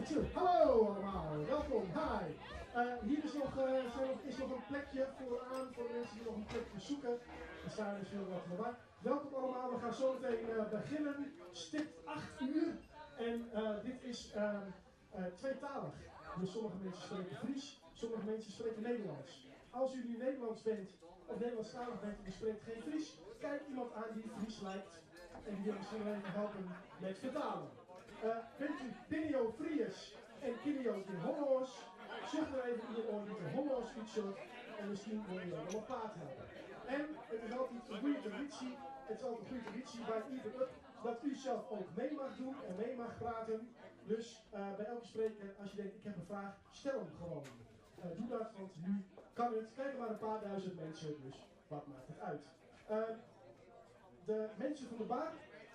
2. Hallo allemaal, welkom, hi. Hier is nog, zijn nog, is nog een plekje vooraan voor de mensen die nog een plekje zoeken. Er staan dus heel wat voorbij. Welkom allemaal, we gaan zo meteen beginnen. Stipt 8 uur. En dit is tweetalig. Dus sommige mensen spreken Fries, sommige mensen spreken Nederlands. Als u nu Nederlands bent of Nederlandstalig bent en u spreekt geen Fries, kijk iemand aan die Fries lijkt en die wil misschien wel even helpen met vertalen. Bent u binne jo Fries en kinne jo gjin Hollâns, sjoch dan even ien oan dy't der Hollâns útsjocht en miskien wol jo wol op paad helpe. En it is altyd in goede traditie, it is altyd in goede traditie by Iepen Up dat u zelf ook mee mag doen en mee mag praten. Dus bij elke spreker, als je denkt ik heb een vraag, stel hem gewoon. Doe dat, want nu kan het. Kijken maar een paar duizend mensen, dus wat maakt het uit. De mensen van de bar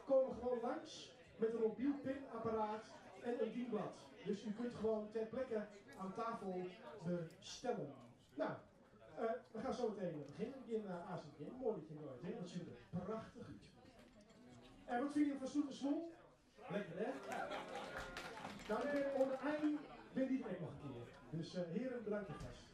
komen gewoon langs met een mobiel pinapparaat en een dienblad. Dus u kunt gewoon ter plekke aan tafel bestellen. Nou, we gaan zo meteen beginnen. In uh, Mooi dat je nooit, hè? Dat ziet er prachtig uit. En wat vind je van Stoet Smoel? Lekker hè? Nou, ik ben onder eind ben die ook nog een keer. Dus heren, bedankt alvast.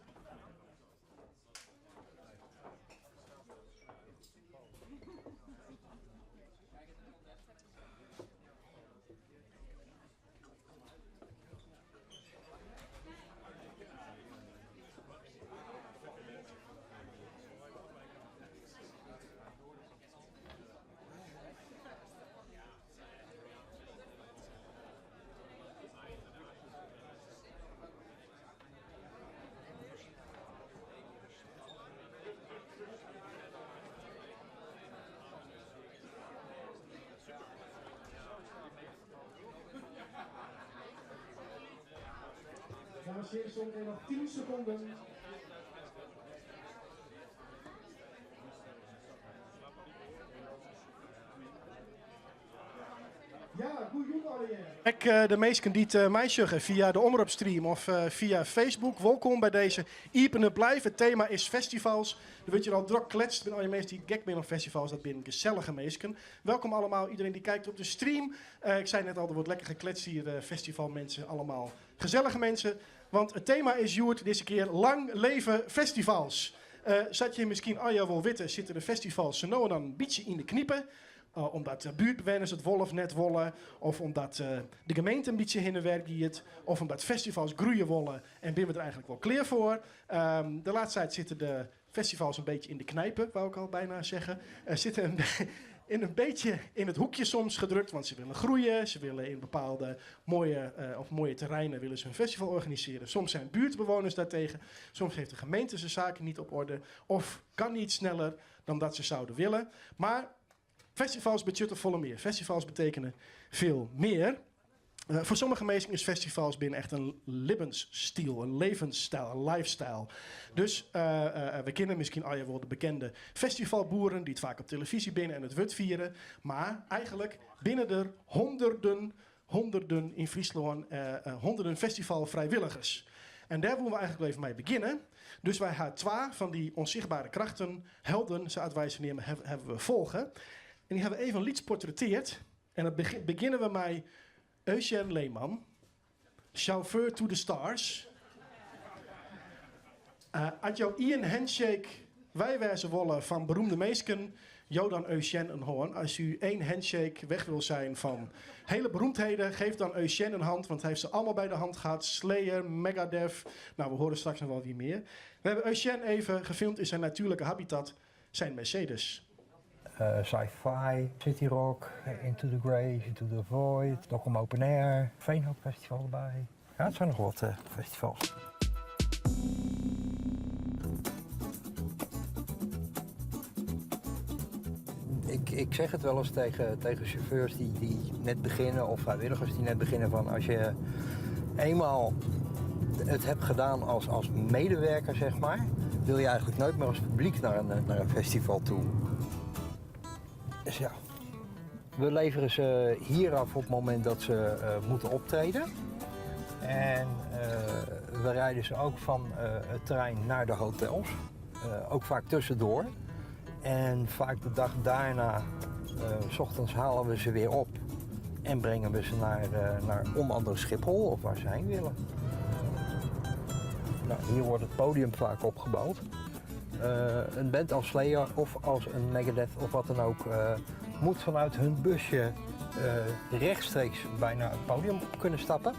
Dames en heren, zometeen nog 10 seconden. Ja, goeie allegear. Ek de minsken dy't meisjogge fia de Omropstream of fia Facebook, wolkom by dizze Iepen Up Live. It tema is festivals. Der wurdt hjir al drok kletst. Binne allegear minsken dy't gek binne op festivals. Dat binne gesellige minsken. Welkom allemaal, iedereen die kijkt op de stream. Ik sei net al, der wurdt lekker gekletst hier. Festivalmensen, allemaal gezellige mensen. Want it tema is hjoed dizze kear lang leve festivals. Sa't je miskien allegear wol witte, sitte de festivals sa no en dan in bytsje yn de knipe. Omdat de buertbewenners it wol of net wolle, of omdat de gemeente in bytsje hinne wer giet, of omdat festivals groeie wolle en binne we der eigenlik wol klear foar. De laatste tijd sitte de festivals in bytsje yn de knipe, wou ik al bijna zeggen. Sitte in, in een beetje in het hoekje soms gedrukt, want ze willen groeien. Ze willen in bepaalde mooie, of mooie terreinen willen ze hun festival organiseren. Soms zijn buurtbewoners daartegen. Soms heeft de gemeente zijn zaken niet op orde. Of kan niet sneller dan dat ze zouden willen. Maar festivals betsjutte folle mear. Festivals betekenen veel meer. Foar sommige minsken is festivals binne echt in libbensstyl, in levensstyl, in lifestyle. Dus we kinne miskien allegear wol de bekende festivalboeren dy't faak op televyzje binne en it wurd fiere, mar eigenlik binne der honderden, honderden yn Fryslân, honderden festivalfrijwilligers. En dêr wolle we eigenlik wol even mei begjinne. Dus wy ha twa fan dy onzichtbare krachten, helden, sa't wy se neame, hawwe we folge. En dy hawwe we even lyts portretteard. En dan begjinne we mei Eugène Lehman, chauffeur to the stars. As jo ien handshake wei wêze wolle fan beroemde minsken, jou dan Eugène in hân. Als u één handshake weg wil zijn van hele beroemdheden, geef dan Eugène een hand, want hij heeft ze allemaal bij de hand gehad. Slayer, Megadeth, nou we horen straks nog wel wie meer. We hebben Eugène even gefilmd in zijn natuurlijke habitat, zijn Mercedes. Psy-Fi, City Rock, Into the Grave, Into the Void, Dokkum Open Air, Veenhoop Festival derby. Ja, it zijn noch wat festivals. Ik, ik zeg het wel eens tegen, tegen chauffeurs die, die net beginnen of vrijwilligers die net beginnen van als je eenmaal het hebt gedaan als, als medewerker, zeg maar, wil je eigenlijk nooit meer als publiek naar een festival toe. Dus ja, we leveren ze hier af op het moment dat ze moeten optreden. En we rijden ze ook van het terrein naar de hotels. Ook vaak tussendoor. En vaak de dag daarna, s ochtends halen we ze weer op. En brengen we ze naar, naar onder andere Schiphol of waar ze heen willen. Nou, hier wordt het podium vaak opgebouwd. Een band als Slayer of als een Megadeth of wat dan ook moet vanuit hun busje rechtstreeks bijna het podium op kunnen stappen.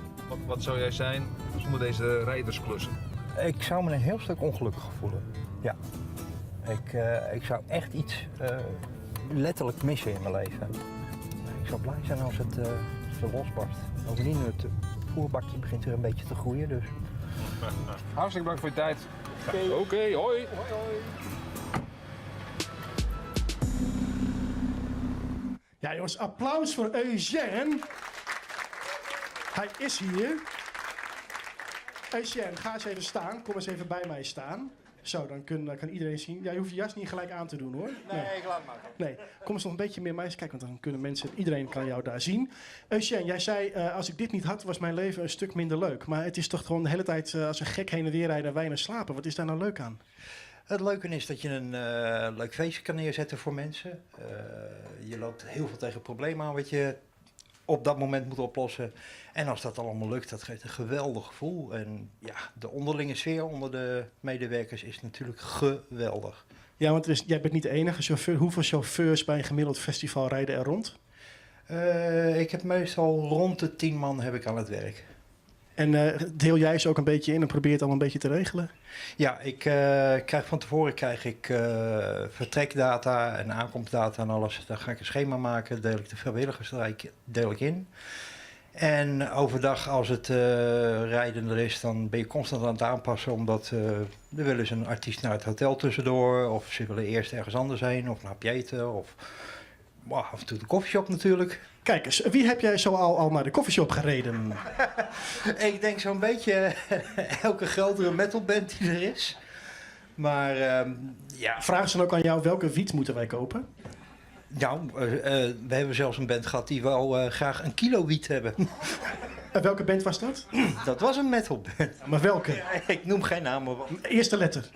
Wat zou jij zijn zonder deze rijdersklussen? Ik zou me een heel stuk ongelukkig voelen. Ja. Ik zou echt iets letterlijk missen in mijn leven. Ik zou blij zijn als het zo losbarst. Bovendien, het voerbakje begint weer een beetje te groeien. Dus. Hartstikke bedankt voor je tijd. Oké, okay, hoi. Hoi, hoi. Ja, jongens, applaus voor Eugène. Hij is hier. Eugène, ga eens even staan. Kom eens even bij mij staan. Zo, dan kan iedereen zien. Ja, je hoeft je jas niet gelijk aan te doen, hoor. Nee, ik laat maar. Nee, kom eens nog een beetje meer mij eens kijken, want dan kunnen mensen, iedereen kan jou daar zien. Eugène, jij zei, als ik dit niet had, was mijn leven een stuk minder leuk. Maar het is toch gewoon de hele tijd als een gek heen en weer rijden en weinig slapen. Wat is daar nou leuk aan? Het leuke is dat je een leuk feestje kan neerzetten voor mensen. Je loopt heel veel tegen problemen aan wat je op dat moment moet oplossen. En als dat allemaal lukt, dat geeft een geweldig gevoel. En ja, de onderlinge sfeer onder de medewerkers is natuurlijk geweldig. Ja, want jij bent niet de enige chauffeur. Hoeveel chauffeurs bij een gemiddeld festival rijden er rond? Ik heb meestal rond de 10 man heb ik aan het werk. En deel jij ze ook een beetje in en probeer het allemaal een beetje te regelen? Ja, ik krijg van tevoren vertrekdata en aankomstdata en alles. Dan ga ik een schema maken, deel ik de vrijwilligers deel ik in. En overdag als het rijden er is, dan ben je constant aan het aanpassen. Omdat er willen ze een artiest naar het hotel tussendoor. Of ze willen eerst ergens anders heen, of een hapje eten. Of af en toe de koffieshop natuurlijk. Kijk eens, wie heb jij zo al naar de koffieshop gereden? Ik denk zo'n beetje elke grotere metalband die er is. Maar ja. Vragen ze dan ook aan jou, welke wiet moeten wij kopen? Nou, we hebben zelfs een band gehad die wel graag een kilo wiet hebben. En welke band was dat? Dat was een metalband. Ja, maar welke? Ja, ik noem geen namen. Eerste letter.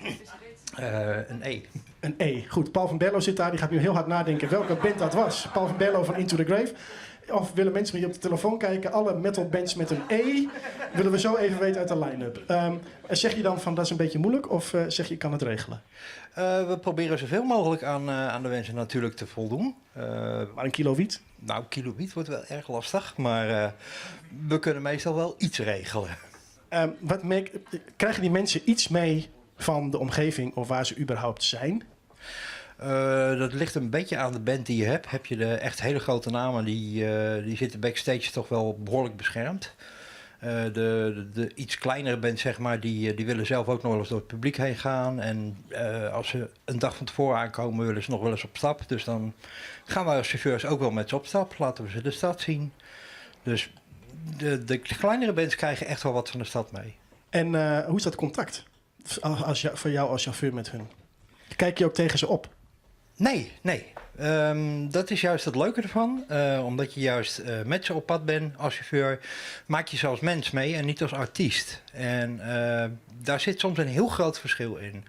Een E. Een E. Goed, Paul van Berlo zit daar. Die gaat nu heel hard nadenken welke band dat was. Paul van Berlo van Into the Grave. Of willen mensen hier op de telefoon kijken? Alle metalbands met een E willen we zo even weten uit de line-up. Zeg je dan van dat is een beetje moeilijk of zeg je ik kan het regelen? We proberen zoveel mogelijk aan de wensen natuurlijk te voldoen. Maar een kilo wiet? Nou, kilo wiet wordt wel erg lastig, maar we kunnen meestal wel iets regelen. Krijgen die mensen iets mee van de omgeving of waar ze überhaupt zijn? Dat ligt een beetje aan de band die je hebt. Heb je de echt hele grote namen, die zitten backstage toch wel behoorlijk beschermd. De iets kleinere band, zeg maar, die willen zelf ook nog wel eens door het publiek heen gaan. En als ze een dag van tevoren aankomen, willen ze nog wel eens op stap. Dus dan gaan wij als chauffeurs ook wel met ze op stap. Laten we ze de stad zien. Dus de kleinere bands krijgen echt wel wat van de stad mee. En hoe is dat contact voor jou als chauffeur met hun? Kijk je ook tegen ze op? Nee, nee. Dat is juist het leuke ervan. Omdat je juist met ze op pad bent als chauffeur, maak je ze als mens mee en niet als artiest. En daar zit soms een heel groot verschil in.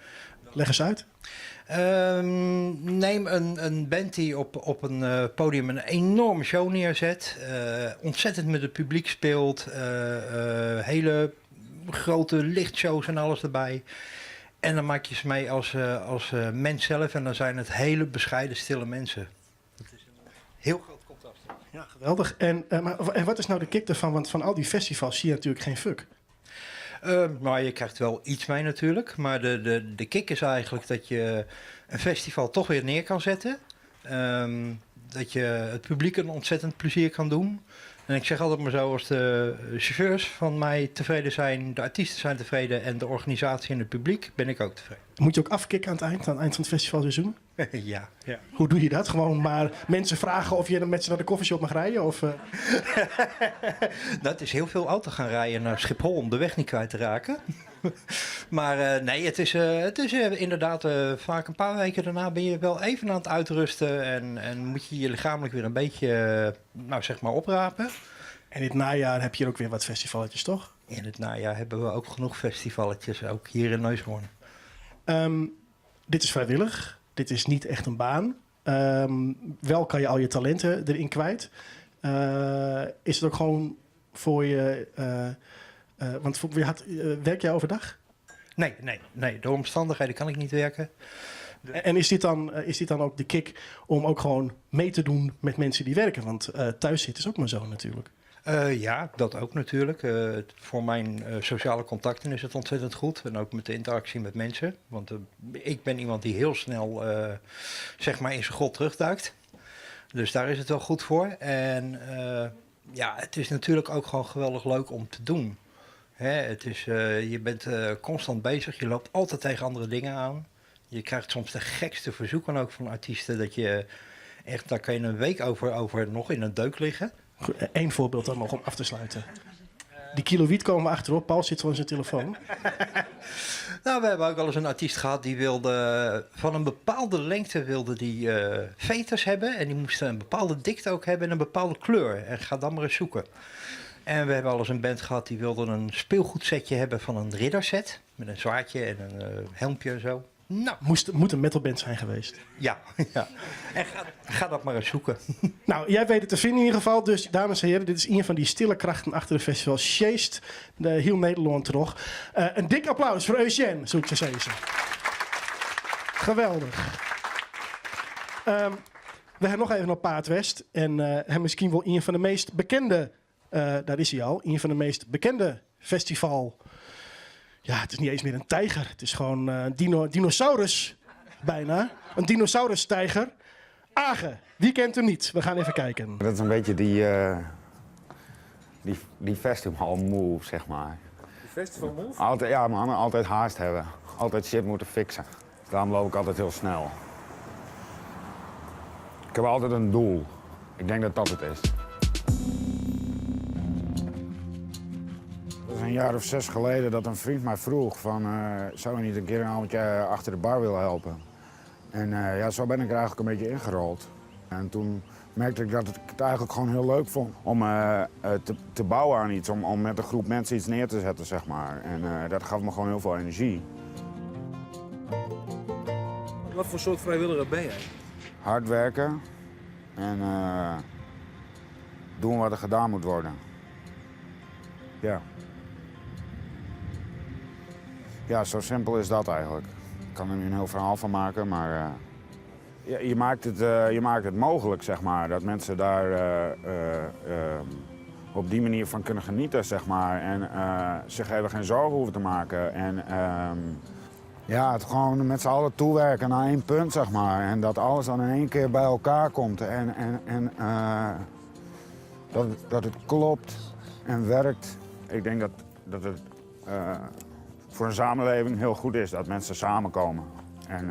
Leg eens uit. Neem een band die op een podium een enorme show neerzet. Ontzettend met het publiek speelt. Hele grote lichtshows en alles erbij. En dan maak je ze mee als mens zelf. En dan zijn het hele bescheiden, stille mensen. Dat is een heel groot contrast. Ja, geweldig. En wat is nou de kick ervan? Want van al die festivals zie je natuurlijk geen fuck. Nou, je krijgt wel iets mee natuurlijk. Maar de kick is eigenlijk dat je een festival toch weer neer kan zetten. Dat je het publiek een ontzettend plezier kan doen. En ik zeg altijd maar zo, als de chauffeurs van mij tevreden zijn, de artiesten zijn tevreden en de organisatie en het publiek, ben ik ook tevreden. Moet je ook afkicken aan het eind van het festivalseizoen? Ja, ja. Hoe doe je dat? Gewoon maar mensen vragen of je met ze naar de koffieshop mag rijden? Of? Dat is heel veel auto gaan rijden naar Schiphol om de weg niet kwijt te raken. Maar nee, het is inderdaad vaak een paar weken daarna ben je wel even aan het uitrusten en moet je je lichamelijk weer een beetje zeg maar oprapen. En in het najaar heb je ook weer wat festivalletjes, toch? In het najaar hebben we ook genoeg festivalletjes, ook hier in Neushoorn. Dit is vrijwillig, dit is niet echt een baan. Wel kan je al je talenten erin kwijt. Is it ook gewoon foar je, want werk jij overdag? Nee, nee, nee. Door omstandigheden kan ik niet werken. En is dit dan ook de kick om ook gewoon mee te doen met mensen die werken? Want thuis zitten is ook maar zo natuurlijk. Ja, dat ook natuurlijk. Voor mijn sociale contacten is het ontzettend goed. En ook met de interactie met mensen. Want ik ben iemand die heel snel zeg maar in zijn grot terugduikt. Dus daar is het wel goed voor. En ja, het is natuurlijk ook gewoon geweldig leuk om te doen. Hè, je bent constant bezig, je loopt altijd tegen andere dingen aan. Je krijgt soms de gekste verzoeken ook van artiesten. Dat je echt, daar kan je een week over nog in een deuk liggen. Goed, één voorbeeld dan nog om af te sluiten. Die kilo wiet komen we achterop. Paul zit voor zijn telefoon. Nou, we hebben ook wel eens een artiest gehad die wilde van een bepaalde lengte wilde die veters hebben. En die moesten een bepaalde dikte ook hebben en een bepaalde kleur. En ga dan maar eens zoeken. En we hebben al eens een band gehad die wilde een speelgoedsetje hebben van een ridderset. Met een zwaardje en een helmpje en zo. Nou, moet een metalband zijn geweest. Ja, ja. En ga dat maar eens zoeken. Nou, jij weet het te vinden in ieder geval. Dus, dames en heren, dit is een van die stille krachten achter de festival. Sjeest de heel Nederland terug. Een dik applaus voor Eugène, zoek ik ze zeggen. Geweldig. We hebben nog even op Paard West. En hem misschien wel een van de meest bekende... Daar is hij al. Een van de meest bekende festival... Ja, het is niet eens meer een tijger. Het is gewoon een dinosaurus bijna. Een dinosaurus-tijger. Age, wie kent hem niet? We gaan even kijken. Dat is een beetje die festival move, zeg maar. Die festival move? Altijd, ja man, altijd haast hebben. Altijd shit moeten fixen. Daarom loop ik altijd heel snel. Ik heb altijd een doel. Ik denk dat dat het is. Dat is een jaar of 6 geleden dat een vriend mij vroeg van, zou je niet een keer een avondje achter de bar willen helpen? En zo ben ik er eigenlijk een beetje ingerold. En toen merkte ik dat ik het eigenlijk gewoon heel leuk vond om te bouwen aan iets, om met een groep mensen iets neer te zetten. En dat gaf me gewoon heel veel energie. Wat voor soort vrijwilliger ben jij? Hard werken en doen wat er gedaan moet worden. Ja. Ja, zo simpel is dat eigenlijk. Ik kan er nu een heel verhaal van maken, maar ja, je maakt het mogelijk, dat mensen daar op die manier van kunnen genieten. En zich even geen zorgen hoeven te maken. En het gewoon met z'n allen toewerken naar één punt. En dat alles dan in één keer bij elkaar komt. En dat het klopt en werkt. Ik denk dat het voor een samenleving heel goed is dat mensen samenkomen. En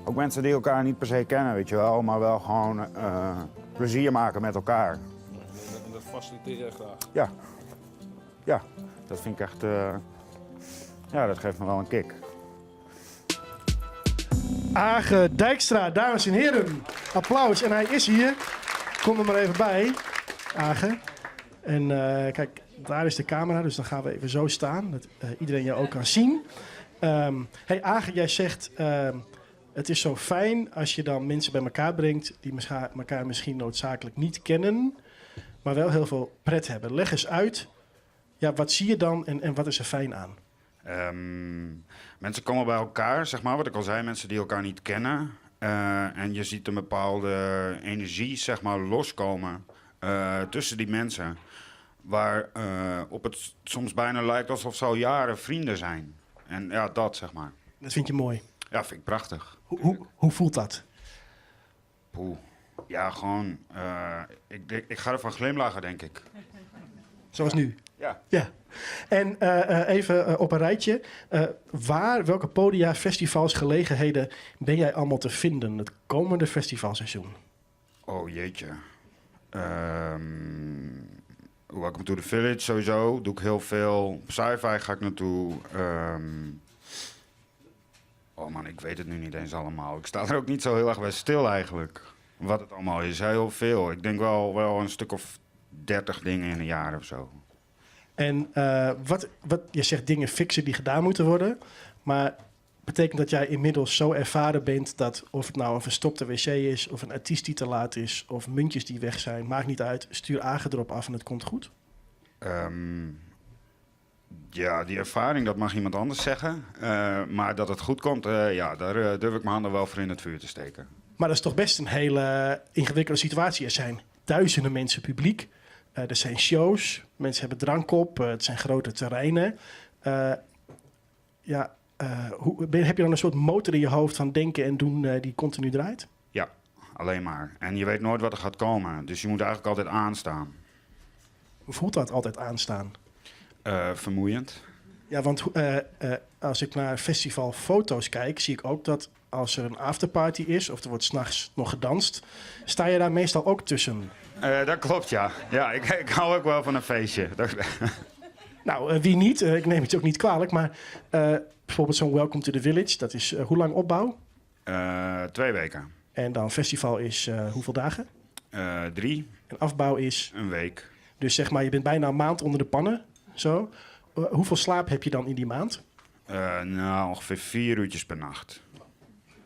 ook mensen die elkaar niet per se kennen, maar wel gewoon plezier maken met elkaar. En dat faciliteer jij graag? Ja. Ja, dat vind ik echt... ja, dat geeft me wel een kick. Age Dijkstra, dames en heren. Applaus. En hij is hier. Kom er maar even bij, Age. En kijk, daar is de camera, dus dan gaan we even zo staan. Dat iedereen jou ook kan zien. Age, jij zegt, het is zo fijn als je dan mensen bij elkaar brengt die elkaar misschien noodzakelijk niet kennen, maar wel heel veel pret hebben. Leg eens uit, wat zie je dan en wat is er fijn aan? Mensen komen bij elkaar, wat ik al zei, mensen die elkaar niet kennen. En je ziet een bepaalde energie loskomen tussen die mensen. Waar op het soms bijna lijkt alsof ze al jaren vrienden zijn. En ja, dat. Dat vind je mooi? Ja, vind ik prachtig. Hoe voelt dat? Poeh. Ja, gewoon... Ik ga ervan glimlachen, denk ik. Zoals nu? Ja. Ja. En even op een rijtje. Welke podia, festivals, gelegenheden ben jij allemaal te vinden het komende festivalseizoen? Oh, jeetje. Welcome to the Village sowieso. Doe ik heel veel. Psy-Fi ga ik naartoe. Oh man, ik weet het nu niet eens allemaal. Ik sta er ook niet zo heel erg bij stil eigenlijk. Wat het allemaal is. Heel veel. Ik denk wel een stuk of 30 dingen in een jaar of zo. En wat, je zegt dingen fixen die gedaan moeten worden. Maar Betekent dat jij inmiddels zo ervaren bent dat of het nou een verstopte wc is, of een artiest die te laat is, of muntjes die weg zijn, maakt niet uit. Stuur Age erop af en het komt goed? Ja, die ervaring, dat mag iemand anders zeggen. Maar dat het goed komt, ja, daar durf ik mijn handen wel voor in het vuur te steken. Maar dat is toch best een hele ingewikkelde situatie. Er zijn duizenden mensen publiek. Er zijn shows, mensen hebben drank op, het zijn grote terreinen. Ja, heb je dan een soort motor in je hoofd van denken en doen die continu draait? Ja, alleen maar. En je weet nooit wat er gaat komen, dus je moet eigenlijk altijd aanstaan. Hoe voelt dat, altijd aanstaan? Vermoeiend. Ja, want als ik naar festivalfoto's kijk, zie ik ook dat als er een afterparty is of er wordt 's nachts nog gedanst, sta je daar meestal ook tussen. Dat klopt, ja. Ja, ik hou ook wel van een feestje. Nou, wie niet? Ik neem het je ook niet kwalijk, maar bijvoorbeeld zo'n Welcome to the Village, dat is hoe lang opbouw? 2 weken. En dan festival is hoeveel dagen? 3. En afbouw is? Een week. Dus je bent bijna een maand onder de pannen. Zo. Hoeveel slaap heb je dan in die maand? Ongeveer 4 uurtjes per nacht.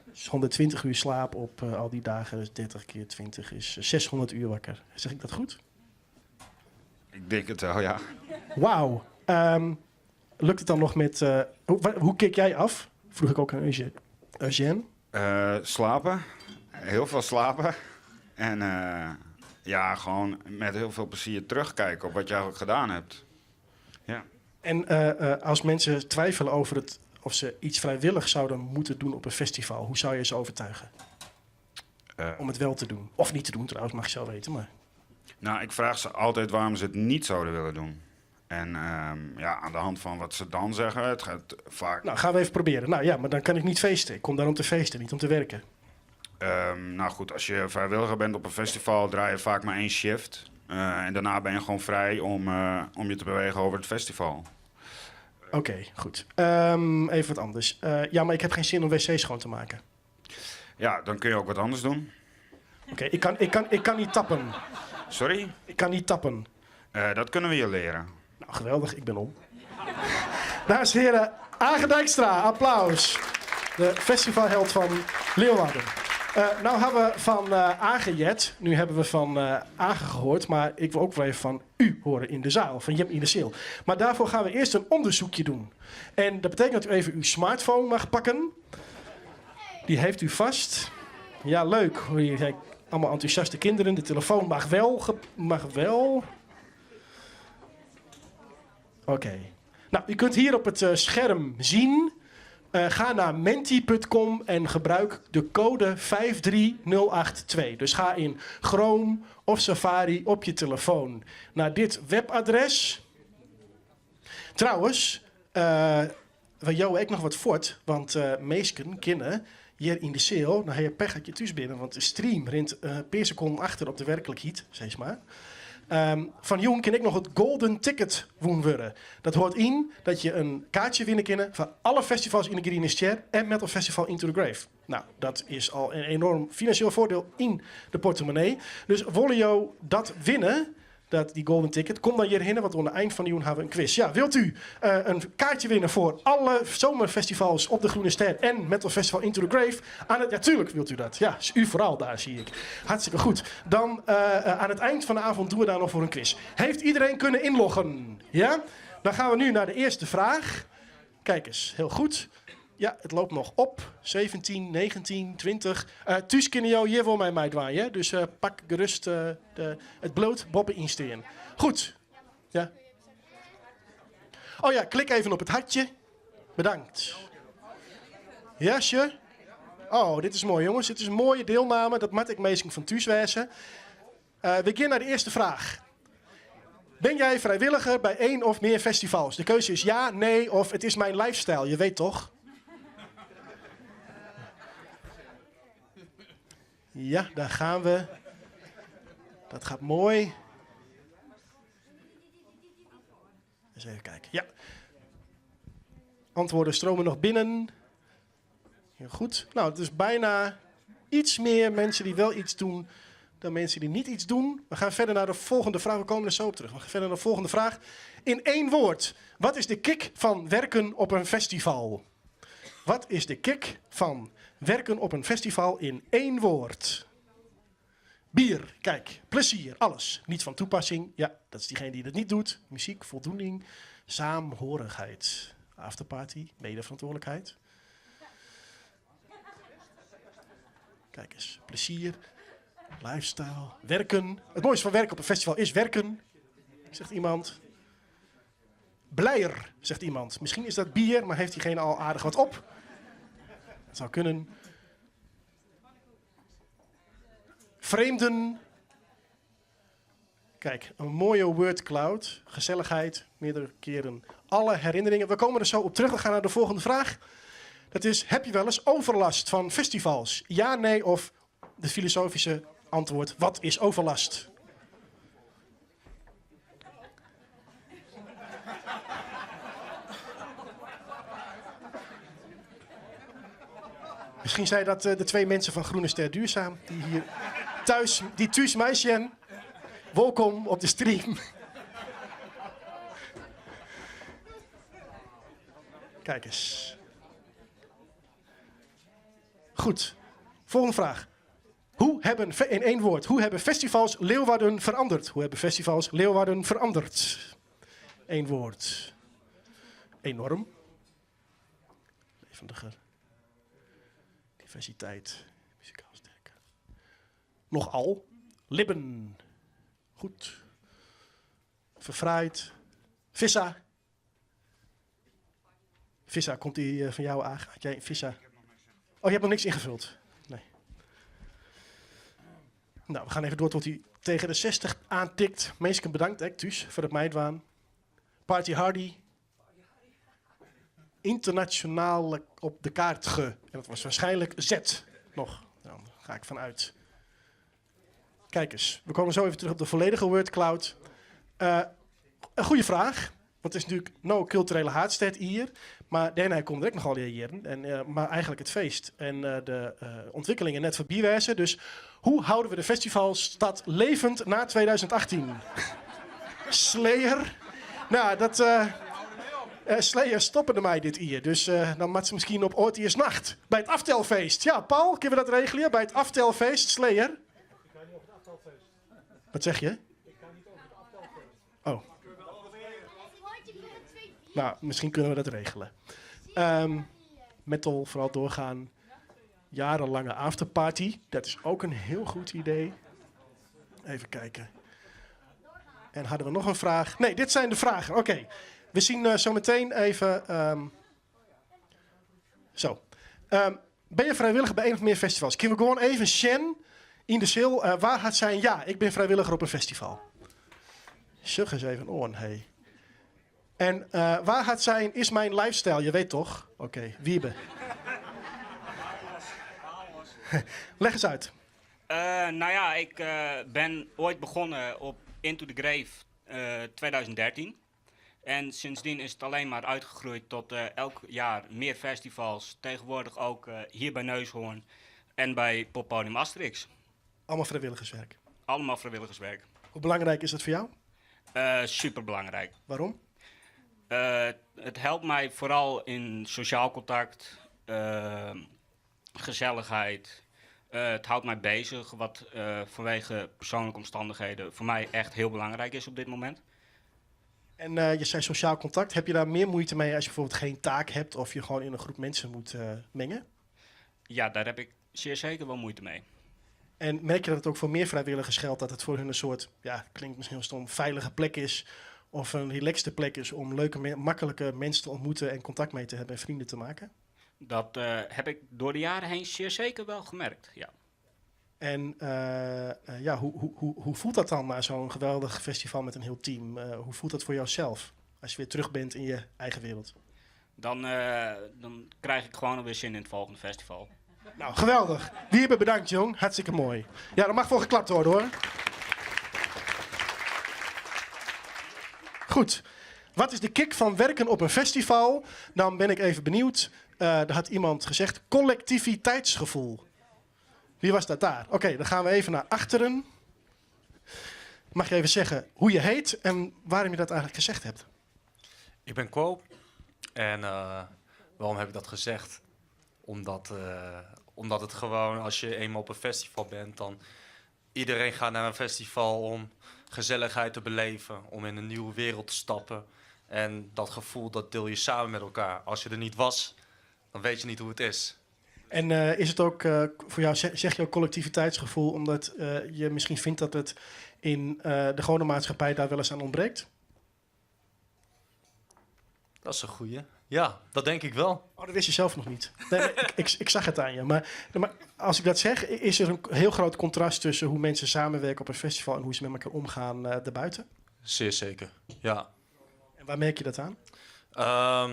Dus 120 uur slaap op al die dagen, dus 30 keer 20 is 600 uur wakker. Zeg ik dat goed? Ik denk het wel, ja. Wauw. Lukt het dan nog met... Hoe kik jij af? Vroeg ik ook aan Eugène. Slapen. Heel veel slapen. En gewoon met heel veel plezier terugkijken op wat je eigenlijk gedaan hebt. Ja. En als mensen twijfelen over of ze iets vrijwillig zouden moeten doen op een festival, hoe zou je ze overtuigen? Om het wel te doen. Of niet te doen trouwens, mag je zelf weten. Maar... Ik vraag ze altijd waarom ze het niet zouden willen doen. En aan de hand van wat ze dan zeggen, het gaat vaak... Nou, gaan we even proberen. Nou ja, maar dan kan ik niet feesten. Ik kom daar om te feesten, niet om te werken. Als je vrijwilliger bent op een festival, draai je vaak maar 1 shift. En daarna ben je gewoon vrij om je te bewegen over het festival. Oké, goed. Even wat anders. Ja, maar ik heb geen zin om wc's schoon te maken. Ja, dan kun je ook wat anders doen. Oké, ik kan niet tappen. Sorry? Ik kan niet tappen. Dat kunnen we je leren. Nou, geweldig, ik ben om. Dames en heren, Age Dijkstra, applaus. De festivalheld van Leeuwarden. Nou hebben we van Age jet, nu hebben we van Age gehoord, maar ik wil ook wel even van u horen in de zaal, van Jim in de zaal. Maar daarvoor gaan we eerst een onderzoekje doen. En dat betekent dat u even uw smartphone mag pakken. Die heeft u vast. Ja, leuk. Hier zijn allemaal enthousiaste kinderen. De telefoon mag wel. Mag wel. Oké. U kunt hier op het scherm zien. Ga naar menti punt com en gebruik de code 53082. Dus ga in Chrome of Safari op je telefoon naar dit webadres. Trouwens, we jou ook nog wat voort, want meesken kennen hier in de cel, nou heb je pech dat je thuis binnen, want de stream rint per seconde achter op de werkelijkheid, zeg maar. Van jong ken ik nog het golden ticket woen worden. Dat hoort in dat je een kaartje winnen kan van alle festivals in de Griene Stjer en Metal Festival Into the Grave. Dat is al een enorm financieel voordeel in de portemonnee. Dus willen jou dat winnen, dat die golden ticket, kom dan hierheen, want aan het eind van de jong hebben we een quiz. Ja, wilt u een kaartje winnen voor alle zomerfestivals op de Groene Ster en Metal Festival Into the Grave? Ja, tuurlijk wilt u dat. Ja, is u vooral daar, zie ik. Hartstikke goed. Dan aan het eind van de avond doen we daar nog voor een quiz. Heeft iedereen kunnen inloggen? Ja? Dan gaan we nu naar de eerste vraag. Kijk eens, heel goed. Ja, het loopt nog op. 17, 19, 20. Thuis kunnen jou hier voor mij mij dwaaien, hè? Dus pak gerust het bloot boppen insteken. Goed. Ja. Oh ja, klik even op het hartje. Bedankt. Ja, sure. Oh, dit is mooi, jongens. Dit is een mooie deelname. Dat moet ik meestal van thuis wijzen. We gaan naar de eerste vraag. Ben jij vrijwilliger bij één of meer festivals? De keuze is ja, nee of het is mijn lifestyle. Je weet toch? Ja, daar gaan we. Dat gaat mooi. Eens even kijken. Ja. Antwoorden stromen nog binnen. Heel goed. Het is bijna iets meer mensen die wel iets doen dan mensen die niet iets doen. We gaan verder naar de volgende vraag. We komen er zo op terug. We gaan verder naar de volgende vraag. In één woord. Wat is de kick van werken op een festival? Wat is de kick van werken op een festival in één woord? Bier, kijk, plezier, alles. Niet van toepassing. Ja, dat is diegene die dat niet doet. Muziek, voldoening, saamhorigheid. Afterparty, medeverantwoordelijkheid. Kijk eens, plezier, lifestyle, werken. Het mooiste van werken op een festival is werken, zegt iemand. Blijer, zegt iemand. Misschien is dat bier, maar heeft diegene al aardig wat op? Dat zou kunnen. Vreemden. Kijk, een mooie wordcloud. Gezelligheid, meerdere keren. Alle herinneringen. We komen er zo op terug. We gaan naar de volgende vraag. Dat is, heb je wel eens overlast van festivals? Ja, nee of de filosofische antwoord, wat is overlast? Misschien zijn dat de twee mensen van Groene Ster Duurzaam die hier thuis, die thuis meisje. Welkom op de stream. Kijk eens. Goed. Volgende vraag. Hoe hebben, in één woord, hoe hebben festivals Leeuwarden veranderd? Hoe hebben festivals Leeuwarden veranderd? Eén woord. Enorm. Levendiger. Diversiteit. Muzikaal sterker. Nogal. Libben. Goed. Verfraaid. Vissa. Vissa, komt die van jou aan? Had jij Vissa? Oh, je hebt nog niks ingevuld? Nee. Nou, we gaan even door tot hij tegen de 60 aantikt. Meesken bedankt, hè, Thuus, voor het meidwaan. Party Hardy. Internationaal op de kaart ge. En dat was waarschijnlijk Z nog. Nou, daar ga ik vanuit. Kijk eens, we komen zo even terug op de volledige wordcloud. Een goede vraag. Want het is natuurlijk no culturele haatstad hier. Maar daarna komt er ook nogal hier. En, maar eigenlijk het feest en de ontwikkelingen net voorbij wijzen. Dus hoe houden we de festivalstad levend na 2018? Slayer. Nou, dat... Slayer stoppen mij dit hier. Dus dan moet ze misschien op Oortiersnacht. Bij het aftelfeest. Ja, Paul, kunnen we dat regelen? Bij het aftelfeest, Slayer. Ik ga niet over het aftelfeest. Wat zeg je? Ik ga niet over het aftelfeest. Oh. Nou, misschien kunnen we dat regelen. Metal, vooral doorgaan. Jarenlange afterparty. Dat is ook een heel goed idee. Even kijken. En hadden we nog een vraag? Nee, dit zijn de vragen. Oké. We zien zo meteen even... zo. Ben je vrijwilliger bij één of meer festivals? Kunnen we gewoon even Shen in de zaal, waar gaat zijn? Ja, ik ben vrijwilliger op een festival. Zug eens even oren, hey. En waar gaat zijn, is mijn lifestyle? Je weet toch? Oké, okay, Wiebe. Leg eens uit. Nou ja, ik ben ooit begonnen op Into the Grave 2013. En sindsdien is het alleen maar uitgegroeid tot elk jaar meer festivals. Tegenwoordig ook hier bij Neushoorn en bij Poppodium Asterix. Allemaal vrijwilligerswerk? Allemaal vrijwilligerswerk. Hoe belangrijk is dat voor jou? Superbelangrijk. Waarom? Het helpt mij vooral in sociaal contact, gezelligheid. Het houdt mij bezig, wat vanwege persoonlijke omstandigheden voor mij echt heel belangrijk is op dit moment. En je zei sociaal contact. Heb je daar meer moeite mee als je bijvoorbeeld geen taak hebt of je gewoon in een groep mensen moet mengen? Ja, daar heb ik zeer zeker wel moeite mee. En merk je dat het ook voor meer vrijwilligers geldt dat het voor hun een soort, ja, klinkt misschien heel stom, veilige plek is of een relaxte plek is om leuke, makkelijke mensen te ontmoeten en contact mee te hebben en vrienden te maken? Dat heb ik door de jaren heen zeer zeker wel gemerkt, ja. En ja, hoe voelt dat dan na zo'n geweldig festival met een heel team? Hoe voelt dat voor jouzelf als je weer terug bent in je eigen wereld? Dan krijg ik gewoon alweer zin in het volgende festival. Nou, geweldig. Wiebe, bedankt, jong. Hartstikke mooi. Ja, daar mag voor geklapt worden, hoor. Goed. Wat is de kick van werken op een festival? Dan ben ik even benieuwd. Daar had iemand gezegd, collectiviteitsgevoel. Wie was dat daar? Oké, dan gaan we even naar achteren. Mag je even zeggen hoe je heet en waarom je dat eigenlijk gezegd hebt? Ik ben Quo. En waarom heb ik dat gezegd? Omdat, omdat het gewoon, als je eenmaal op een festival bent, dan iedereen gaat naar een festival om gezelligheid te beleven, om in een nieuwe wereld te stappen. En dat gevoel, dat deel je samen met elkaar. Als je er niet was, dan weet je niet hoe het is. En is het ook voor jou, zeg je ook collectiviteitsgevoel, omdat je misschien vindt dat het in de gewone maatschappij daar wel eens aan ontbreekt? Dat is een goeie. Ja, dat denk ik wel. Oh, dat wist je zelf nog niet. Nee, nee, ik zag het aan je. Maar als ik dat zeg, is er een heel groot contrast tussen hoe mensen samenwerken op een festival en hoe ze met elkaar omgaan daarbuiten? Zeer zeker, ja. En waar merk je dat aan?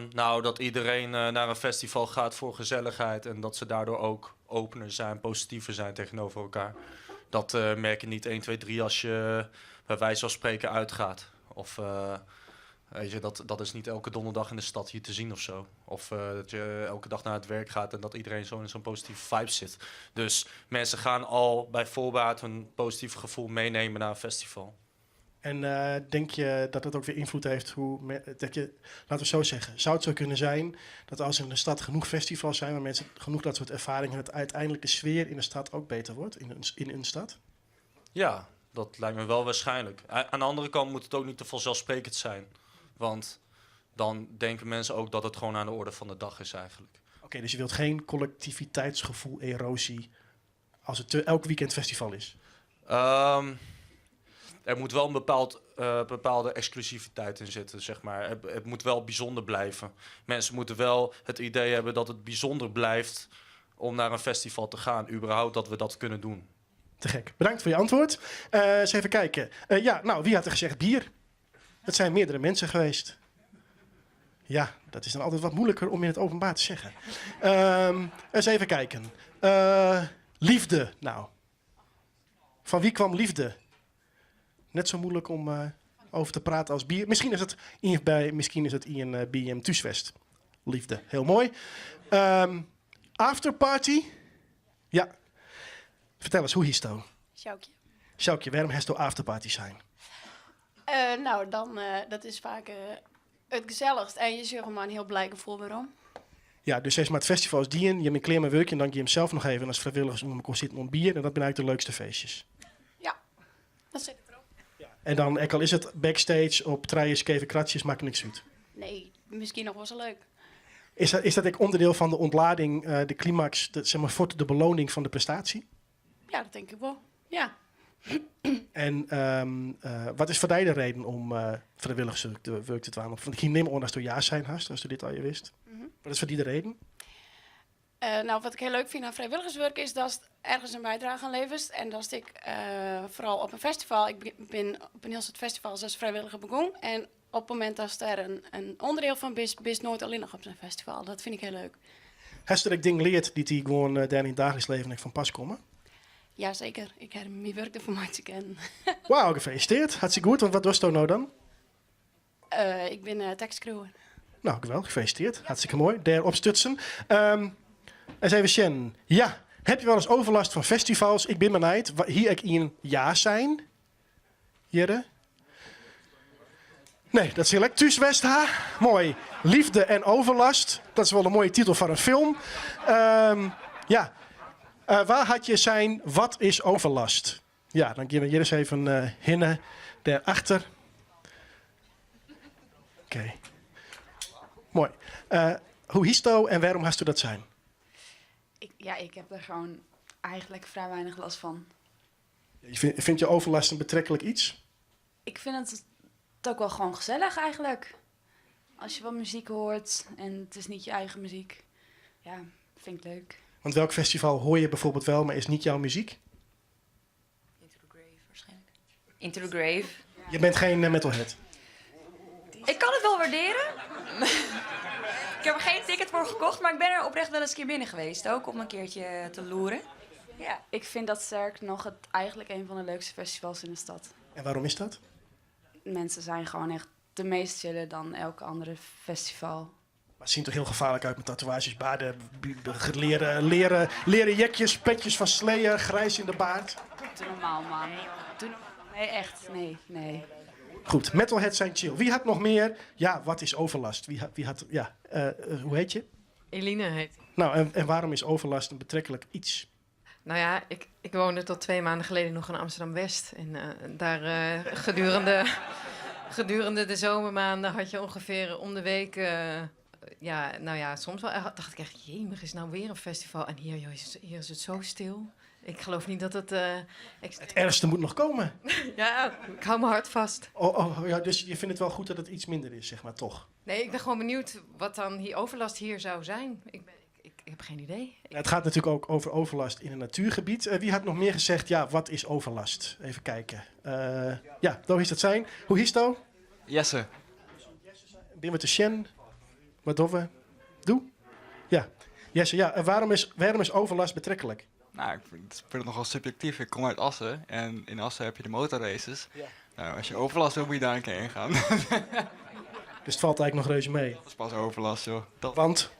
Nou, dat iedereen naar een festival gaat voor gezelligheid en dat ze daardoor ook opener zijn, positiever zijn tegenover elkaar. Dat merk je niet 1, 2, 3 als je bij wijze van spreken uitgaat. Of weet je, dat is niet elke donderdag in de stad hier te zien of zo. Of dat je elke dag naar het werk gaat en dat iedereen zo in zo'n positieve vibe zit. Dus mensen gaan al bij voorbaat hun positief gevoel meenemen naar een festival. En denk je dat dat ook weer invloed heeft hoe me-, dat je, laten we zo zeggen, zou het zo kunnen zijn dat als er in de stad genoeg festivals zijn waar mensen genoeg dat soort ervaringen hebben, dat uiteindelijk de sfeer in de stad ook beter wordt, in een stad? Ja, dat lijkt me wel waarschijnlijk. Aan de andere kant moet het ook niet te vanzelfsprekend zijn. Want dan denken mensen ook dat het gewoon aan de orde van de dag is eigenlijk. Oké, dus je wilt geen collectiviteitsgevoel, erosie, als het elk weekend festival is? Er moet wel een bepaalde exclusiviteit in zitten. Het moet wel bijzonder blijven. Mensen moeten wel het idee hebben dat het bijzonder blijft om naar een festival te gaan. Überhaupt dat we dat kunnen doen. Te gek. Bedankt voor je antwoord. Eens even kijken. Wie had er gezegd bier? Dat zijn meerdere mensen geweest. Ja, dat is dan altijd wat moeilijker om in het openbaar te zeggen. Eens even kijken. Liefde, nou. Van wie kwam liefde? Net zo moeilijk om over te praten als bier. Misschien is het in, bij, misschien is het in BM Thuiswest. Liefde, heel mooi. Afterparty? Ja. Vertel eens, hoe is het? Sjoukje. Sjoukje, waarom heeft het afterparty zijn? Nou, dan, dat is vaak het gezelligst. En je zegt maar een heel blij gevoel waarom. Ja, dus zeg maar het festival is die in, je hebt een kleer werkje en dan je hem zelf nog even als vrijwilligers om elkaar zitten om bier. En dat zijn eigenlijk de leukste feestjes. Ja, dat zit erop. Ja. En dan, ook al is het backstage op treien, skeven, kratjes, maakt niks uit. Nee, misschien nog wel zo leuk. Is dat ook onderdeel van de ontlading, de climax, de, zeg maar, voor de beloning van de prestatie? Ja, dat denk ik wel. Ja. En wat is voor jou de reden om vrijwilligerswerk te doen? Want ik neem aan als je ja zijn haast, als je dit al je wist. Wat is voor die de reden? Wat ik heel leuk vind aan vrijwilligerswerk is dat het ergens een bijdrage aan levert. En dat ik vooral op een festival, ik ben op een heel soort festivals als vrijwilliger begonnen. En op het moment dat er een onderdeel van is, is nooit alleen nog op zo'n festival. Dat vind ik heel leuk. Heeft er ook dingen geleerd die die gewoon daar in het dagelijks leven van pas komen? Jazeker, ik heb mijn werk ervoor te kennen. Wauw, gefeliciteerd. Hartstikke goed. Want wat was het nou dan? Ik ben tekstschrijver. Nou, geweldig. Gefeliciteerd. Hartstikke mooi. Daar op stutsen. Eens even Sjen. Ja, heb je wel eens overlast van festivals? Ik ben benieuwd. Hier ik in ja zijn. Jere? Nee, dat is heel Thuis West, ha? Mooi. Liefde en overlast. Dat is wel een mooie titel van een film. Ja. Waar had je zijn wat is overlast? Ja, dan geven we hier eens even hinnen daarachter. Oké. Mooi. Hoe is het en waarom hast u dat zijn? Ik heb daar gewoon eigenlijk vrij weinig last van. Je vindt je overlast een betrekkelijk iets? Ik vind het ook wel gewoon gezellig eigenlijk. Als je wat muziek hoort en het is niet je eigen muziek. Ja, vind ik leuk. Want welk festival hoor je bijvoorbeeld wel, maar is niet jouw muziek? Into the Grave waarschijnlijk. Into the Grave. Je bent geen metalhead? Ik kan het wel waarderen. Ik heb er geen ticket voor gekocht, maar ik ben er oprecht wel eens een keer binnen geweest. Ook om een keertje te loeren. Ja. Ik vind dat sterk nog het, eigenlijk een van de leukste festivals in de stad. En waarom is dat? Mensen zijn gewoon echt de meest chiller dan elk andere festival. Maar het ziet toch heel gevaarlijk uit met tatoeages, baarden, leren jekjes, petjes van Slayer, grijs in de baard. Doe normaal, man. Doe normaal. Nee, echt. Nee, nee. Goed, metalheads zijn chill. Wie had nog meer? Ja, wat is overlast? Wie had, wie had, ja, hoe heet je? Eline heet. Nou, en, en waarom is overlast een betrekkelijk iets? Nou ja, ik, ik woonde tot twee maanden geleden nog in Amsterdam-West. En eh, daar eh, gedurende, gedurende de zomermaanden had je ongeveer om de week... eh, ja, nou ja, soms wel dacht ik echt, jemig, is nou weer een festival. En hier, joh, is, hier is het zo stil. Ik geloof niet dat het... eh, Het ergste moet nog komen. ja, ik hou mijn hart vast. Oh, oh, ja, dus je vindt het wel goed dat het iets minder is, zeg maar, toch? Nee, ik ben gewoon benieuwd wat dan die overlast hier zou zijn. Ik, ben, ik, ik heb geen idee. Nou, het gaat natuurlijk ook over overlast in een natuurgebied. Eh, wie had nog meer gezegd, ja, wat is overlast? Even kijken. Eh, ja, hoe is dat zijn? Hoe is het? Jesse. Ben we te Sjen? Wat doen we? Doe? Ja. Jesse, ja. En waarom is, waarom is overlast betrekkelijk? Nou, ik vind het, vind het nogal subjectief. Ik kom uit Assen en in Assen heb je de motorraces. Ja. Nou, als je overlast wil, moet je daar een keer heen gaan. Dus het valt eigenlijk nog reuze mee. Dat is pas overlast, joh. Dat... Want?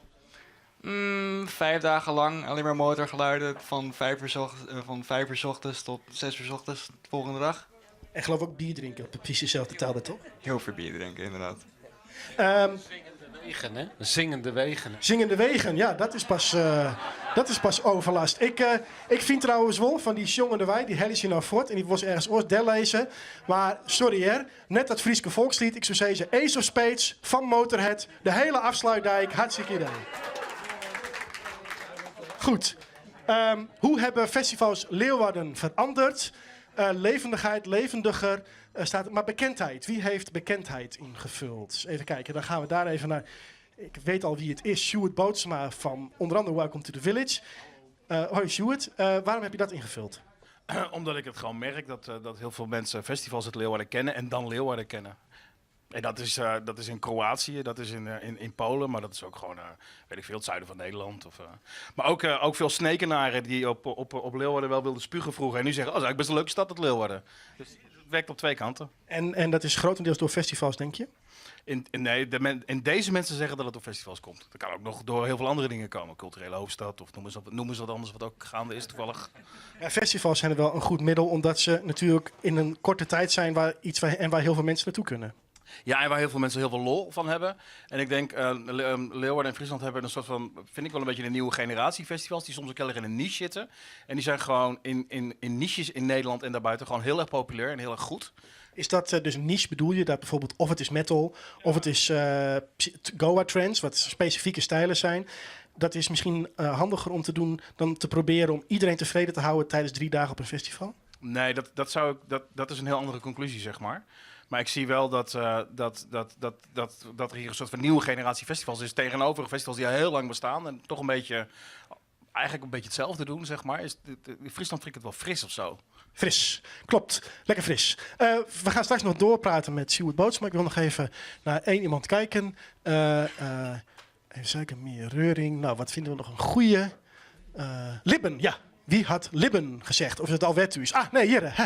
5 dagen lang alleen maar motorgeluiden van 5 uur, van 5 uur 's ochtends tot 6 uur 's ochtends de volgende dag. En geloof ook bier drinken op precies dezelfde tijd, toch? Heel veel bier drinken, inderdaad. Wegen, hè? Zingende wegen. Zingende wegen, ja, dat is pas overlast. Ik vind trouwens wel van die Jongende Wij, die hellie ze nou voort en die was ergens ooit lezen. Maar sorry hè, net dat Frieske volkslied, ik zou zeggen Ace of Spades van Motorhead, de hele afsluitdijk, hartstikke idee. Goed. Hoe hebben festivals Leeuwarden veranderd? Levendigheid, levendiger, staat, maar bekendheid. Wie heeft bekendheid ingevuld? Even kijken, dan gaan we daar even naar. Ik weet al wie het is. Sjoerd Bootsma van onder andere Welcome to the Village. Hoi Sjoerd, waarom heb je dat ingevuld? Omdat ik het gewoon merk dat heel veel mensen festivals uit Leeuwarden kennen en dan Leeuwarden kennen. En dat is in Kroatië, dat is in Polen, maar dat is ook gewoon, weet ik veel, het zuiden van Nederland. Of, maar ook veel Snekenaren die op Leeuwarden wel wilden spugen vroeger. En nu zeggen, oh, dat is eigenlijk best een leuke stad, dat Leeuwarden. Dus het werkt op twee kanten. En dat is grotendeels door festivals, denk je? Nee, en deze mensen zeggen dat het door festivals komt. Dat kan ook nog door heel veel andere dingen komen. Culturele hoofdstad of noem eens wat anders wat ook gaande is toevallig. Ja, festivals zijn er wel een goed middel, omdat ze natuurlijk in een korte tijd zijn en waar heel veel mensen naartoe kunnen. Ja, en waar heel veel mensen heel veel lol van hebben. En ik denk, Leeuwarden en Friesland hebben een soort van, vind ik wel een beetje een nieuwe generatie festivals, die soms ook heel erg in een niche zitten. En die zijn gewoon in niches in Nederland en daarbuiten gewoon heel erg populair en heel erg goed. Is dat dus niche, bedoel je dat bijvoorbeeld of het is metal, of het is Goa trance, wat specifieke stijlen zijn. Dat is misschien handiger om te doen dan te proberen om iedereen tevreden te houden tijdens 3 dagen op een festival? Nee, dat is een heel andere conclusie, zeg maar. Maar ik zie wel dat er hier een soort van nieuwe generatie festivals is tegenover festivals die al heel lang bestaan en toch een beetje, eigenlijk een beetje hetzelfde doen, zeg maar. In Friesland vind ik het wel fris of zo. Fris, klopt. Lekker fris. We gaan straks nog doorpraten met Sjoerd Bootsma. Ik wil nog even naar één iemand kijken. Even kijken, meer reuring. Nou, wat vinden we nog een goeie? Libben, ja. Wie had Libben gezegd? Of is het al wet is? Ah, nee, hier. Hè.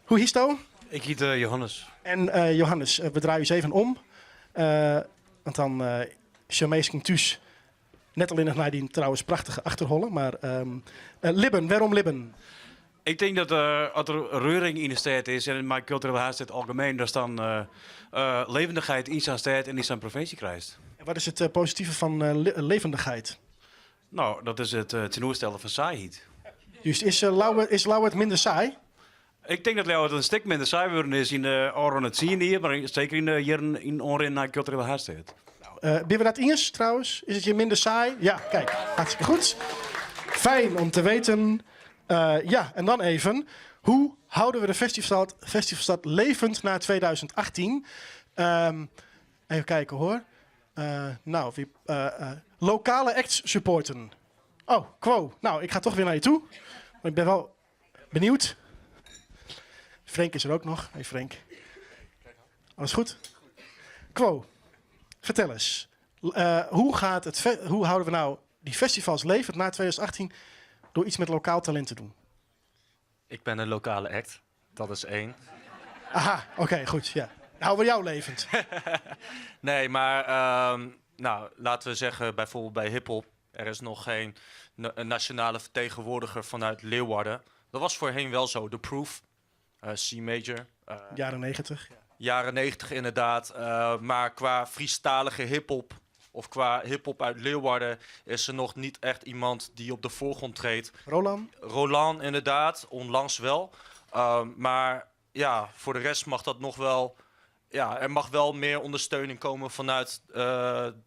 Hoe is het? Ik heet Johannes. En Johannes, we draaien eens even om. Want dan uh, Charmeesking thuis. Net alleen nog naar die trouwens prachtige achterhollen. Maar Libben, waarom Libben? Ik denk dat als er reuring in de stad is en in mijn culturele haast het algemeen, dat dan levendigheid in zijn stad en in zijn provincie krijgt. En wat is het positieve van levendigheid? Nou, dat is het tenoorzijde van saaiheid. Dus is Lauwert minder saai? Ik denk dat Leeuwarden een stuk minder saai worden is in de oren het zien hier, maar zeker in de jaren in onrin naar culturele haaststad. Nou, ben we dat eens trouwens? Is het je minder saai? Ja, kijk, hartstikke goed. Fijn om te weten. Ja, en dan even. Hoe houden we de festivalstad levend na 2018? Even kijken hoor. Nou, wie, lokale acts supporten. Oh, Quo. Nou, ik ga toch weer naar je toe. Maar ik ben wel benieuwd. Frank is er ook nog. Hey Frank. Alles goed? Quo, vertel eens. Hoe houden we nou die festivals levend na 2018 door iets met lokaal talent te doen? Ik ben een lokale act. Dat is één. Aha, oké, goed. Ja. Houden we jou levend. Nee, maar nou, laten we zeggen, bijvoorbeeld bij hiphop. Er is nog geen nationale vertegenwoordiger vanuit Leeuwarden. Dat was voorheen wel zo. The Proof, C-Major. Jaren 90. Jaren 90 inderdaad. Maar qua Friestalige hiphop Of qua hiphop uit Leeuwarden is er nog niet echt iemand die op de voorgrond treedt. Roland? Roland, inderdaad, onlangs wel. Maar ja, voor de rest mag dat nog wel. Ja, er mag wel meer ondersteuning komen vanuit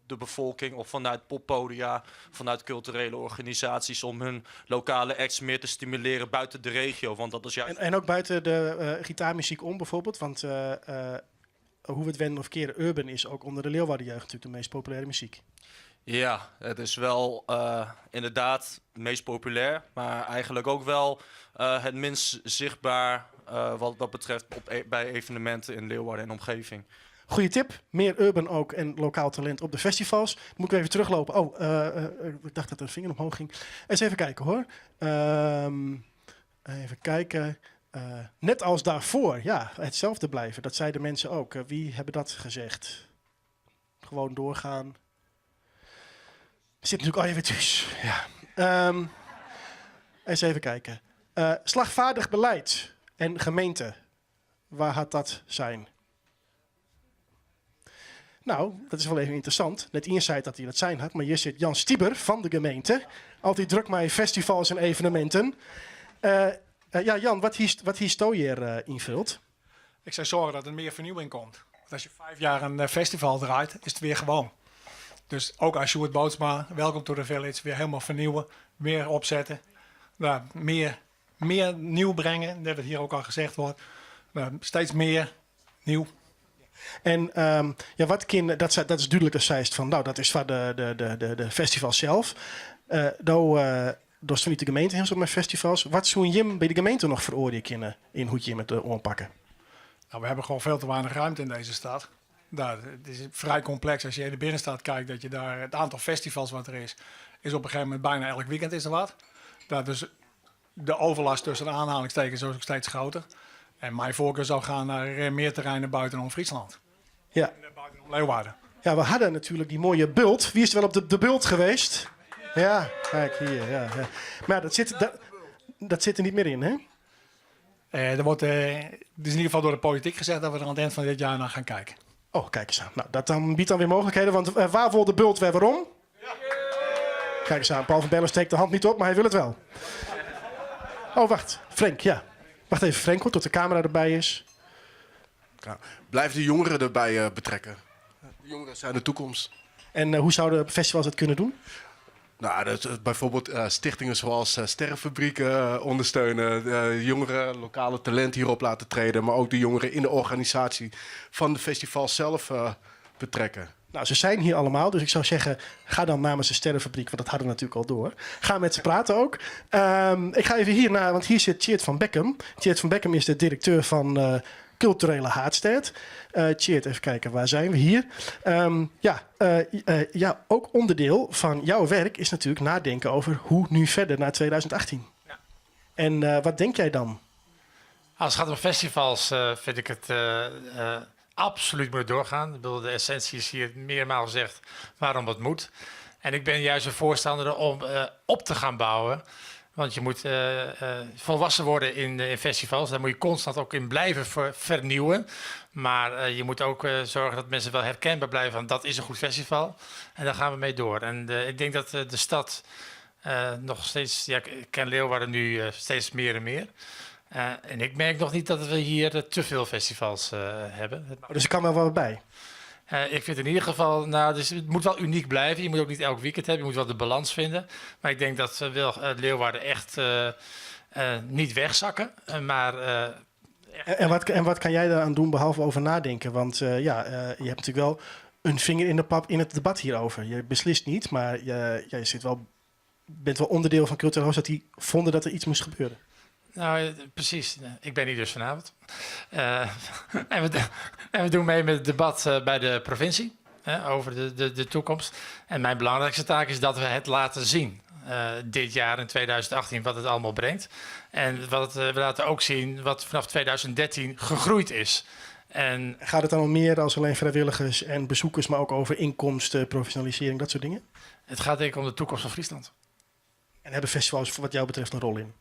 de bevolking of vanuit poppodia, vanuit culturele organisaties om hun lokale acts meer te stimuleren buiten de regio. Want dat is juist. En ook buiten de gitaarmuziek om bijvoorbeeld. Want hoe we het wenden of keren, urban is ook onder de Leeuwarden jeugd natuurlijk de meest populaire muziek. Ja, het is wel inderdaad het meest populair, maar eigenlijk ook wel het minst zichtbaar wat dat betreft bij evenementen in Leeuwarden en omgeving. Goeie tip. Meer urban ook en lokaal talent op de festivals. Moet ik even teruglopen. Oh, ik dacht dat er een vinger omhoog ging. Eens even kijken hoor. Even kijken. Net als daarvoor, ja, hetzelfde blijven. Dat zeiden mensen ook. Wie hebben dat gezegd? Gewoon doorgaan. Zit natuurlijk al even thuis. Ja. Eens even kijken. Slagvaardig beleid en gemeente. Waar had dat zijn? Nou, dat is wel even interessant. Net Ian zei dat hij dat zijn had, maar hier zit Jan Stieber van de gemeente. Altijd druk met festivals en evenementen. Ja, Jan, wat hier hier invult? Ik zou zorgen dat er meer vernieuwing komt. Want als je 5 jaar een festival draait, is het weer gewoon. Dus ook als Sjoerd Bootsma, Welcome to the Village, weer helemaal vernieuwen, meer opzetten. Nou, meer nieuw brengen, dat het hier ook al gezegd wordt. Nou, steeds meer nieuw. En ja, wat kind, dat, dat is duidelijk dat zij is van, nou, dat is van de festival zelf. Door niet de gemeente heel zo met festivals. Wat zou je bij de gemeente nog veroordelen kunnen in hoe je met de aanpakken? Nou, we hebben gewoon veel te weinig ruimte in deze stad. Nou, het is vrij complex als je in de binnenstad kijkt, dat je daar het aantal festivals wat er is, is op een gegeven moment bijna elk weekend is er wat. Daar dus de overlast tussen de aanhalingstekens is ook steeds groter. En mijn voorkeur zou gaan naar meer terreinen buitenom Friesland. En buitenom Leeuwarden. Ja, we hadden natuurlijk die mooie bult. Wie is er wel op de bult geweest? Ja, kijk hier. Ja, ja. Maar dat zit er niet meer in, hè? Het is in ieder geval door de politiek gezegd dat we er aan het eind van dit jaar naar gaan kijken. Oh, kijk eens aan. Nou, dat dan biedt dan weer mogelijkheden. Want waar wil de bult weer waarom? Kijk eens aan. Paul van Bellen steekt de hand niet op, maar hij wil het wel. Oh, wacht. Frank, ja. Wacht even, Frank, hoor, tot de camera erbij is. Ja, blijf de jongeren erbij betrekken. De jongeren zijn de toekomst. En hoe zouden festivals dat kunnen doen? Nou, dat bijvoorbeeld stichtingen zoals Sterrenfabrieken ondersteunen. Jongeren, lokale talent hierop laten treden. Maar ook de jongeren in de organisatie van de festivals zelf betrekken. Nou, ze zijn hier allemaal, dus ik zou zeggen, ga dan namens de Sterrenfabriek, want dat hadden we natuurlijk al door. Ga met ze praten ook. Ik ga even hier naar, want hier zit Tjeerd van Bekkum. Tjeerd van Bekkum is de directeur van Culturele Haadstêd. Tjeerd, even kijken, waar zijn we hier? Ook onderdeel van jouw werk is natuurlijk nadenken over hoe nu verder naar 2018. En wat denk jij dan? Als het gaat om festivals, vind ik het absoluut moet doorgaan. De essentie is hier meermaals gezegd waarom het moet. En ik ben juist een voorstander om op te gaan bouwen. Want je moet volwassen worden in festivals. Daar moet je constant ook in blijven vernieuwen. Maar je moet ook zorgen dat mensen wel herkenbaar blijven. Want dat is een goed festival. En daar gaan we mee door. En ik denk dat de stad nog steeds... Ja, ik ken Leeuwarden nu steeds meer en meer. En ik merk nog niet dat we hier te veel festivals hebben. Oh, dus er kan wel wat bij? Ik vind in ieder geval, nou, dus het moet wel uniek blijven. Je moet ook niet elk weekend hebben, je moet wel de balans vinden. Maar ik denk dat wel Leeuwarden echt niet wegzakken. Maar En wat kan jij daaraan doen behalve over nadenken? Want je hebt natuurlijk wel een vinger in de pap in het debat hierover. Je beslist niet, maar je bent wel onderdeel van Culturele Hoofdstad die vonden dat er iets moest gebeuren. Precies. Ik ben hier dus vanavond. En we doen mee met het debat bij de provincie, hè, over de toekomst. En mijn belangrijkste taak is dat we het laten zien. Dit jaar in 2018, wat het allemaal brengt. En we laten ook zien wat vanaf 2013 gegroeid is. En gaat het dan om meer dan alleen vrijwilligers en bezoekers, maar ook over inkomsten, professionalisering, dat soort dingen? Het gaat denk ik om de toekomst van Friesland. En hebben festivals wat jou betreft een rol in?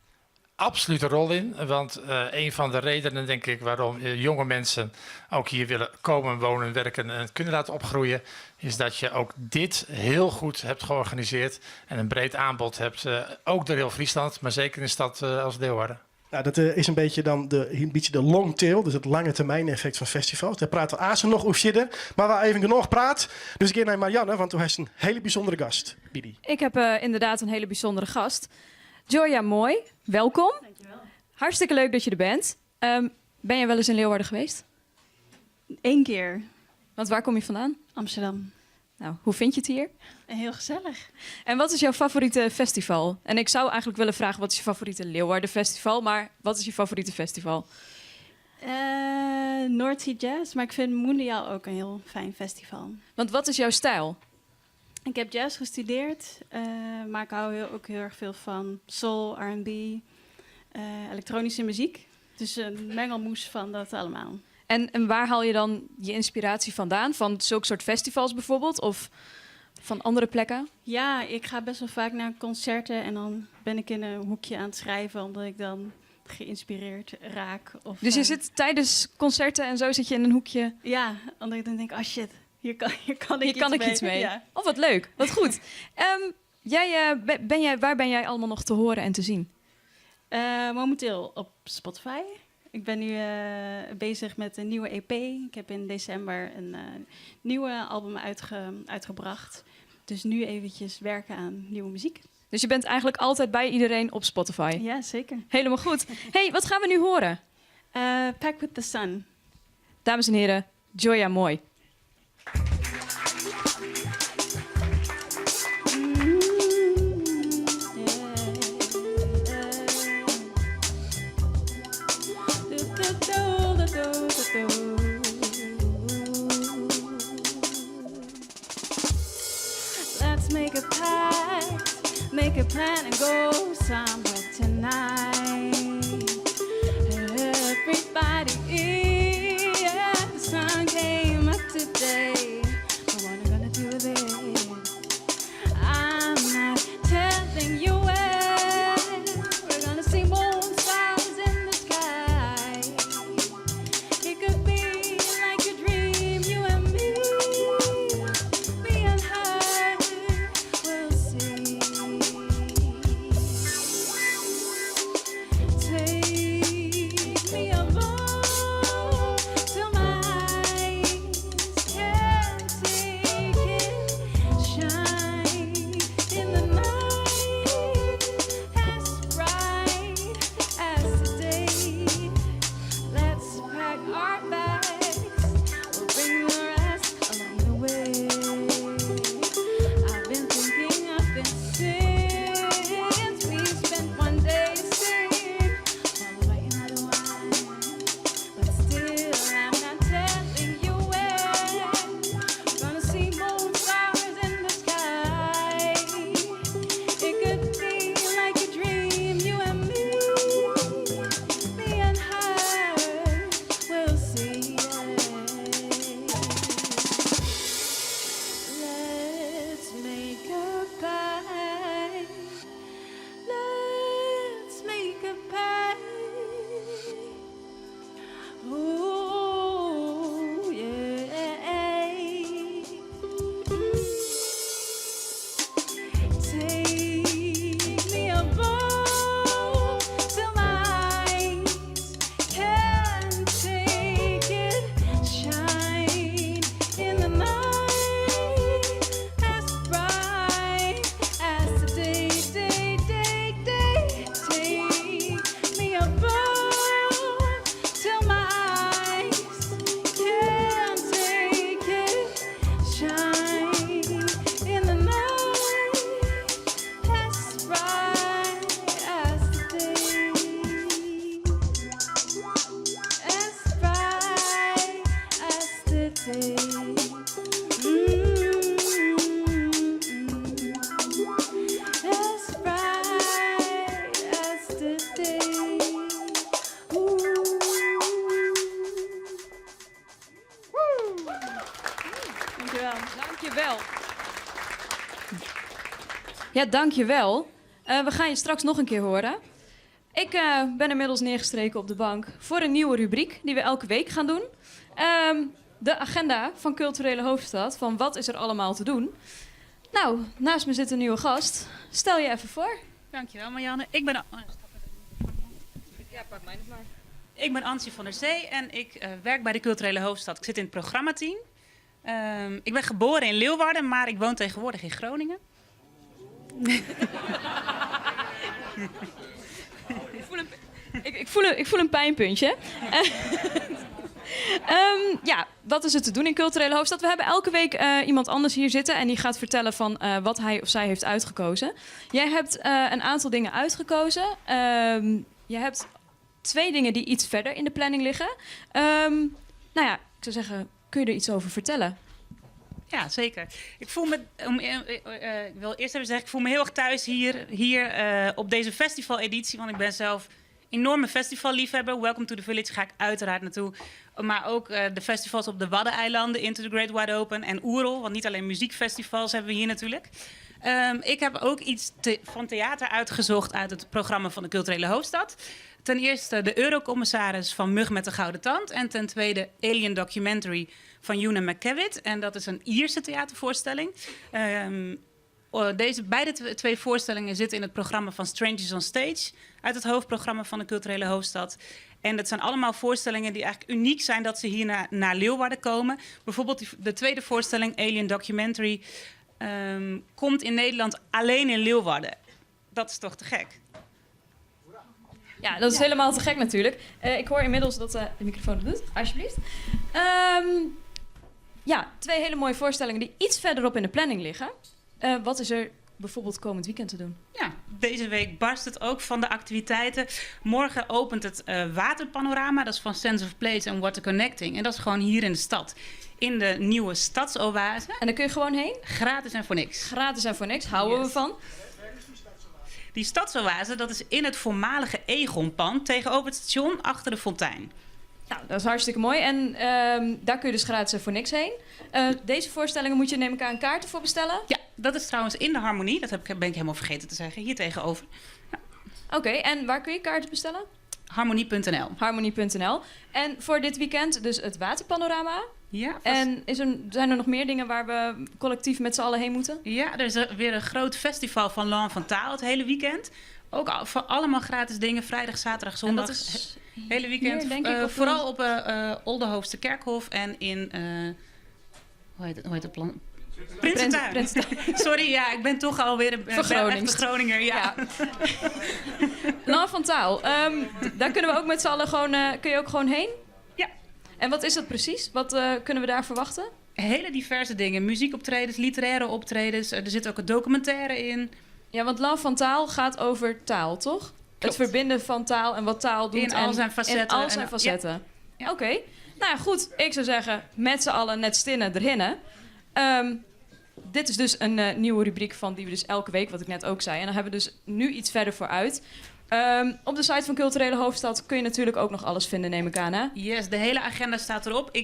absoluut een rol in. Want een van de redenen, denk ik, waarom jonge mensen ook hier willen komen, wonen, werken en kunnen laten opgroeien, is dat je ook dit heel goed hebt georganiseerd en een breed aanbod hebt. Ook door heel Friesland, maar zeker in een stad als Leeuwarden. Nou, dat is een beetje dan een beetje de long tail, dus het lange termijn effect van festivals. Daar praten we azen nog over verder. Maar waar even genoeg praat. Dus ik ga naar Marianne, want toen is een hele bijzondere gast. Bidi. Ik heb inderdaad een hele bijzondere gast. Joya Mooi, welkom. Dankjewel. Hartstikke leuk dat je er bent. Ben jij wel eens in Leeuwarden geweest? 1 keer. Want waar kom je vandaan? Amsterdam. Nou, hoe vind je het hier? Heel gezellig. En wat is jouw favoriete festival? En ik zou eigenlijk willen vragen, wat is je favoriete Leeuwarden festival? Maar wat is je favoriete festival? North Sea Jazz, maar ik vind Mundial ook een heel fijn festival. Want wat is jouw stijl? Ik heb jazz gestudeerd, maar ik hou ook heel erg veel van soul, R en B, elektronische muziek. Dus een mengelmoes van dat allemaal. En waar haal je dan je inspiratie vandaan? Van zulke soort festivals bijvoorbeeld? Of van andere plekken? Ja, ik ga best wel vaak naar concerten en dan ben ik in een hoekje aan het schrijven, omdat ik dan geïnspireerd raak. Of, dus je zit tijdens concerten en zo zit je in een hoekje? Ja, omdat ik dan denk, oh shit, hier kan ik Hier kan iets ik iets mee. mee. Ja. Oh, wat leuk, wat goed. Waar ben jij allemaal nog te horen en te zien? Momenteel op Spotify. Ik ben nu bezig met een nieuwe EP. Ik heb in december een nieuwe album uitgebracht. Dus nu eventjes werken aan nieuwe muziek. Dus je bent eigenlijk altijd bij iedereen op Spotify? Ja, zeker. Helemaal goed. Hey, wat gaan we nu horen? Pack with the Sun. Dames en heren, Joya Mooi. Let's make a pact, make a plan and go somewhere tonight. Everybody, yeah, the sun came up today. But what am I going to do with it? I'm not telling you where. We're going to see more stars in the sky. It could be like a dream, you and me. Me and her, we'll see. Take me along till my eyes can't take it. Shine in the night as bright as the day. Let's pack our bags. We'll bring the rest along the way. I've been thinking of this since we spent one day singing, followed by another one. But still, I'm not telling you where. We're going to see more stars in the sky. It could be like a dream, you and me, me and her. We'll see. Let's make a pact. Let's make a pact. Ooh, yeah. Take me above till my eyes can't take it. Shine in the night as bright as the day, day, day, day. Take me above till my eyes can't take it. Shine in the night as bright as the day. As bright as the day. As bright as the day. Ooh. Dankjewel. Dankjewel. Ja, dankjewel. We gaan je straks nog een keer horen. Ik ben inmiddels neergestreken op de bank voor een nieuwe rubriek die we elke week gaan doen. De agenda van Culturele Hoofdstad, van wat is er allemaal te doen. Nou, naast me zit een nieuwe gast. Stel je even voor. Dankjewel Marianne. Ik ben... Ja, pak mij nog maar. Ik ben Antje van der Zee en ik werk bij de Culturele Hoofdstad. Ik zit in het programmateam. Ik ben geboren in Leeuwarden, maar ik woon tegenwoordig in Groningen. Ik voel een pijnpuntje. Ja, wat is er te doen in Culturele Hoofdstad? We hebben elke week iemand anders hier zitten en die gaat vertellen van wat hij of zij heeft uitgekozen. Jij hebt een aantal dingen uitgekozen. Je hebt 2 dingen die iets verder in de planning liggen. Ik zou zeggen, kun je er iets over vertellen? Ja, zeker. Ik voel me, om, ik wil eerst even zeggen, ik voel me heel erg thuis hier op deze festivaleditie, want ik ben zelf enorme festivalliefhebber. Welcome to the Village ga ik uiteraard naartoe. Maar ook de festivals op de Waddeneilanden, Into the Great Wide Open en Oerol. Want niet alleen muziekfestivals hebben we hier natuurlijk. Ik heb ook iets van theater uitgezocht uit het programma van de Culturele Hoofdstad. Ten eerste de Eurocommissaris van Mug met de Gouden Tand. En ten tweede Alien Documentary van Una McKevitt. En dat is een Ierse theatervoorstelling. Deze beide twee voorstellingen zitten in het programma van Strangers on Stage, uit het hoofdprogramma van de Culturele Hoofdstad. En dat zijn allemaal voorstellingen die eigenlijk uniek zijn dat ze hier naar Leeuwarden komen. Bijvoorbeeld de tweede voorstelling, Alien Documentary, komt in Nederland alleen in Leeuwarden. Dat is toch te gek? Ja, dat is helemaal te gek natuurlijk. Ik hoor inmiddels dat de microfoon het doet, alsjeblieft. 2 hele mooie voorstellingen die iets verderop in de planning liggen. Wat is er bijvoorbeeld komend weekend te doen? Ja, deze week barst het ook van de activiteiten. Morgen opent het waterpanorama. Dat is van Sense of Place en Water Connecting. En dat is gewoon hier in de stad. In de nieuwe stadsoase. En daar kun je gewoon heen? Gratis en voor niks. Gratis en voor niks, houden we van. Die stadsoase, dat is in het voormalige Egonpand tegenover het station achter de fontein. Nou, dat is hartstikke mooi. En daar kun je dus gratis en voor niks heen. Deze voorstellingen moet je, neem ik aan, kaarten voor bestellen? Ja, dat is trouwens in de Harmonie. Dat ben ik helemaal vergeten te zeggen. Hier tegenover. Ja. Oké, en waar kun je kaarten bestellen? Harmonie punt N L. Harmonie punt N L. En voor dit weekend dus het waterpanorama. Ja, vast. En zijn er nog meer dingen waar we collectief met z'n allen heen moeten? Ja, er is weer een groot festival van Lan van Taal het hele weekend. Ook voor allemaal gratis dingen, vrijdag, zaterdag, En dat zondag. is Hele weekend. hier, denk ik, of Vooral niet? op Oldehoofdse Kerkhof en in hoe heet het plan? Prinsentuin. Prinsentuin. Sorry, ja, ik ben toch alweer een Vergronings. echte Groninger. Ja. Ja. Lan van Taal, daar kunnen we ook met z'n allen gewoon, kun je ook gewoon heen? Ja. En wat is dat precies? Wat kunnen we daar verwachten? Hele diverse dingen. Muziekoptredens, literaire optredens. Er zit ook een documentaire in. Ja, want Lan van Taal gaat over taal, toch? Klopt. Het verbinden van taal en wat taal doet. In al en zijn facetten. In al en zijn ja. facetten. Ja. Oké. Ik zou zeggen, met z'n allen net stinnen erhinnen. Dit is dus een nieuwe rubriek van die we dus elke week, wat ik net ook zei. En dan hebben we dus nu iets verder vooruit. Op de site van Culturele Hoofdstad kun je natuurlijk ook nog alles vinden, neem ik aan, hè? Yes, de hele agenda staat erop.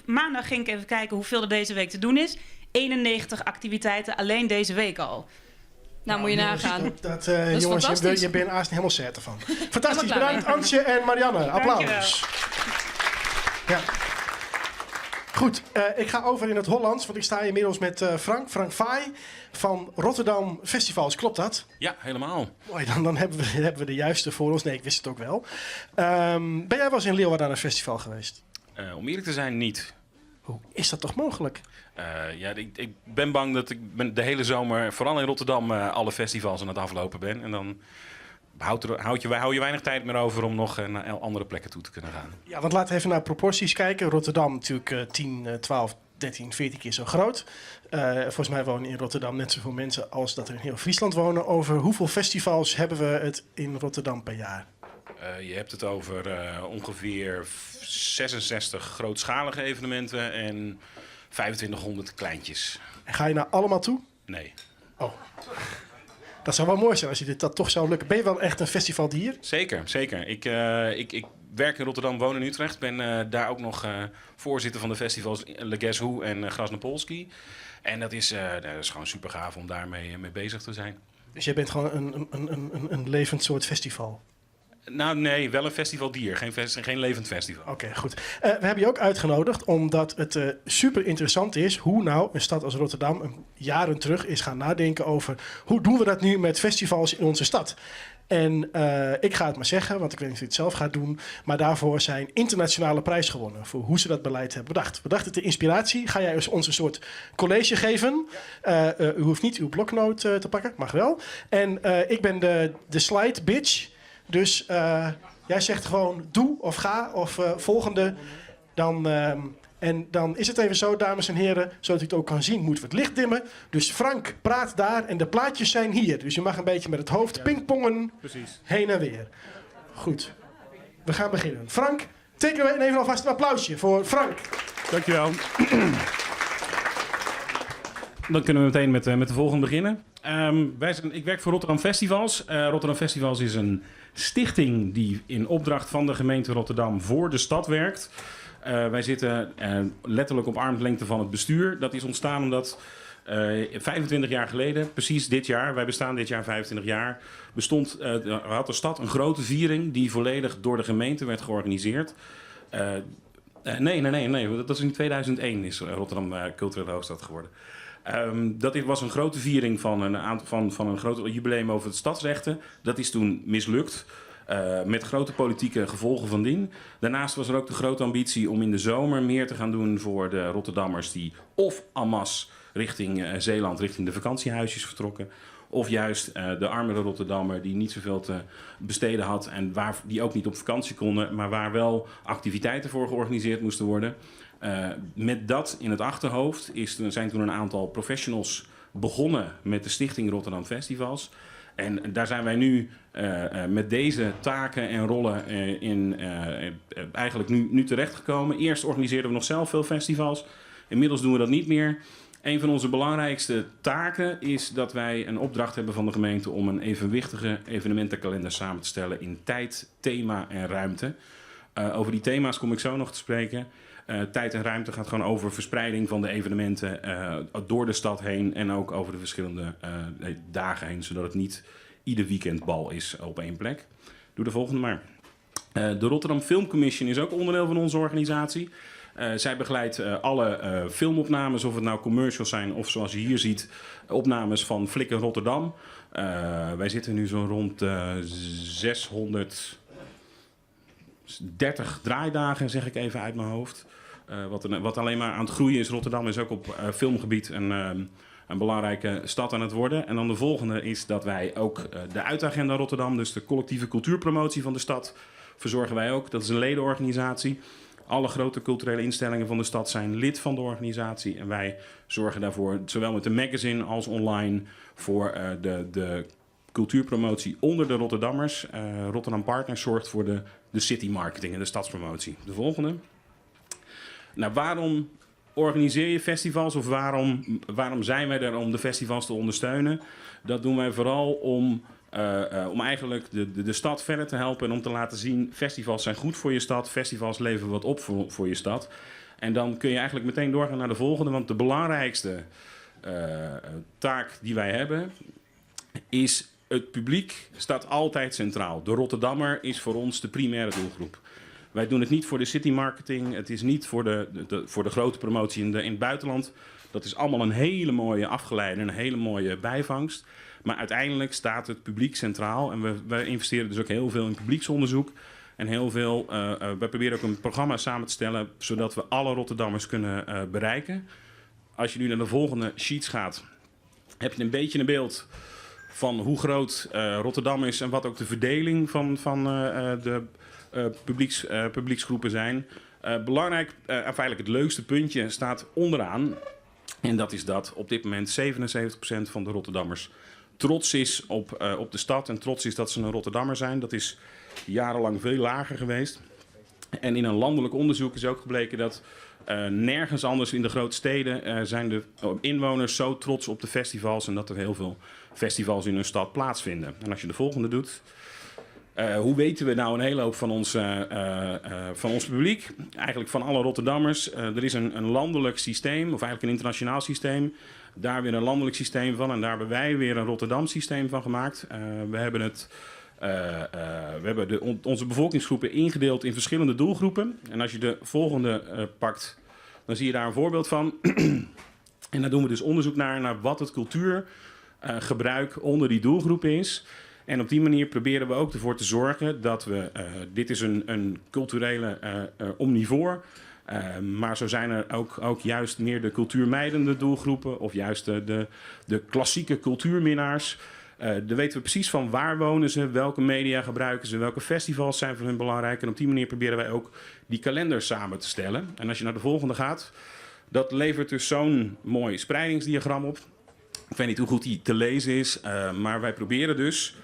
Maandag ging ik even kijken hoeveel er deze week te doen is. 91 activiteiten alleen deze week al. Nou, moet je Jongens, nagaan. dat Dat is jongens, fantastisch. je bent haast helemaal zet ervan. Fantastisch, Helemaal klaar bedankt mee. Antje en Marianne. Applaus. Dankjewel. Ja. Goed, ik ga over in het Hollands, want ik sta inmiddels met Frank Faaij van Rotterdam Festivals. Klopt dat? Ja, helemaal. Mooi, dan hebben we de juiste voor ons. Nee, ik wist het ook wel. Ben jij wel eens in Leeuwarden aan een festival geweest? Om eerlijk te zijn, niet. Hoe is dat toch mogelijk? Ja, ik ben bang dat ik de hele zomer, vooral in Rotterdam, alle festivals aan het aflopen ben. En dan hou je weinig tijd meer over om nog naar andere plekken toe te kunnen gaan. Ja, want laten we even naar proporties kijken. Rotterdam natuurlijk 10, 12, 13, 14 keer zo groot. Volgens mij wonen in Rotterdam net zoveel mensen als dat er in heel Friesland wonen. Over hoeveel festivals hebben we het in Rotterdam per jaar? Je hebt het over ongeveer 66 grootschalige evenementen en 2500 kleintjes. En ga je naar allemaal toe? Nee. Oh. Dat zou wel mooi zijn als je dit dat toch zou lukken. Ben je wel echt een festivaldier? Zeker, zeker. Ik werk in Rotterdam, woon in Utrecht. Ben daar ook nog voorzitter van de festivals Le Guess Who en Krasnapolsky. En dat is gewoon super gaaf om daarmee mee bezig te zijn. Dus jij bent gewoon een levend soort festival? Nou nee, wel een festivaldier, geen, geen levend festival. Oké, goed. We hebben je ook uitgenodigd omdat het super interessant is hoe nou een stad als Rotterdam een jaren terug is gaan nadenken over hoe doen we dat nu met festivals in onze stad. En ik ga het maar zeggen, want ik weet niet of je het zelf gaat doen. Maar daarvoor zijn internationale prijs gewonnen voor hoe ze dat beleid hebben bedacht. We dachten, de inspiratie, ga jij ons een soort college geven? U hoeft niet uw bloknoot te pakken, mag wel. En ik ben de slide bitch. Dus jij zegt gewoon doe of ga of volgende. Dan, en dan is het even zo, dames en heren, zodat u het ook kan zien, moeten we het licht dimmen. Dus Frank praat daar en de plaatjes zijn hier. Dus je mag een beetje met het hoofd pingpongen, heen en weer. Goed, we gaan beginnen. Frank, take away en even alvast een applausje voor Frank. Dankjewel. Dan kunnen we meteen met de volgende beginnen. Ik werk voor Rotterdam Festivals. Rotterdam Festivals is een stichting die in opdracht van de gemeente Rotterdam voor de stad werkt. Wij zitten letterlijk op armslengte van het bestuur. Dat is ontstaan omdat 25 jaar geleden, precies dit jaar, wij bestaan dit jaar 25 jaar, had de stad een grote viering die volledig door de gemeente werd georganiseerd. Nee, nee, nee, nee, dat is in 2001 is Rotterdam culturele hoofdstad geworden. Dat was een grote viering van een, aantal, van een groot jubileum over het stadsrechten. Dat is toen mislukt. Met grote politieke gevolgen van dien. Daarnaast was er ook de grote ambitie om in de zomer meer te gaan doen voor de Rotterdammers die of en masse richting Zeeland, richting de vakantiehuisjes vertrokken. Of juist de armere Rotterdammer die niet zoveel te besteden had en die ook niet op vakantie konden, maar waar wel activiteiten voor georganiseerd moesten worden. Met dat in het achterhoofd zijn toen een aantal professionals begonnen met de Stichting Rotterdam Festivals. En daar zijn wij nu met deze taken en rollen in eigenlijk nu terechtgekomen. Eerst organiseerden we nog zelf veel festivals. Inmiddels doen we dat niet meer. Een van onze belangrijkste taken is dat wij een opdracht hebben van de gemeente om een evenwichtige evenementenkalender samen te stellen in tijd, thema en ruimte. Over die thema's kom ik zo nog te spreken. Tijd en ruimte gaat gewoon over verspreiding van de evenementen door de stad heen en ook over de verschillende dagen heen, zodat het niet ieder weekend bal is op één plek. Doe de volgende maar. De Rotterdam Film Commission is ook onderdeel van onze organisatie. Zij begeleidt alle filmopnames, of het nou commercials zijn of zoals je hier ziet, opnames van Flikker Rotterdam. Wij zitten nu zo rond 630 draaidagen, zeg ik even uit mijn hoofd. Wat alleen maar aan het groeien is. Rotterdam is ook op filmgebied een belangrijke stad aan het worden. En dan de volgende is dat wij ook de Uitagenda Rotterdam, dus de collectieve cultuurpromotie van de stad, verzorgen wij ook. Dat is een ledenorganisatie. Alle grote culturele instellingen van de stad zijn lid van de organisatie. En wij zorgen daarvoor, zowel met de magazine als online, voor de cultuurpromotie onder de Rotterdammers. Rotterdam Partners zorgt voor de city marketing en de stadspromotie. De volgende. Waarom organiseer je festivals of waarom zijn wij er om de festivals te ondersteunen? Dat doen wij vooral om eigenlijk de stad verder te helpen en om te laten zien, festivals zijn goed voor je stad, festivals leveren wat op voor je stad. En dan kun je eigenlijk meteen doorgaan naar de volgende, want de belangrijkste taak die wij hebben is het publiek staat altijd centraal. De Rotterdammer is voor ons de primaire doelgroep. Wij doen het niet voor de city marketing, het is niet voor de grote promotie in het buitenland. Dat is allemaal een hele mooie afgeleide, een hele mooie bijvangst. Maar uiteindelijk staat het publiek centraal en wij investeren dus ook heel veel in publieksonderzoek. En heel veel, wij proberen ook een programma samen te stellen, zodat we alle Rotterdammers kunnen bereiken. Als je nu naar de volgende sheets gaat, heb je een beetje een beeld van hoe groot Rotterdam is en wat ook de verdeling van de publieksgroepen zijn. Belangrijk, of eigenlijk het leukste puntje staat onderaan. En dat is dat op dit moment 77% van de Rotterdammers trots is op de stad en trots is dat ze een Rotterdammer zijn. Dat is jarenlang veel lager geweest. En in een landelijk onderzoek is ook gebleken dat nergens anders in de grote steden zijn de inwoners zo trots op de festivals en dat er heel veel festivals in hun stad plaatsvinden. En als je de volgende doet. Hoe weten we nou een hele hoop van ons publiek? Eigenlijk van alle Rotterdammers. Er is een landelijk systeem, of eigenlijk een internationaal systeem. Daar weer een landelijk systeem van en daar hebben wij weer een Rotterdam systeem van gemaakt. We hebben het We hebben de, onze bevolkingsgroepen ingedeeld in verschillende doelgroepen. En als je de volgende pakt, dan zie je daar een voorbeeld van. En daar doen we dus onderzoek naar, naar wat het cultuurgebruik onder die doelgroep is. En op die manier proberen we ook ervoor te zorgen dat we. Dit is een culturele omnivoor. Maar zo zijn er ook juist meer de cultuurmijdende doelgroepen of juist de klassieke cultuurminnaars. Dan weten we precies van waar wonen ze, welke media gebruiken ze, welke festivals zijn voor hun belangrijk. En op die manier proberen wij ook die kalender samen te stellen. En als je naar de volgende gaat, dat levert dus zo'n mooi spreidingsdiagram op. Ik weet niet hoe goed die te lezen is, maar wij proberen dus.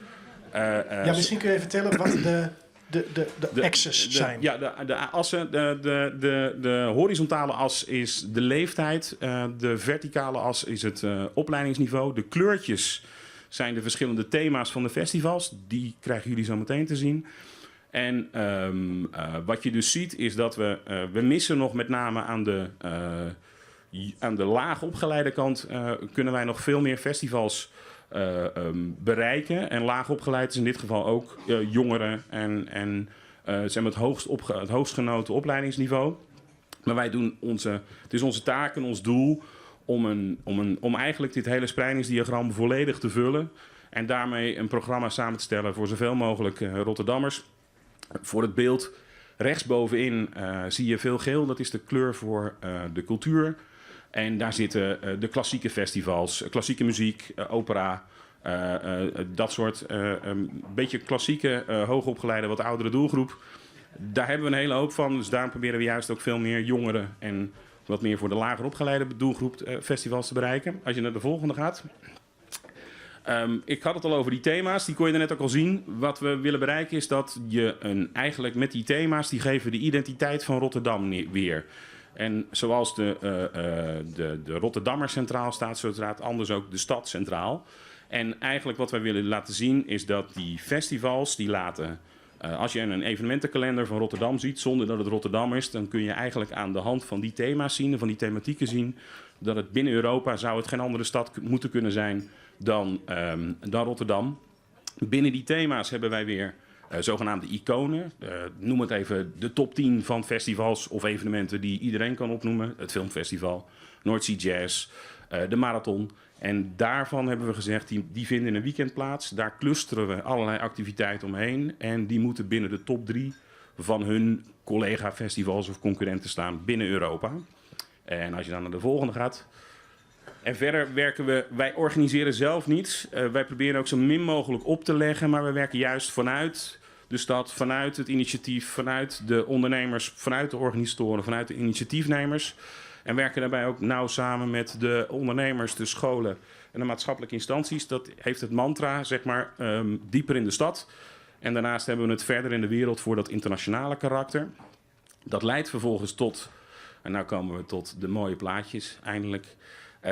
Ja, misschien kun je even vertellen wat de axes zijn. Ja, de assen. De horizontale as is de leeftijd. De verticale as is het opleidingsniveau. De kleurtjes zijn de verschillende thema's van de festivals. Die krijgen jullie zo meteen te zien. En wat je dus ziet is dat we missen nog met name aan de laag opgeleide kant kunnen wij nog veel meer festivals bereiken. En laag opgeleid is in dit geval ook jongeren en zeg maar het hoogst genoten opleidingsniveau. Maar wij doen onze, het is onze taak en ons doel om eigenlijk dit hele spreidingsdiagram volledig te vullen. En daarmee een programma samen te stellen voor zoveel mogelijk Rotterdammers. Voor het beeld rechtsbovenin zie je veel geel. Dat is de kleur voor de cultuur. En daar zitten de klassieke festivals, klassieke muziek, opera, dat soort een beetje klassieke, hoogopgeleide, wat oudere doelgroep. Daar hebben we een hele hoop van. Dus daarom proberen we juist ook veel meer jongeren en wat meer voor de lager opgeleide doelgroep festivals te bereiken. Als je naar de volgende gaat. Ik had het al over die thema's, die kon je net ook al zien. Wat we willen bereiken is dat je eigenlijk met die thema's, die geven de identiteit van Rotterdam weer. En zoals de Rotterdammer centraal staat, zo staat anders ook de stad centraal. En eigenlijk wat wij willen laten zien is dat die festivals, die laten... Als je een evenementenkalender van Rotterdam ziet, zonder dat het Rotterdam is, dan kun je eigenlijk aan de hand van die thema's zien, van die thematieken zien, dat het binnen Europa zou het geen andere stad moeten kunnen zijn dan Rotterdam. Binnen die thema's hebben wij weer zogenaamde iconen. Noem het even de top 10 van festivals of evenementen die iedereen kan opnoemen. Het Filmfestival, North Sea Jazz, de Marathon. En daarvan hebben we gezegd, die vinden in een weekend plaats. Daar clusteren we allerlei activiteiten omheen. En die moeten binnen de top 3 van hun collega-festivals of concurrenten staan binnen Europa. En als je dan naar de volgende gaat... En verder werken we, wij organiseren zelf niets. Wij proberen ook zo min mogelijk op te leggen, maar we werken juist vanuit de stad, vanuit het initiatief, vanuit de ondernemers, vanuit de organisatoren, vanuit de initiatiefnemers. En werken daarbij ook nauw samen met de ondernemers, de scholen en de maatschappelijke instanties. Dat heeft het mantra, dieper in de stad. En daarnaast hebben we het verder in de wereld voor dat internationale karakter. Dat leidt vervolgens tot, en nou komen we tot de mooie plaatjes eindelijk.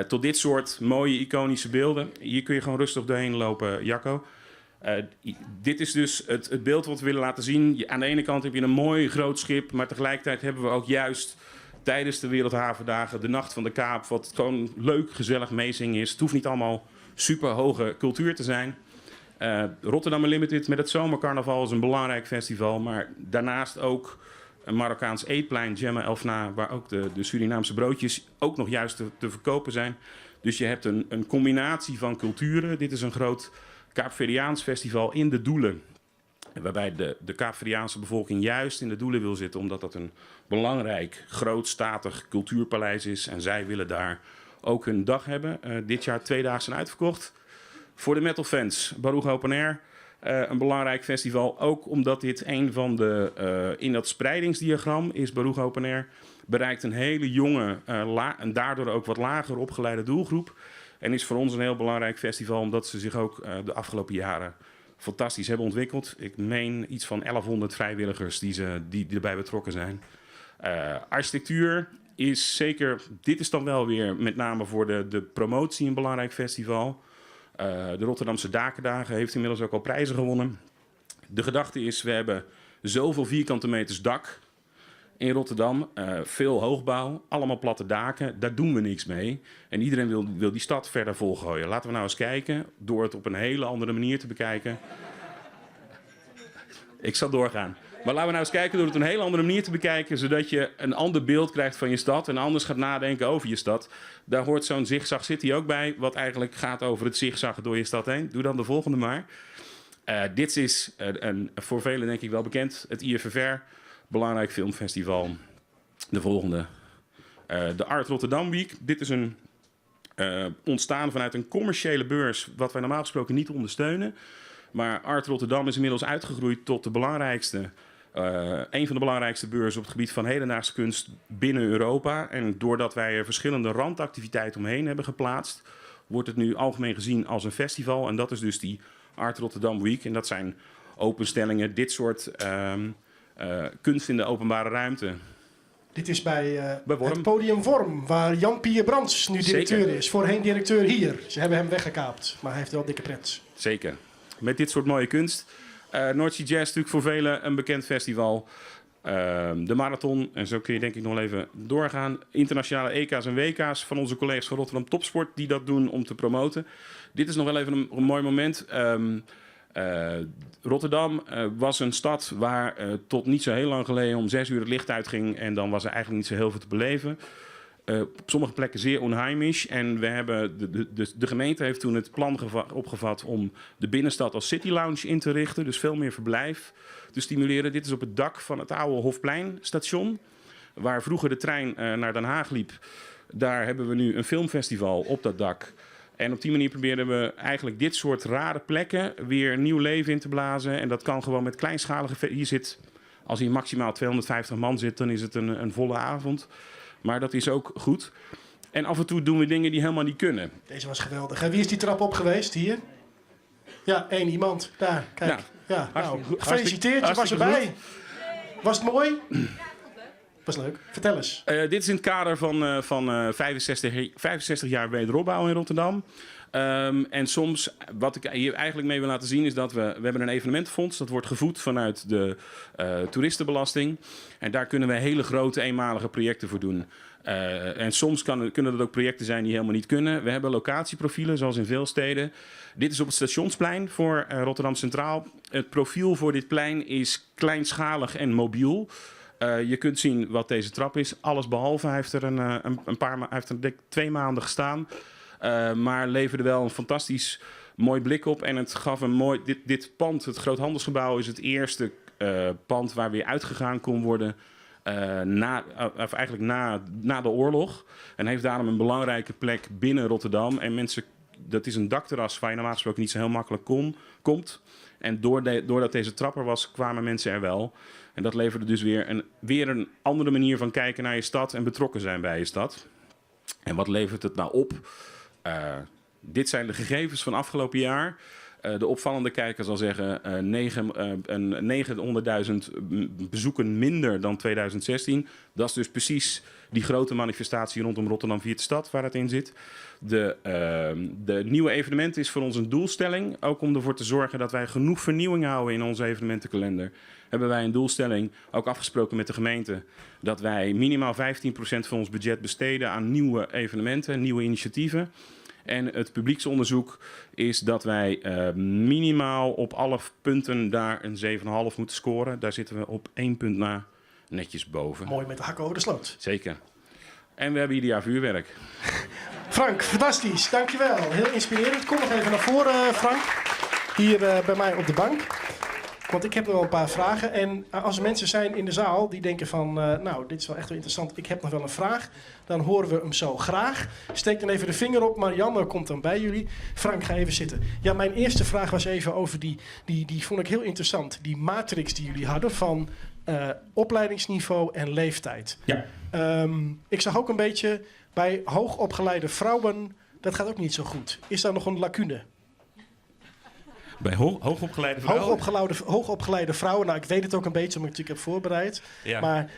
Tot dit soort mooie iconische beelden. Hier kun je gewoon rustig doorheen lopen, Jacco. Dit is dus het beeld wat we willen laten zien. Aan de ene kant heb je een mooi groot schip, maar tegelijkertijd hebben we ook juist tijdens de Wereldhavendagen de Nacht van de Kaap, wat gewoon leuk, gezellig meezingen is. Het hoeft niet allemaal super hoge cultuur te zijn. Rotterdam Unlimited met het zomercarnaval is een belangrijk festival, maar daarnaast ook een Marokkaans eetplein, Jemaa el-Fna, waar ook de Surinaamse broodjes ook nog juist te verkopen zijn. Dus je hebt een combinatie van culturen. Dit is een groot Kaapverdiaans festival in de Doelen. Waarbij de Kaapverdiaanse bevolking juist in de Doelen wil zitten, omdat dat een belangrijk, groot, statig cultuurpaleis is. En zij willen daar ook hun dag hebben. Dit jaar 2 dagen zijn uitverkocht. Voor de metalfans, Baroeg Open Air. Een belangrijk festival, ook omdat dit een van de... in dat spreidingsdiagram is Baroeg Open Air... bereikt een hele jonge en daardoor ook wat lager opgeleide doelgroep. En is voor ons een heel belangrijk festival, omdat ze zich ook de afgelopen jaren fantastisch hebben ontwikkeld. Ik meen iets van 1100 vrijwilligers die erbij betrokken zijn. Architectuur is zeker... Dit is dan wel weer met name voor de promotie een belangrijk festival. De Rotterdamse Dakendagen heeft inmiddels ook al prijzen gewonnen. De gedachte is, we hebben zoveel vierkante meters dak in Rotterdam. Veel hoogbouw, allemaal platte daken. Daar doen we niks mee. En iedereen wil die stad verder volgooien. Laten we nou eens kijken, door het op een hele andere manier te bekijken. Ik zal doorgaan. Maar laten we nou eens kijken door het op een hele andere manier te bekijken, zodat je een ander beeld krijgt van je stad en anders gaat nadenken over je stad. Daar hoort zo'n Zigzag City ook bij, wat eigenlijk gaat over het zigzaggen door je stad heen. Doe dan de volgende maar. Dit is voor velen denk ik wel bekend, het IFFR, belangrijk filmfestival. De volgende. De Art Rotterdam Week. Dit is een ontstaan vanuit een commerciële beurs, wat wij normaal gesproken niet ondersteunen. Maar Art Rotterdam is inmiddels uitgegroeid tot een van de belangrijkste beurzen op het gebied van hedendaagse kunst binnen Europa. En doordat wij er verschillende randactiviteiten omheen hebben geplaatst, wordt het nu algemeen gezien als een festival. En dat is dus die Art Rotterdam Week. En dat zijn openstellingen, dit soort kunst in de openbare ruimte. Dit is bij Bij Worm. het podium Worm, waar Jan-Pier Brands nu directeur is. Voorheen directeur hier. Ze hebben hem weggekaapt, maar hij heeft wel dikke pret. Zeker. Met dit soort mooie kunst. North Sea Jazz natuurlijk voor velen een bekend festival. De marathon, en zo kun je denk ik nog even doorgaan. Internationale EK's en WK's van onze collega's van Rotterdam Topsport die dat doen om te promoten. Dit is nog wel even een mooi moment. Rotterdam was een stad waar tot niet zo heel lang geleden om 6 uur het licht uitging en dan was er eigenlijk niet zo heel veel te beleven. Op sommige plekken zeer onheimisch. En de gemeente heeft toen het plan opgevat om de binnenstad als city lounge in te richten. Dus veel meer verblijf te stimuleren. Dit is op het dak van het oude Hofpleinstation, waar vroeger de trein naar Den Haag liep. Daar hebben we nu een filmfestival op dat dak. En op die manier proberen we eigenlijk dit soort rare plekken weer nieuw leven in te blazen. En dat kan gewoon met kleinschalige hier zit, als hier maximaal 250 man zit, dan is het een volle avond. Maar dat is ook goed. En af en toe doen we dingen die helemaal niet kunnen. Deze was geweldig. En wie is die trap op geweest hier? Ja, één iemand. Daar, kijk. Gefeliciteerd, je was Hartstikke erbij. goed. Was het mooi? Was leuk. Vertel eens. Dit is in het kader van 65 jaar wederopbouw in Rotterdam. En soms, wat ik hier eigenlijk mee wil laten zien, is dat we hebben een evenementenfonds. Dat wordt gevoed vanuit de toeristenbelasting. En daar kunnen we hele grote eenmalige projecten voor doen. En soms kunnen dat ook projecten zijn die helemaal niet kunnen. We hebben locatieprofielen, zoals in veel steden. Dit is op het stationsplein voor Rotterdam Centraal. Het profiel voor dit plein is kleinschalig en mobiel. Je kunt zien wat deze trap is. Alles behalve, hij heeft er een een, een paar ma-, hij heeft er dik 2 maanden gestaan. Maar leverde wel een fantastisch mooi blik op. En het gaf een mooi... Dit, dit pand, het Groothandelsgebouw, is het eerste pand waar weer uitgegaan kon worden. Na of eigenlijk na, na de oorlog. En heeft daarom een belangrijke plek binnen Rotterdam. En mensen, dat is een dakterras waar je normaal gesproken niet zo heel makkelijk komt. En doordat deze trap er was, kwamen mensen er wel. En dat leverde dus weer een andere manier van kijken naar je stad en betrokken zijn bij je stad. En wat levert het nou op? Dit zijn de gegevens van afgelopen jaar. De opvallende kijker zal zeggen een 900.000 bezoeken minder dan 2016. Dat is dus precies die grote manifestatie rondom Rotterdam Viert de Stad waar het in zit. De nieuwe evenement is voor ons een doelstelling. Ook om ervoor te zorgen dat wij genoeg vernieuwing houden in onze evenementenkalender. Hebben wij een doelstelling, ook afgesproken met de gemeente, dat wij minimaal 15% van ons budget besteden aan nieuwe evenementen, nieuwe initiatieven. En het publieksonderzoek is dat wij minimaal op alle punten daar een 7,5 moeten scoren. Daar zitten we op 1 punt na netjes boven. Mooi met de hakken over de sloot. Zeker. En we hebben ieder jaar vuurwerk. Frank, fantastisch. Dankjewel. Heel inspirerend. Kom nog even naar voren, Frank. Hier bij mij op de bank. Want ik heb nog wel een paar vragen. En als er mensen zijn in de zaal die denken van, nou, dit is wel echt wel interessant. Ik heb nog wel een vraag. Dan horen we hem zo graag. Steek dan even de vinger op. Marianne komt dan bij jullie. Frank, ga even zitten. Ja, mijn eerste vraag was even over die vond ik heel interessant. Die matrix die jullie hadden van opleidingsniveau en leeftijd. Ik zag ook een beetje bij hoogopgeleide vrouwen, dat gaat ook niet zo goed. Is daar nog een lacune? Bij hoogopgeleide vrouwen? Hoogopgeleide vrouwen. Ik weet het ook een beetje, omdat ik het natuurlijk heb voorbereid. Maar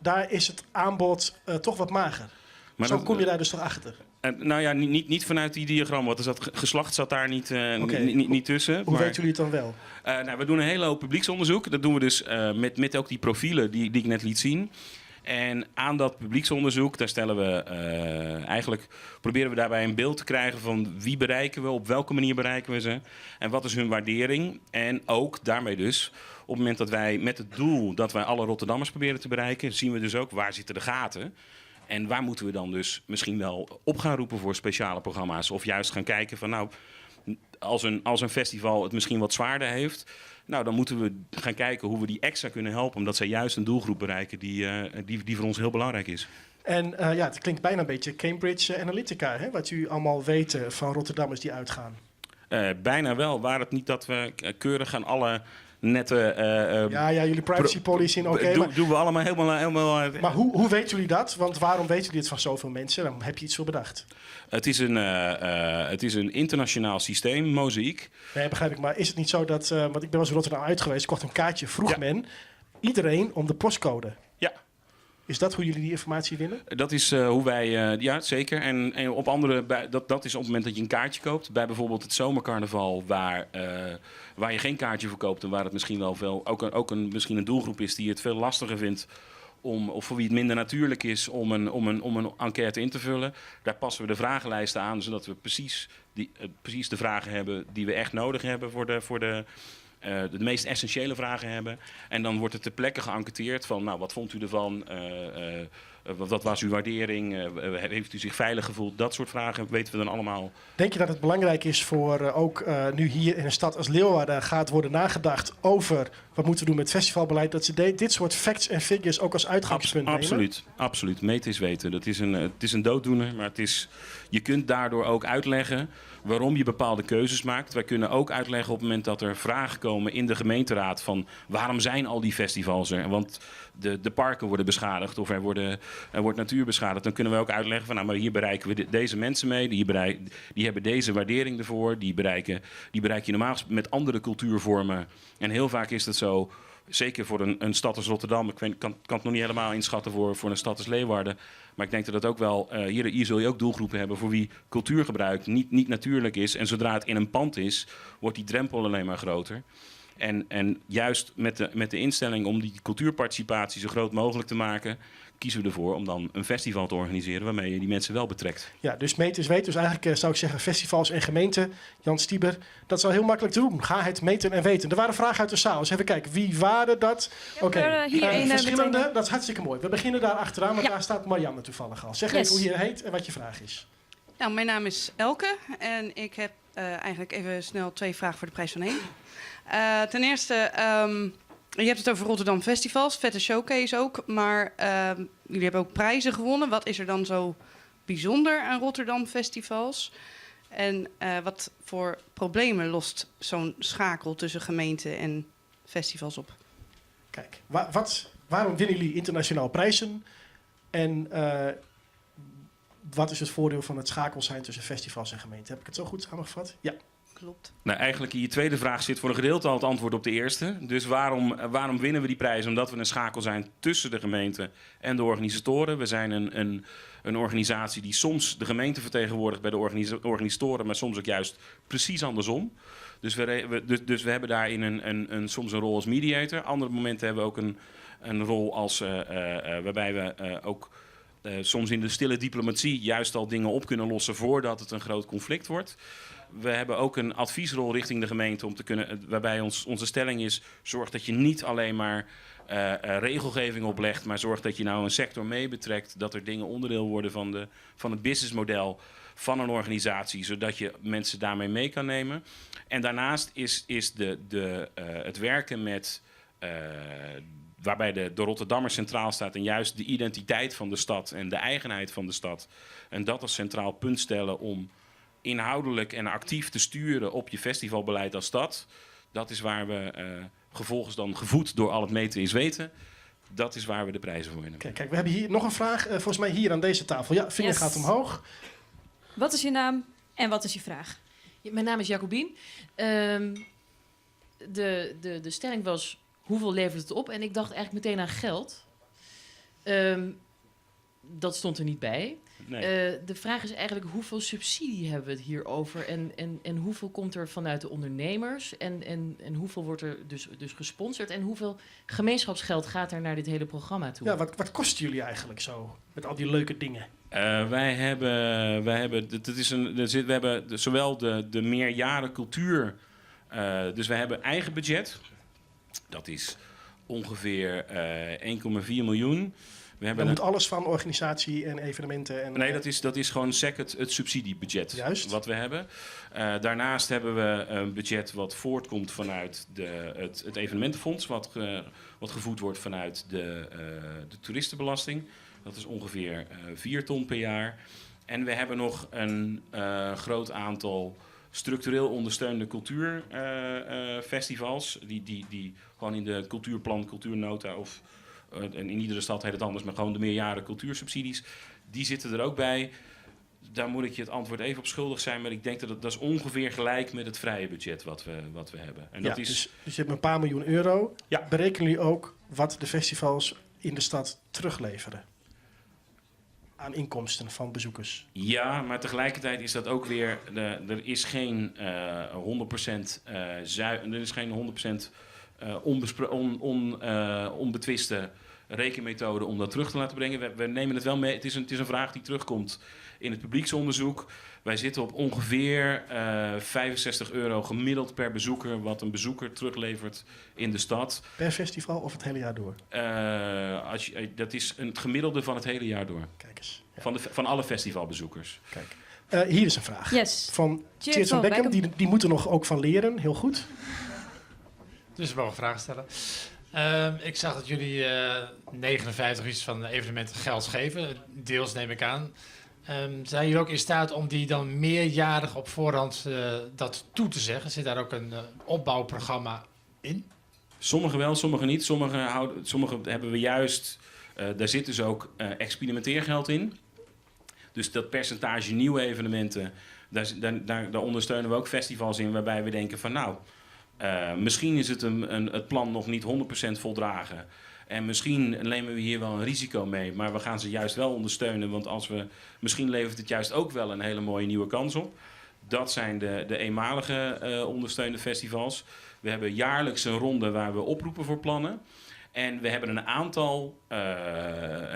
daar is het aanbod toch wat mager. Maar Zo dat kom je daar dus toch achter? Nou ja, niet vanuit die diagram, want er zat geslacht zat daar niet tussen. Hoe weten jullie het dan wel? We doen een hele hoop publieksonderzoek. Dat doen we dus met ook die profielen die ik net liet zien. En aan dat publieksonderzoek, daar stellen we eh, eigenlijk, proberen we daarbij een beeld te krijgen van wie bereiken we, op welke manier bereiken we ze en wat is hun waardering. En ook daarmee dus, op het moment dat wij met het doel dat wij alle Rotterdammers proberen te bereiken, zien we dus ook waar zitten de gaten. En waar moeten we dan dus misschien wel op gaan roepen voor speciale programma's? Of juist gaan kijken van nou, als een festival het misschien wat zwaarder heeft, nou, dan moeten we gaan kijken hoe we die extra kunnen helpen, omdat zij juist een doelgroep bereiken die voor ons heel belangrijk is. En ja, het klinkt bijna een beetje Cambridge Analytica, hè, wat u allemaal weet van Rotterdammers die uitgaan. Bijna wel. Waar het niet dat we keurig aan alle nette... Ja, jullie privacy policy en oké. Doen we allemaal helemaal... helemaal Maar hoe weten jullie dat? Want waarom weten jullie het van zoveel mensen? Dan heb je iets voor bedacht. Het is een internationaal systeem, Mosaic. Nee, begrijp ik. Maar is het niet zo dat... want ik ben wel eens in Rotterdam uit geweest, kocht een kaartje, vroeg men iedereen om de postcode. Ja. Is dat hoe jullie die informatie winnen? Dat is hoe wij, ja, zeker. En op andere, bij, dat, dat is op het moment dat je een kaartje koopt. Bij bijvoorbeeld het zomercarnaval, waar je geen kaartje voor koopt en waar het misschien wel veel, ook een, ook een, misschien een doelgroep is die het veel lastiger vindt om, of voor wie het minder natuurlijk is om een enquête in te vullen. Daar passen we de vragenlijsten aan, zodat we precies de vragen hebben die we echt nodig hebben voor de meest essentiële vragen hebben. En dan wordt het ter plekke geënquêteerd van, nou, wat vond u ervan? Wat was uw waardering? Heeft u zich veilig gevoeld? Dat soort vragen weten we dan allemaal. Denk je dat het belangrijk is voor ook nu hier in een stad als Leeuwarden gaat worden nagedacht over wat moeten we doen met festivalbeleid, dat ze dit soort facts en figures ook als uitgangspunt nemen? Absoluut, absoluut. Meten is weten. Het is een dooddoener, maar je kunt daardoor ook uitleggen waarom je bepaalde keuzes maakt. Wij kunnen ook uitleggen op het moment dat er vragen komen in de gemeenteraad van waarom zijn al die festivals er? Want de parken worden beschadigd of er wordt natuur beschadigd. Dan kunnen we ook uitleggen van nou, maar hier bereiken we deze mensen mee, die hebben deze waardering ervoor, die bereik je normaal met andere cultuurvormen. En heel vaak is dat zo, zeker voor een stad als Rotterdam, ik kan het nog niet helemaal inschatten voor een stad als Leeuwarden. Maar ik denk dat dat ook wel, hier zul je ook doelgroepen hebben voor wie cultuurgebruik niet natuurlijk is. En zodra het in een pand is, wordt die drempel alleen maar groter. En juist met de instelling om die cultuurparticipatie zo groot mogelijk te maken, kiezen we ervoor om dan een festival te organiseren waarmee je die mensen wel betrekt. Ja, dus meten is weten. Dus eigenlijk zou ik zeggen festivals en gemeenten. Jan Stieber, dat is al heel makkelijk te doen. Ga het meten en weten. Er waren vragen uit de zaal. Dus even kijken, wie waren dat? Oké, er hier een verschillende. meteen. Dat is hartstikke mooi. We beginnen daar achteraan, want daar staat Marianne toevallig al. Zeg even hoe je heet en wat je vraag is. Mijn naam is Elke en ik heb eigenlijk even snel 2 vragen voor de prijs van 1. Ten eerste, je hebt het over Rotterdam Festivals, vette showcase ook, maar jullie hebben ook prijzen gewonnen. Wat is er dan zo bijzonder aan Rotterdam Festivals? En wat voor problemen lost zo'n schakel tussen gemeente en festivals op? Waarom winnen jullie internationaal prijzen? En wat is het voordeel van het schakel zijn tussen festivals en gemeente? Heb ik het zo goed samengevat? Ja. Klopt. Eigenlijk in je tweede vraag zit voor een gedeelte al het antwoord op de eerste. Dus waarom winnen we die prijs? Omdat we een schakel zijn tussen de gemeente en de organisatoren. We zijn een organisatie die soms de gemeente vertegenwoordigt bij de organisatoren, maar soms ook juist precies andersom. Dus we hebben daarin soms een rol als mediator. Andere momenten hebben we ook een rol als waarbij we ook soms in de stille diplomatie juist al dingen op kunnen lossen voordat het een groot conflict wordt. We hebben ook een adviesrol richting de gemeente om te kunnen, waarbij onze stelling is, zorg dat je niet alleen maar regelgeving oplegt, maar zorg dat je nou een sector mee betrekt, dat er dingen onderdeel worden van het businessmodel van een organisatie, zodat je mensen daarmee mee kan nemen. En daarnaast is het werken met, waarbij de Rotterdammer centraal staat en juist de identiteit van de stad en de eigenheid van de stad. En dat als centraal punt stellen om inhoudelijk en actief te sturen op je festivalbeleid als stad. Dat is waar we gevolgens dan gevoed door al het meten is weten. Dat is waar we de prijzen voor winnen. We hebben hier nog een vraag, volgens mij hier aan deze tafel. Ja, vinger gaat omhoog. Wat is je naam en wat is je vraag? Ja, mijn naam is Jacobien. De stelling was, hoeveel levert het op? En ik dacht eigenlijk meteen aan geld. Dat stond er niet bij. Nee. De vraag is eigenlijk hoeveel subsidie hebben we het hier over? En hoeveel komt er vanuit de ondernemers? En hoeveel wordt er dus gesponsord? En hoeveel gemeenschapsgeld gaat er naar dit hele programma toe? Ja, wat kost jullie eigenlijk zo? Met al die leuke dingen. Wij hebben, het, het is een, er zit, we hebben de, zowel de meerjaren cultuur. Dus wij hebben eigen budget. Dat is ongeveer 1,4 miljoen. We hebben Dan moet een alles van organisatie en evenementen. En, Nee, dat is gewoon sec het subsidiebudget wat we hebben. Daarnaast hebben we een budget wat voortkomt vanuit het evenementenfonds, wat gevoed wordt vanuit de toeristenbelasting. Dat is ongeveer 4 ton per jaar. En we hebben nog een groot aantal structureel ondersteunde cultuurfestivals. Die gewoon in de cultuurplan, cultuurnota of en in iedere stad heet het anders, maar gewoon de meerjaren cultuursubsidies. Die zitten er ook bij. Daar moet ik je het antwoord even op schuldig zijn, maar ik denk dat dat is ongeveer gelijk met het vrije budget wat we hebben. En dat is Dus je hebt een paar miljoen euro. Berekenen jullie ook wat de festivals in de stad terugleveren? Aan inkomsten van bezoekers. Ja, maar tegelijkertijd is dat ook weer... De, er is geen 100%, er is geen 100% onbetwiste rekenmethode om dat terug te laten brengen. We nemen het wel mee. Het is een vraag die terugkomt in het publieksonderzoek. Wij zitten op ongeveer 65 euro gemiddeld per bezoeker, wat een bezoeker teruglevert in de stad. Per festival of het hele jaar door? Dat is het gemiddelde van het hele jaar door. Kijk eens. Ja. Van alle festivalbezoekers. Kijk. Hier is een vraag. Yes. Van Tjeerd Tjeerd van van Bekkum. Bekkum. Die moeten nog ook van leren. Heel goed. Dus we mogen vragen stellen. Ik zag dat jullie 59 iets van evenementen geld geven. Deels neem ik aan. Zijn jullie ook in staat om die dan meerjarig op voorhand dat toe te zeggen? Zit daar ook een opbouwprogramma in? Sommige wel, sommige niet. Sommige hebben we juist... Daar zit dus ook experimenteergeld in. Dus dat percentage nieuwe evenementen, daar ondersteunen we ook festivals in waarbij we denken van misschien is het plan nog niet 100% voldragen. En misschien nemen we hier wel een risico mee, maar we gaan ze juist wel ondersteunen. Want misschien levert het juist ook wel een hele mooie nieuwe kans op. Dat zijn de eenmalige ondersteunde festivals. We hebben jaarlijks een ronde waar we oproepen voor plannen. En we hebben een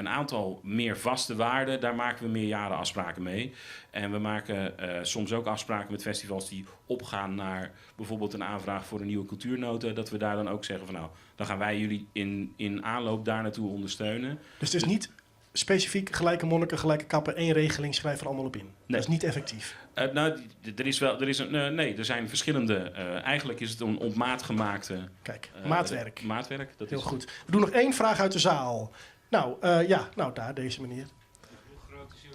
aantal meer vaste waarden. Daar maken we meerjarenafspraken mee. En we maken soms ook afspraken met festivals die opgaan naar bijvoorbeeld een aanvraag voor een nieuwe cultuurnota. Dat we daar dan ook zeggen van dan gaan wij jullie in aanloop daar naartoe ondersteunen. Dus het is niet specifiek gelijke monniken, gelijke kappen, één regeling, schrijf er allemaal op in. Nee. Dat is niet effectief. Nou, er is wel, er is een nee, er zijn verschillende. Eigenlijk is het een op maat gemaakte, Kijk, maatwerk. Maatwerk, dat Heel is goed. We doen nog één vraag uit de zaal. Daar, deze meneer.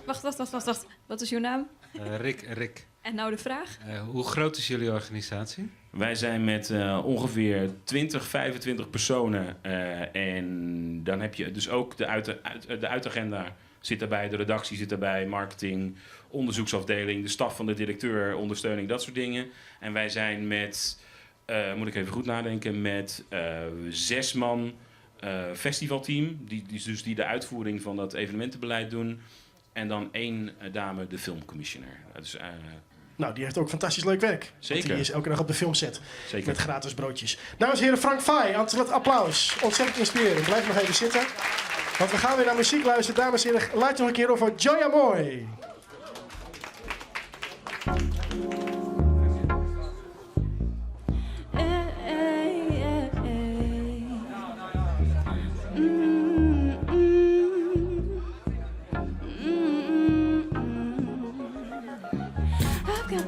Wacht, wacht, wacht, wacht, wacht. Wat is uw naam? Rick, Rick. En nou de vraag? Hoe groot is jullie organisatie? Wij zijn met ongeveer 20, 25 personen. En dan heb je dus ook de uitagenda zit daarbij, de redactie zit daarbij, marketing, onderzoeksafdeling, de staf van de directeur, ondersteuning, dat soort dingen. En wij zijn met, moet ik even goed nadenken, met 6 man festivalteam, die de uitvoering van dat evenementenbeleid doen. En dan 1 dame, de filmcommissioner. Dus Die heeft ook fantastisch leuk werk. Want die Zeker. is elke dag op de filmset. Zeker. Met gratis broodjes. Dames en heren, Frank Fay, hartelijk applaus. Ontzettend inspirerend. Blijf nog even zitten. Want we gaan weer naar muziek luisteren. Dames en heren, laat je nog een keer over Joya Mooi.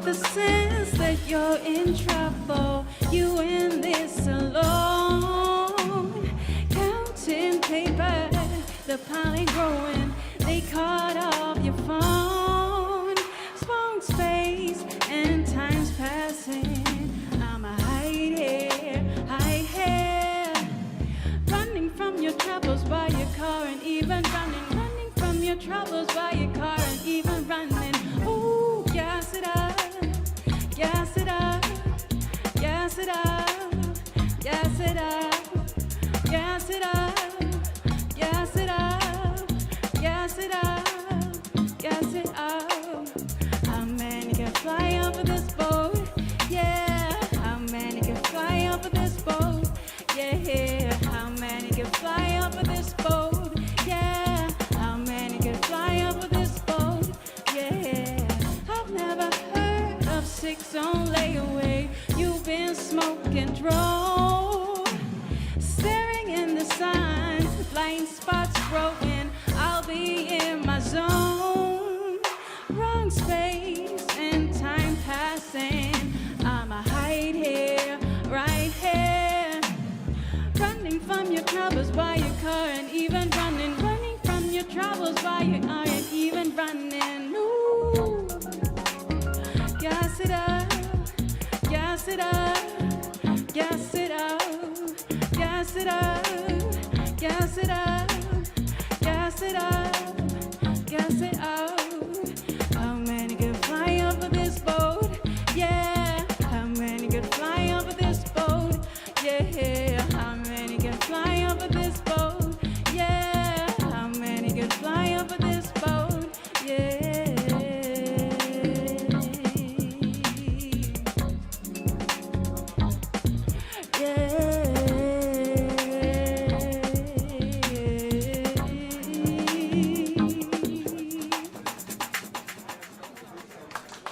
The sense that you're in trouble, you in this alone. Counting paper, the pile ain't growing. They cut off your phone. Small space and time's passing. I'm a hide here, hide here. Running from your troubles by your car and even running, running from your troubles by your car and even running. Ooh, gas it up. Gas it up, gas it up, gas it up, gas it up, gas it up, gas it up, gas fly off of this boat? Yeah, how many can fly off of this boat? Yeah, how many can fly off of this boat? Yeah, how many can fly off of this boat? Yeah, I've never heard of six on layaway. You've been smoking dro, staring in the sun, blind spots growing. I'll be in my zone. Wrong space and time passing. I'ma hide here, right here. Running from your troubles by your car and even running, running from your troubles while you aren't even running. Ooh, gas it up, gas it up, gas it up, gas it up, gas it up, gas it up, gas it up. How many could fly off of this boat? Yeah, how many could fly off of this boat? Yeah, how many can fly off of this boat? Yeah, how many can fly off of this boat? Yeah.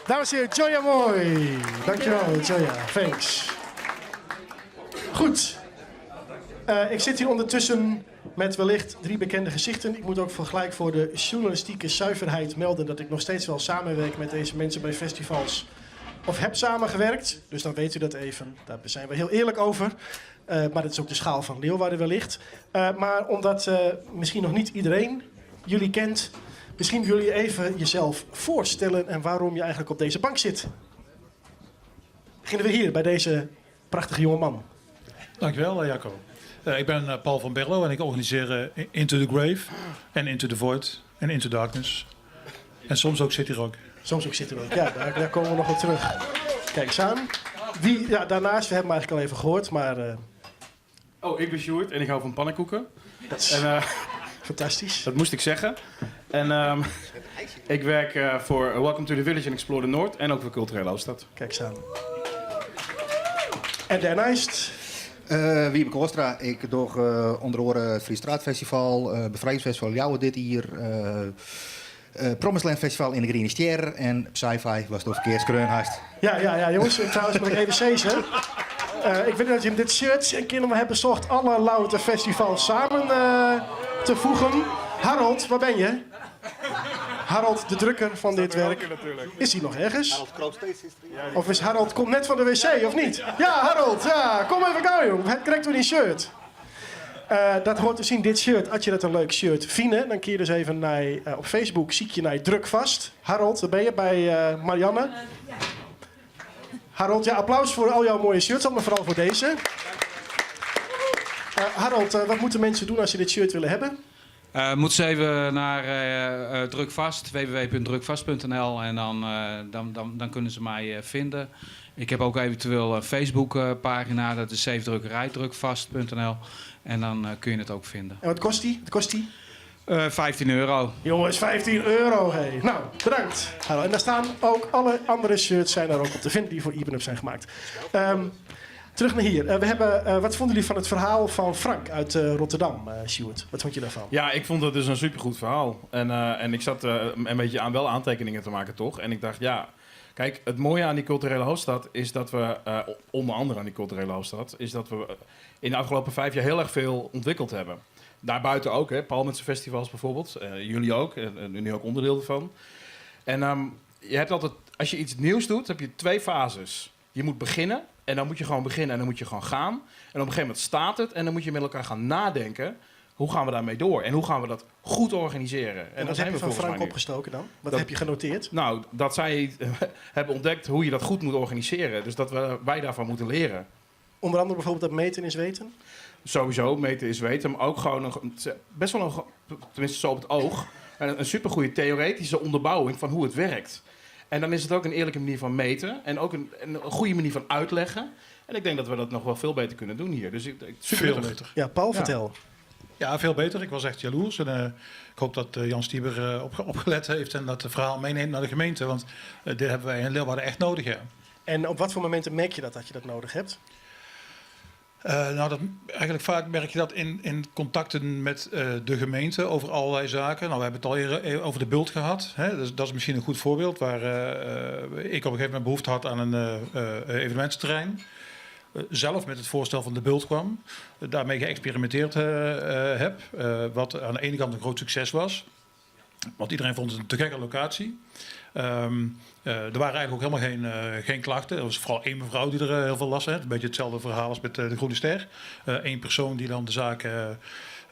Dames en heren, Joya Mooi. Dankjewel, Joya. Thanks. Goed. Ik zit hier ondertussen met wellicht drie bekende gezichten. Ik moet ook voor gelijk voor de journalistieke zuiverheid melden dat ik nog steeds wel samenwerk met deze mensen bij festivals. Of heb samengewerkt, dus dan weet u dat even. Daar zijn we heel eerlijk over. Maar dat is ook de schaal van Leeuwarden wellicht. Maar omdat misschien nog niet iedereen jullie kent, misschien willen jullie even jezelf voorstellen en waarom je eigenlijk op deze bank zit. Beginnen we hier bij deze prachtige jonge man. Dankjewel, Jacco. Ik ben Paul van Berlo en ik organiseer Into the Grave en Into the Void en Into Darkness. En soms ook City Rock. Soms ook City Rock, ja, daar komen we nog op terug. Kijk eens aan. Wie, ja, daarnaast, we hebben hem eigenlijk al even gehoord, maar Oh, ik ben Sjoerd en ik hou van pannenkoeken. Dat is En fantastisch. Dat moest ik zeggen. En ik werk voor Welcome to the Village en Explore the Noord en ook voor Culturele Hoofdstad. Kijk eens aan. En daarnaast? Wiebe Koolstra. Ik doe onder andere het Fries Straatfestival, Bevrijdingsfestival Ljouwert dit hier, Promised Land Festival in de Griene Stjer en Psy-Fi was door verkeerd skreunhast. Ja, ja, ja, jongens, trouwens moet ik even zeggen. Ik weet dat je dit shirt en kinderen hebben bezocht alle Louter festivals samen te voegen. Harold, waar ben je? Harold, de drukker van dit Staat er ook werk. in natuurlijk. Is hij nog ergens? Harold kroop steeds in de Ja, die Of is Harold, komt net van de wc, of niet? Ja, Harold, ja, kom even gauw, joh. Het krijgt weer die shirt. Dat hoort te zien, dit shirt. Als je dat een leuk shirt vindt, dan kun je dus even naar op Facebook, zie je naar Druk Vast. Harold, daar ben je bij Marianne. Ja. Harold, ja, applaus voor al jouw mooie shirts, maar vooral voor deze. Harold, wat moeten mensen doen als ze dit shirt willen hebben? Moeten ze even naar Drukvast, w w w punt drukvast punt n l en dan kunnen ze mij vinden. Ik heb ook eventueel een Facebook-pagina, dat is zeefdrukkerij drukvast punt n l en dan kun je het ook vinden. En wat kost die? Wat kost die? 15 euro. Jongens, 15 euro, hé. Nou, bedankt. Hallo. En daar staan ook alle andere shirts zijn daar ook op te vinden die voor Iepen Up zijn gemaakt. Terug naar hier. Wat vonden jullie van het verhaal van Frank uit Rotterdam, Sjoerd? Wat vond je daarvan? Ja, ik vond dat dus een supergoed verhaal. En ik zat een beetje aan wel aantekeningen te maken, toch? En ik dacht, ja, kijk, het mooie aan die culturele hoofdstad is dat we, onder andere aan die culturele hoofdstad, is dat we in de afgelopen 5 jaar heel erg veel ontwikkeld hebben. Daarbuiten ook, hè? Paul met zijn festivals bijvoorbeeld. Jullie ook, en nu ook onderdeel ervan. En je hebt altijd, als je iets nieuws doet, heb je 2 fases. Je moet beginnen en dan moet je gewoon beginnen en dan moet je gewoon gaan. En op een gegeven moment staat het en dan moet je met elkaar gaan nadenken. Hoe gaan we daarmee door? En hoe gaan we dat goed organiseren? En En wat daar heb zijn je we van volgens Frank mij nu. opgestoken dan? Wat heb je genoteerd? Dat zij hebben ontdekt hoe je dat goed moet organiseren. Dus dat wij daarvan moeten leren. Onder andere bijvoorbeeld dat meten is weten? Sowieso, meten is weten. Maar ook gewoon, een, best wel een, tenminste zo op het oog, een supergoeie theoretische onderbouwing van hoe het werkt. En dan is het ook een eerlijke manier van meten en ook een goede manier van uitleggen. En ik denk dat we dat nog wel veel beter kunnen doen hier. Dus ik, super Veel nuttig. beter. Ja, Paul, Ja. vertel. Ja, veel beter. Ik was echt jaloers. En ik hoop dat Jan Stieber opgelet heeft en dat het verhaal meeneemt naar de gemeente. Want dit hebben wij in Leeuwarden echt nodig, ja. En op wat voor momenten merk je dat, dat je dat nodig hebt? Nou, eigenlijk vaak merk je dat in contacten met de gemeente over allerlei zaken. Nou, we hebben het al eerder over de bult gehad. Hè? Dus dat is misschien een goed voorbeeld waar ik op een gegeven moment behoefte had aan een evenementsterrein. Zelf met het voorstel van de bult kwam. Daarmee geëxperimenteerd heb. Wat aan de ene kant een groot succes was. Want iedereen vond het een te gekke locatie. Er waren eigenlijk ook helemaal geen klachten. Er was vooral één mevrouw die er heel veel last van had. Een beetje hetzelfde verhaal als met de Groene Ster. Eén persoon die dan de zaak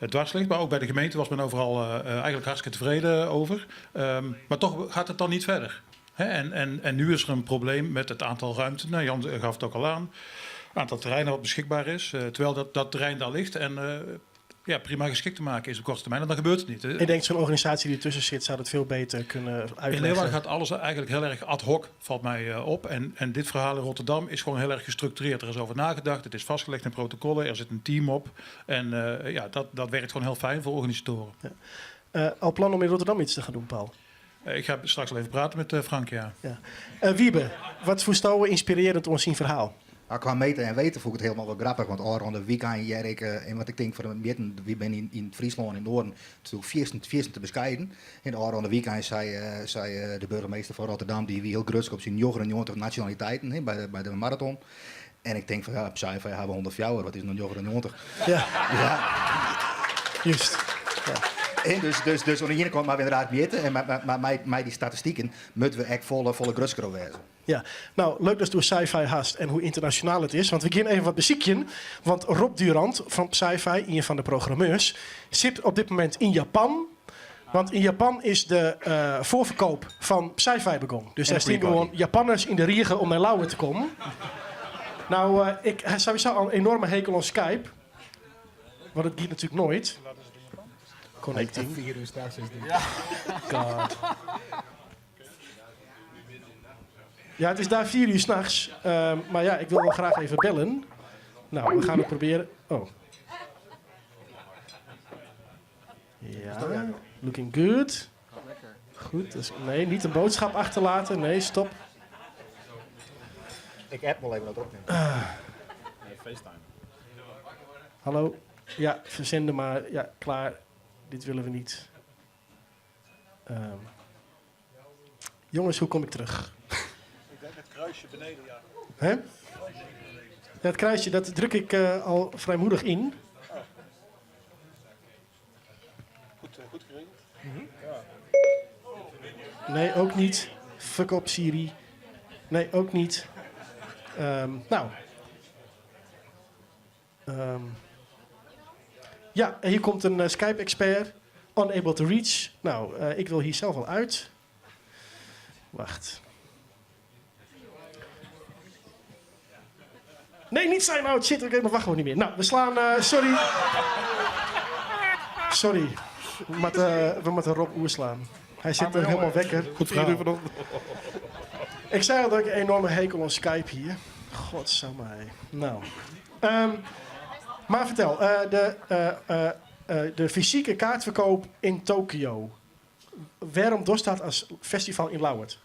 dwars ligt. Maar ook bij de gemeente was men overal eigenlijk hartstikke tevreden over. Maar toch gaat het dan niet verder. Hè? En nu is er een probleem met het aantal ruimten. Nou, Jan gaf het ook al aan. Het aantal terreinen wat beschikbaar is. Terwijl dat terrein daar ligt en prima geschikt te maken is op korte termijn. En dan gebeurt het niet. Ik denk zo'n organisatie die ertussen zit, zou dat veel beter kunnen uitleggen. In Leeuwarden gaat alles eigenlijk heel erg ad hoc, valt mij op. En dit verhaal in Rotterdam is gewoon heel erg gestructureerd. Er is over nagedacht, het is vastgelegd in protocollen, er zit een team op. En dat werkt gewoon heel fijn voor organisatoren. Ja. Al plan om in Rotterdam iets te gaan doen, Paul? Ik ga straks al even praten met Frank, ja. Ja. Wiebe, wat voest inspirerend ons in verhaal? Nou, qua meten en weten vond ik het helemaal wel grappig. Want al rond de weekend, Jerk, en wat ik denk voor de midden, wie ben in Friesland in het Noorden, natuurlijk viersten te bescheiden. En al rond de weekend zei de burgemeester van Rotterdam, die heel grutsk op zijn 99 nationaliteiten, hè, bij de marathon. En ik denk van ja, op Psy-Fi hebben we 104, wat is nog 99? Ja. Ja. Juist. Ja. En dus aan de ene kant maar we inderdaad meten, en maar mij die statistieken moeten we echt volle grutsker wezen. Ja, nou, leuk dat je door Psy-Fi haast en hoe internationaal het is. Want we gaan even wat beziekjen. Want Rob Durant van Psy-Fi, een van de programmeurs, zit op dit moment in Japan. Want in Japan is de voorverkoop van Psy-Fi begonnen. Dus En daar de staan pre-party. gewoon Japanners in de riegen om naar Lauwe te komen. Nou, ik heb sowieso al een enorme hekel aan Skype. Want het gaat natuurlijk nooit. Connecting. 4 uur straks is dit. Ja. God. Ja, het is daar 4 uur s'nachts. Maar ja, ik wil wel graag even bellen. Nou, we gaan het proberen. Oh. Ja, looking good. Goed, dus, nee, niet een boodschap achterlaten. Nee, stop. Ik app wel even dat opnemen. Nee, FaceTime. Hallo. Ja, verzenden maar. Ja, klaar. Dit willen we niet. Jongens, hoe kom ik terug? Ik denk het kruisje beneden, ja. Hè? Ja, het kruisje, dat druk ik al vrijmoedig in. Oh. Goed geregeld. Ja. Nee, ook niet. Fuck op, Siri. Nee, ook niet. Nou. Ja, hier komt een Skype-expert. Unable to reach. Nou, ik wil hier zelf al uit. Wacht. Nee, niet sign out. Shit, ik wacht gewoon niet meer. Nou, we slaan... sorry. Sorry. We moeten Rob oerslaan. Hij zit Arme er helemaal jongen. wekker. Goed verhaal. 4 uur vanochtend. Ik zei al dat ik een enorme hekel aan Skype hier. Godsamme. Nou. Maar vertel, de fysieke kaartverkoop in Tokio. Waarom doorstaat als festival in Lauwert?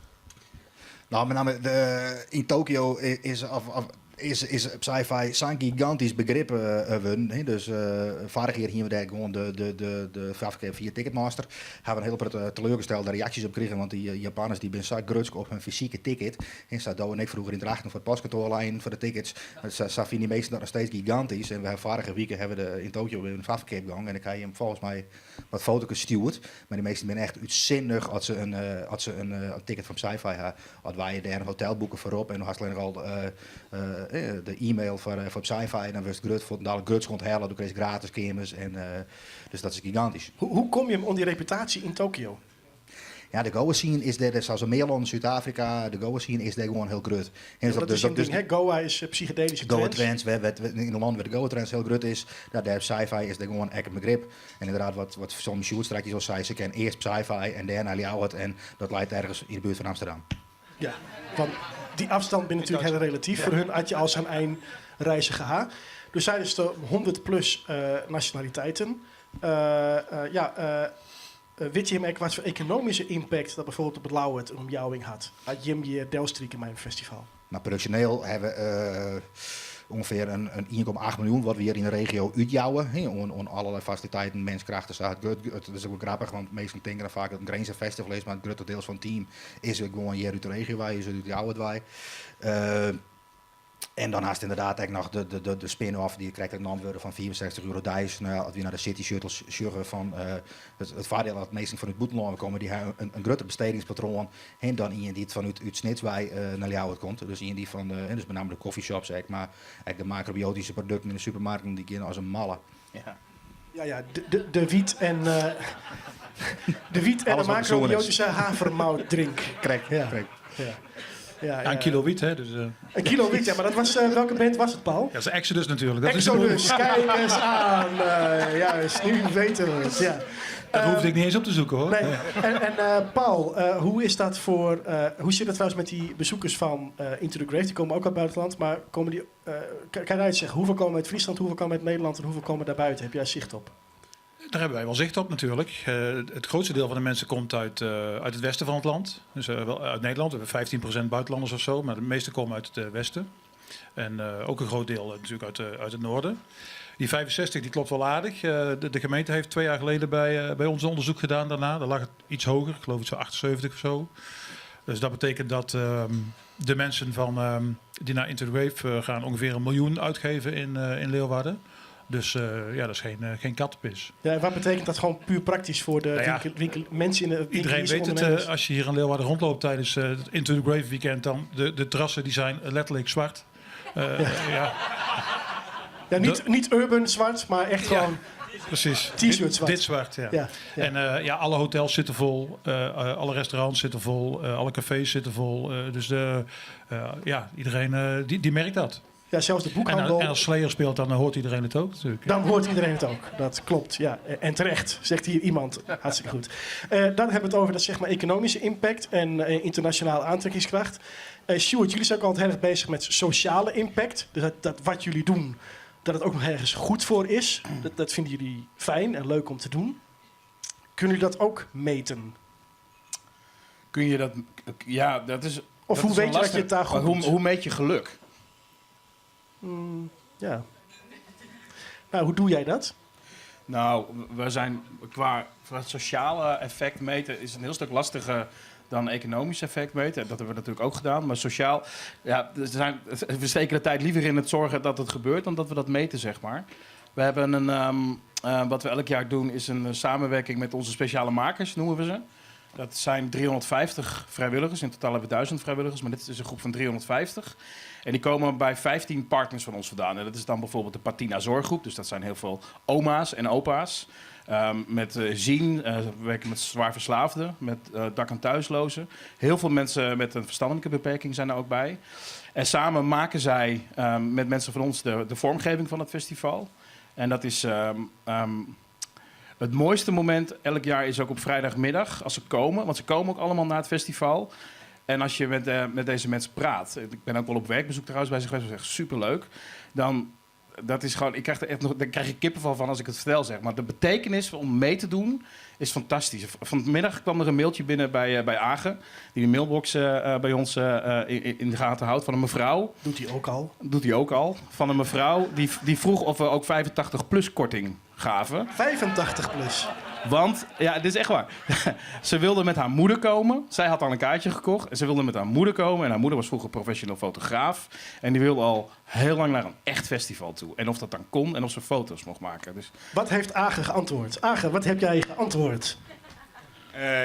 Nou, met name in Tokio is af, af, is, is Psy-Fi zo'n gigantisch begrip geworden, hè. Dus vorig jaar hier we daar gewoon de vijf keer via Ticketmaster. Hebben we een heel paar teleurgestelde reacties op gekregen, want die Japanners die zijn zo grutsk op hun fysieke ticket. En zo Do en ik vroeger in Drachten voor het paskantoorlijn voor de tickets. Dat vinden die meesten dat nog steeds gigantisch. En we hebben vorige week hebben we de, in Tokio weer een vijf keer gegaan. En ik heb hem volgens mij wat foto's gestuurd. Maar die meesten zijn echt uitzinnig als ze een ticket van Psy-Fi hebben. Als wij daar een hotel boeken voorop en dan had ze alleen al de e-mail voor Psy-Fi en dan was het grut voor dadelijk gruts onthalen, dan kreeg je gratis kamers en dus dat is gigantisch. Hoe kom je om die reputatie in Tokio? Ja, de Goa scene is daar, zoals in Nederland, Zuid-Afrika, de Goa scene is daar gewoon heel grut. En Ja, dat is een dus ding, hè? Goa is psychedelische Goa trends. trends, in een land waar de Goa trends heel grut is, daar Psy-Fi is daar gewoon echt een begrip. En inderdaad, wat soms Sjoerd straks al zei, ze kennen eerst Psy-Fi en daarna Ljouwert en dat leidt ergens in de buurt van Amsterdam. Ja, want die afstand ben natuurlijk heel relatief. Voor hun had je al zijn eind reizen gehad. Dus zijn dus de 100 plus nationaliteiten. Ja, wit jim ek wat foar ekonomyske impact dat bijvoorbeeld op it Ljouwert en omjouwing hat, as jim hjir delstrike mei in festival? Nou, productioneel hawwe we ûngefear in 1,8 miljoen wat we hjir yn de regio útjouwe oan allerlei fasiliteiten, menskrachten. Sa. It is ek wol grappich, want minsken tinke dan faak dat it in Grinzer festival is, mar it grutte diel fan it team is ek gewoan hjir út de regio wei, is út Ljouwert wei. En dan hast ynderdaad ek noch de spin-off dy't krekt ek nomd wurde fan 65 euro deis. No ja, as wy nei de city shuttles sjogge fan it foardiel dat minsken fan út bûtenlân komme, dy ha in grutter bestedingspatroan hè, dan ien dy't fan út Snits wei nei Ljouwert komt. Dus ien dy't fan, dus benammen de coffeeshops ek, mar ek de makrobiotyske produkten yn de supermarkten, dy geane as in malle. Ja, ja, ja de wiet en de wiet en de makrobiotyske havermoutdrink. Krekt, ja. Krekt. Ja. Ja, ja, in kilo wiet, hè? Dus, Een kilo wiet, ja, maar dat was, welke band was het, Paul? Dat is Exodus natuurlijk. Dat Exodus, is kijk eens aan. Juist, nu weten we het. Ja. Dat hoefde ik niet eens op te zoeken, hoor. Nee. En Paul, hoe is dat voor, hoe zit het trouwens met die bezoekers van Into the Grave? Die komen ook uit het buitenland, maar komen die, kan jij het zeggen? Hoeveel komen uit Friesland, hoeveel komen uit Nederland en hoeveel komen daarbuiten? Heb jij zicht op? Daar hebben wij wel zicht op natuurlijk. Het grootste deel van de mensen komt uit het westen van het land. Dus wel uit Nederland. We hebben 15% buitenlanders of zo, maar de meeste komen uit het westen. En ook een groot deel natuurlijk uit het noorden. Die 65 die klopt wel aardig. De gemeente heeft 2 jaar geleden bij ons een onderzoek gedaan daarna. Daar lag het iets hoger, ik geloof iets van 78 of zo. Dus dat betekent dat de mensen die naar Into the Grave gaan ongeveer 1 miljoen uitgeven in Leeuwarden. Dus dat is geen kattenpis. Ja, en wat betekent dat gewoon puur praktisch voor de mensen in de Iedereen winkeliers, weet het, ondernemers? als je hier in Leeuwarden rondloopt tijdens het Into the Grave weekend, dan de terrassen die zijn letterlijk zwart. Ja, niet urban zwart, maar echt gewoon T-shirt zwart. Dit zwart, ja. Ja. En alle hotels zitten vol, alle restaurants zitten vol, alle cafés zitten vol. Dus iedereen die merkt dat. Ja, zelfs de boekhandel. En als Slayer speelt, dan hoort iedereen het ook natuurlijk. Dan hoort iedereen het ook, dat klopt. Ja. En terecht, zegt hier iemand. Hartstikke goed. Dan hebben we het over dat, economische impact en internationale aantrekkingskracht. Sjoerd, jullie zijn ook altijd heel erg bezig met sociale impact. Dus dat wat jullie doen, dat het ook nog ergens goed voor is. Dat vinden jullie fijn en leuk om te doen. Kunnen jullie dat ook meten? Kun je dat... Ja, dat is, Of dat hoe is wel weet je dat lastig. je het daar goed Maar doet? hoe meet je geluk? Hoe doe jij dat? We zijn qua het sociale effect meten is een heel stuk lastiger dan economisch effect meten. Dat hebben we natuurlijk ook gedaan. Maar sociaal, ja, er zijn, we steken de tijd liever in het zorgen dat het gebeurt dan dat we dat meten. We hebben een, wat we elk jaar doen, is een samenwerking met onze speciale makers, noemen we ze. Dat zijn 350 vrijwilligers. In totaal hebben we 1000 vrijwilligers, maar dit is een groep van 350. En die komen bij 15 partners van ons vandaan. En dat is dan bijvoorbeeld de Patyna Zorggroep. Dus dat zijn heel veel oma's en opa's. Met zien, we werken met zwaar verslaafden, met dak- en thuislozen. Heel veel mensen met een verstandelijke beperking zijn er ook bij. En samen maken zij met mensen van ons de vormgeving van het festival. En dat is het mooiste moment elk jaar is ook op vrijdagmiddag als ze komen. Want ze komen ook allemaal naar het festival. En als je met deze mensen praat, ik ben ook wel op werkbezoek trouwens bij ze geweest, dat is echt superleuk. Dan, dat is gewoon, ik krijg er echt nog, daar krijg ik kippenvel van als ik het vertel, zeg. Maar de betekenis om mee te doen is fantastisch. Vanmiddag kwam er een mailtje binnen bij Age, die de mailbox bij ons in de gaten houdt, van een mevrouw. Doet hij ook al? Doet hij ook al. Van een mevrouw die vroeg of we ook 85 plus korting gaven. 85 plus? Want, ja, dit is echt waar. Ze wilde met haar moeder komen. Zij had al een kaartje gekocht. En ze wilde met haar moeder komen. En haar moeder was vroeger professioneel fotograaf. En die wilde al heel lang naar een echt festival toe. En of dat dan kon en of ze foto's mocht maken. Dus... Wat heeft Age geantwoord? Age, wat heb jij geantwoord?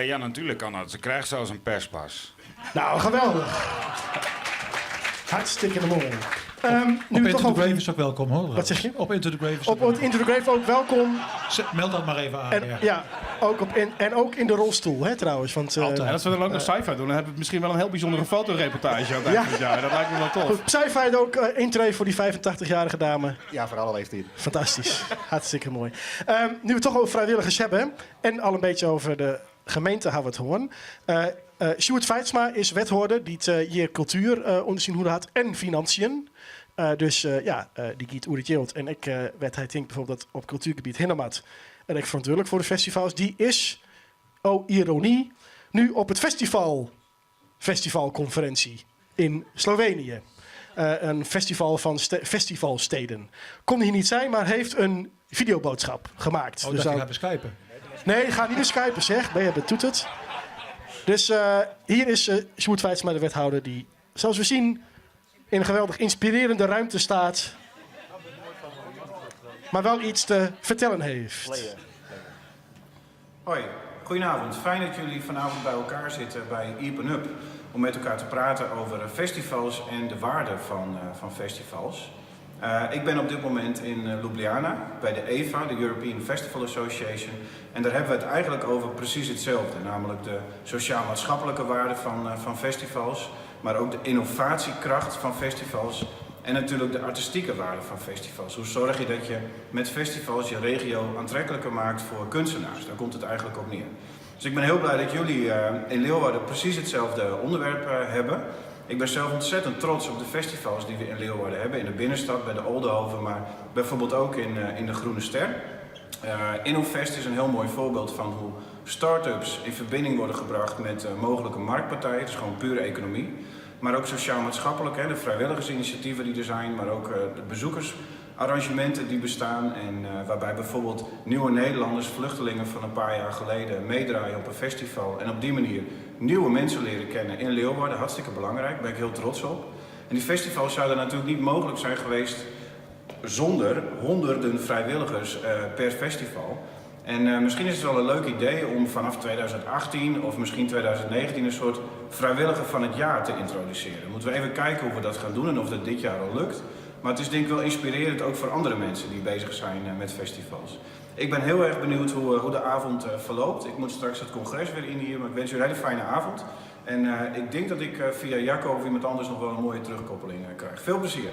Ja, natuurlijk kan dat. Ze krijgt zelfs een perspas. Nou, geweldig. Hartstikke mooi. Op Nu Into toch the over Grave is ook welkom, hoor. Wat zeg je? Op Into the Grave is Op ook welkom. Into the Grave ook welkom. Meld dat maar even aan. En, ja. ja, ook op in, en ook in de rolstoel, hè, trouwens. Want, Altijd. En als we dan ook nog Psy-Fi doen, dan hebben we misschien wel een heel bijzondere fotoreportage ook eind van het jaar. Dat lijkt me wel tof. Goed, Psy-Fi ook intree voor die 85-jarige dame. Ja, voor alle leeftijden. Fantastisch. Hartstikke mooi. Nu we het toch over vrijwilligers hebben en al een beetje over de gemeente Houwerthoorn. Sjoerd Feitsma is wethouder die het hier cultuur onder zijn hoede had en financiën. Dus die giet oer het jild. En ik werd hij denk bijvoorbeeld dat op cultuurgebied Hinnemat. En ek ferantwurdlik foar de festivals. Dy is, oh ironie, nu op it festival festivalkonferinsje yn Slovenië. In festival fan festivalsteden. Kon hier niet zijn, maar heeft een videoboodschap gemaakt. Oh, dus dan gaat beskypen. Nee, ga niet beskypen, zeg. Ben je betoeterd. Dus hier is Sjoerd Feitsma, de wethouder, die, zoals we zien, in een geweldig inspirerende ruimte staat. Maar wel iets te vertellen heeft. Hoi, goedenavond. Fijn dat jullie vanavond bij elkaar zitten bij Iepen Up. Om met elkaar te praten over festivals en de waarde van festivals. Ik ben op dit moment in Ljubljana bij de EFA, de European Festival Association. En daar hebben we het eigenlijk over precies hetzelfde. Namelijk de sociaal-maatschappelijke waarde van festivals. Maar ook de innovatiekracht van festivals. En natuurlijk de artistieke waarde van festivals. Hoe zorg je dat je met festivals je regio aantrekkelijker maakt voor kunstenaars? Daar komt het eigenlijk op neer. Dus ik ben heel blij dat jullie in Leeuwarden precies hetzelfde onderwerp hebben. Ik ben zelf ontzettend trots op de festivals die we in Leeuwarden hebben. In de binnenstad, bij de Oldehove, maar bijvoorbeeld ook in de Groene Ster. Innofest is een heel mooi voorbeeld van hoe start-ups in verbinding worden gebracht met mogelijke marktpartijen. Het is gewoon pure economie. Maar ook sociaal-maatschappelijk, hè, de vrijwilligersinitiatieven die er zijn, maar ook de bezoekersarrangementen die bestaan. En waarbij bijvoorbeeld nieuwe Nederlanders, vluchtelingen van een paar jaar geleden, meedraaien op een festival. En op die manier nieuwe mensen leren kennen in Leeuwarden. Hartstikke belangrijk, daar ben ik heel trots op. En die festivals zouden natuurlijk niet mogelijk zijn geweest zonder honderden vrijwilligers per festival. En misschien is het wel een leuk idee om vanaf 2018 of misschien 2019 een soort vrijwilliger van het jaar te introduceren. Moeten we even kijken hoe we dat gaan doen en of dat dit jaar al lukt. Maar het is denk ik wel inspirerend ook voor andere mensen die bezig zijn met festivals. Ik ben heel erg benieuwd hoe de avond verloopt. Ik moet straks het congres weer in hier, maar ik wens jullie een hele fijne avond. En ik denk dat ik via Jacco of iemand anders nog wel een mooie terugkoppeling krijg. Veel plezier.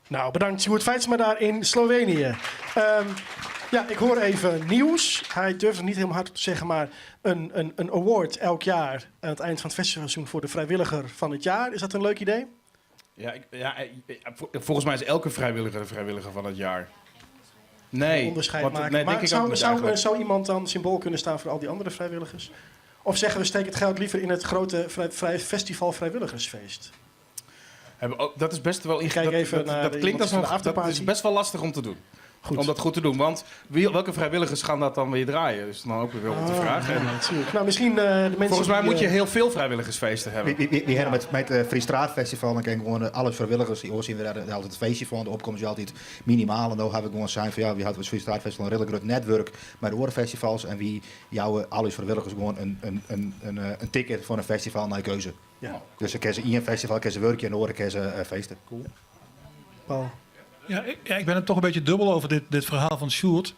Nou, bedankt Sjoerd Feitsma daar in Slovenië. Ja, ik hoor even nieuws. Hij durft het niet helemaal hard op te zeggen, maar een award elk jaar aan het eind van het festivalseizoen voor de vrijwilliger van het jaar. Is dat een leuk idee? Ja, volgens mij is elke vrijwilliger de vrijwilliger van het jaar. Nee, onderscheid want, maken. Nee, Maar denk ik ook niet eigenlijk. zou iemand dan symbool kunnen staan voor al die andere vrijwilligers? Of zeggen we, steek het geld liever in het grote festival vrijwilligersfeest? Hebben ook, dat is best wel Ik kijk inge-, dat, even dat, naar dat de klinkt iemand als van de een, dat is afterparty. best wel lastig om te doen. Goed. Om dat goed te doen. Want welke vrijwilligers gaan dat dan weer draaien? Is dan ook weer wel de vraag. Ja, En natuurlijk. Nou, misschien de mensen volgens mij die, moet je heel veel vrijwilligersfeesten hebben. We hebben met het Fries Straatfestival, dan kijk ik gewoon alle vrijwilligers die zien we daar altijd het feestje van. De opkomst is altijd minimaal. En dan heb ik gewoon zijn van ja, we hadden het Fries Straatfestival een redelijk groot netwerk met de oorfestivals. En wie jouw alle vrijwilligers gewoon een ticket voor een festival naar keuze. Dus dan kunnen ze in een festival, kunnen ze werken en de oren kunnen ze feesten. Cool. Paul. Ja, ik ben het toch een beetje dubbel over dit verhaal van Sjoerd.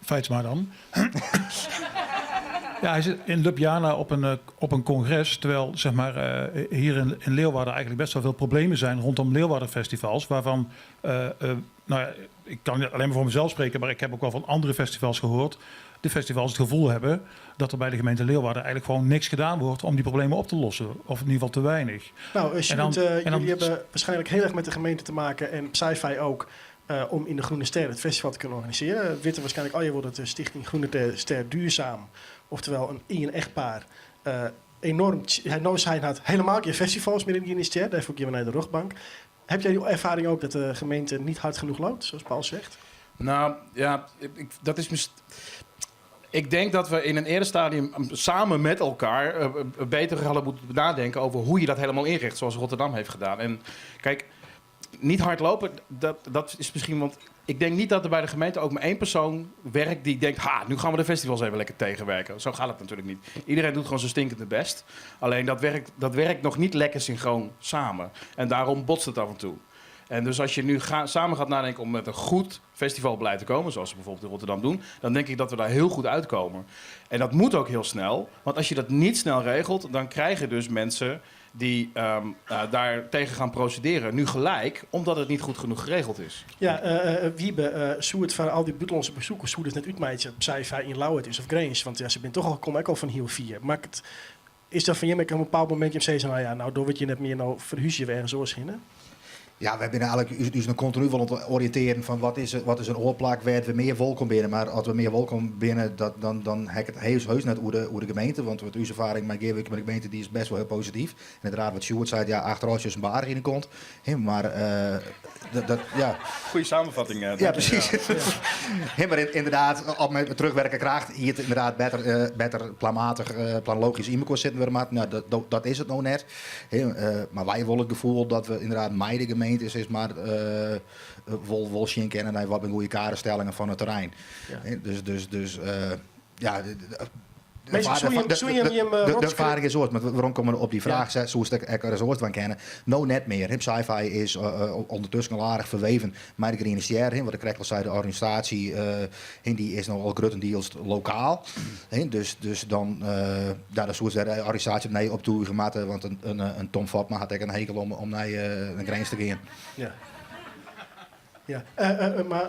Feitsma dan. Ja, hij zit in Ljubljana op een congres, terwijl hier in Leeuwarden eigenlijk best wel veel problemen zijn rondom Leeuwardenfestivals, waarvan ik kan alleen maar voor mezelf spreken, maar ik heb ook wel van andere festivals gehoord, de festivals het gevoel hebben dat er bij de gemeente Leeuwarden eigenlijk gewoon niks gedaan wordt om die problemen op te lossen. Of in ieder geval te weinig. Sjoerd, jullie hebben waarschijnlijk heel erg met de gemeente te maken en Psy-Fi ook om in de Groene Ster het festival te kunnen organiseren. Witte waarschijnlijk al je wordt de Stichting Groene Ster Duurzaam. Oftewel een een echtpaar. Enorm hij, nou, hij had helemaal geen festivals meer in de Groene Ster. Daar heeft ook iemand naar de Rogbank. Heb jij die ervaring ook dat de gemeente niet hard genoeg loopt, zoals Paul zegt? Nou, ja, ik, ik, dat is mis-, ik denk dat we in een eerder stadium samen met elkaar beter hadden moeten nadenken over hoe je dat helemaal inricht, zoals Rotterdam heeft gedaan. En niet hard lopen, dat is misschien... Want ik denk niet dat er bij de gemeente ook maar één persoon werkt die denkt, ha, nu gaan we de festivals even lekker tegenwerken. Zo gaat het natuurlijk niet. Iedereen doet gewoon zijn stinkende best. Alleen dat werkt nog niet lekker synchroon samen. En daarom botst het af en toe. En dus als je nu samen gaat nadenken om met een goed festivalbeleid te komen, zoals ze bijvoorbeeld in Rotterdam doen, dan denk ik dat we daar heel goed uitkomen. En dat moet ook heel snel, want als je dat niet snel regelt, dan krijgen dus mensen die daar tegen gaan procederen, nu gelijk, omdat het niet goed genoeg geregeld is. Ja, Wiebe, Sjoerd van al die buitenlandse bezoekers, hoe het net uitmaakt, Psy-Fi in Lauwert is of Grains, want ja, ze zijn toch al, kom ik al van heel vier. Maar het, is dat van je op een bepaald moment, je zegt, nou ja, nou, door wat je net meer, nou verhuis je weer ergens oors heen, hè? Ja, wy binne eigentlik ús noch kontinu wol oan it oriïntearjen fan wat is, wat is in oar plak wêr't we mear wolkom binne. Mar as we mear wolkom binne, dat, dan, dan ha ik it heus, heus net oer de, oer de gemeente. Want wat ús erfaring mei gearwurkjen mei de gemeente, dy is bêst wol hiel posityf. En inderdaad, wat Sjoerd seit, ja, achterôf sjochst in baarch yn 'e kont. Hè, mar dat, dat, ja. Goeie samenvatting. Ja, dank je. precies. Ja. Hè, mar inderdaad, op met terugwerkende kracht hie it inderdaad better, better planmatich, planologysk yn mekoar sitten wurde moatten. Nou, dat, dat, dat is it no net. Mar wy wolle it gefoel dat we inderdaad mei de gemeente sis mar, wol, wol sjen kinne nei wat binne goede kaderstellingen fan it terrein. Dus, dus, dus ja. De erfaring is oars, mar weromkommende op dy fraach, soest ek ris oars dwaan kinne. No net mear. Psy-Fi is ûndertusken al aardich ferweven mei de Griene Stjer. Wat ik krekt al sei, de organisaasje dy is no al gruttendiels lokaal. Dus, dus dan, ja, dan soest wer de organisaasje opnij optuge moatte, want in Tom Fopma hat ek in hekel om nei de grins te gean. Ja. Ja, maar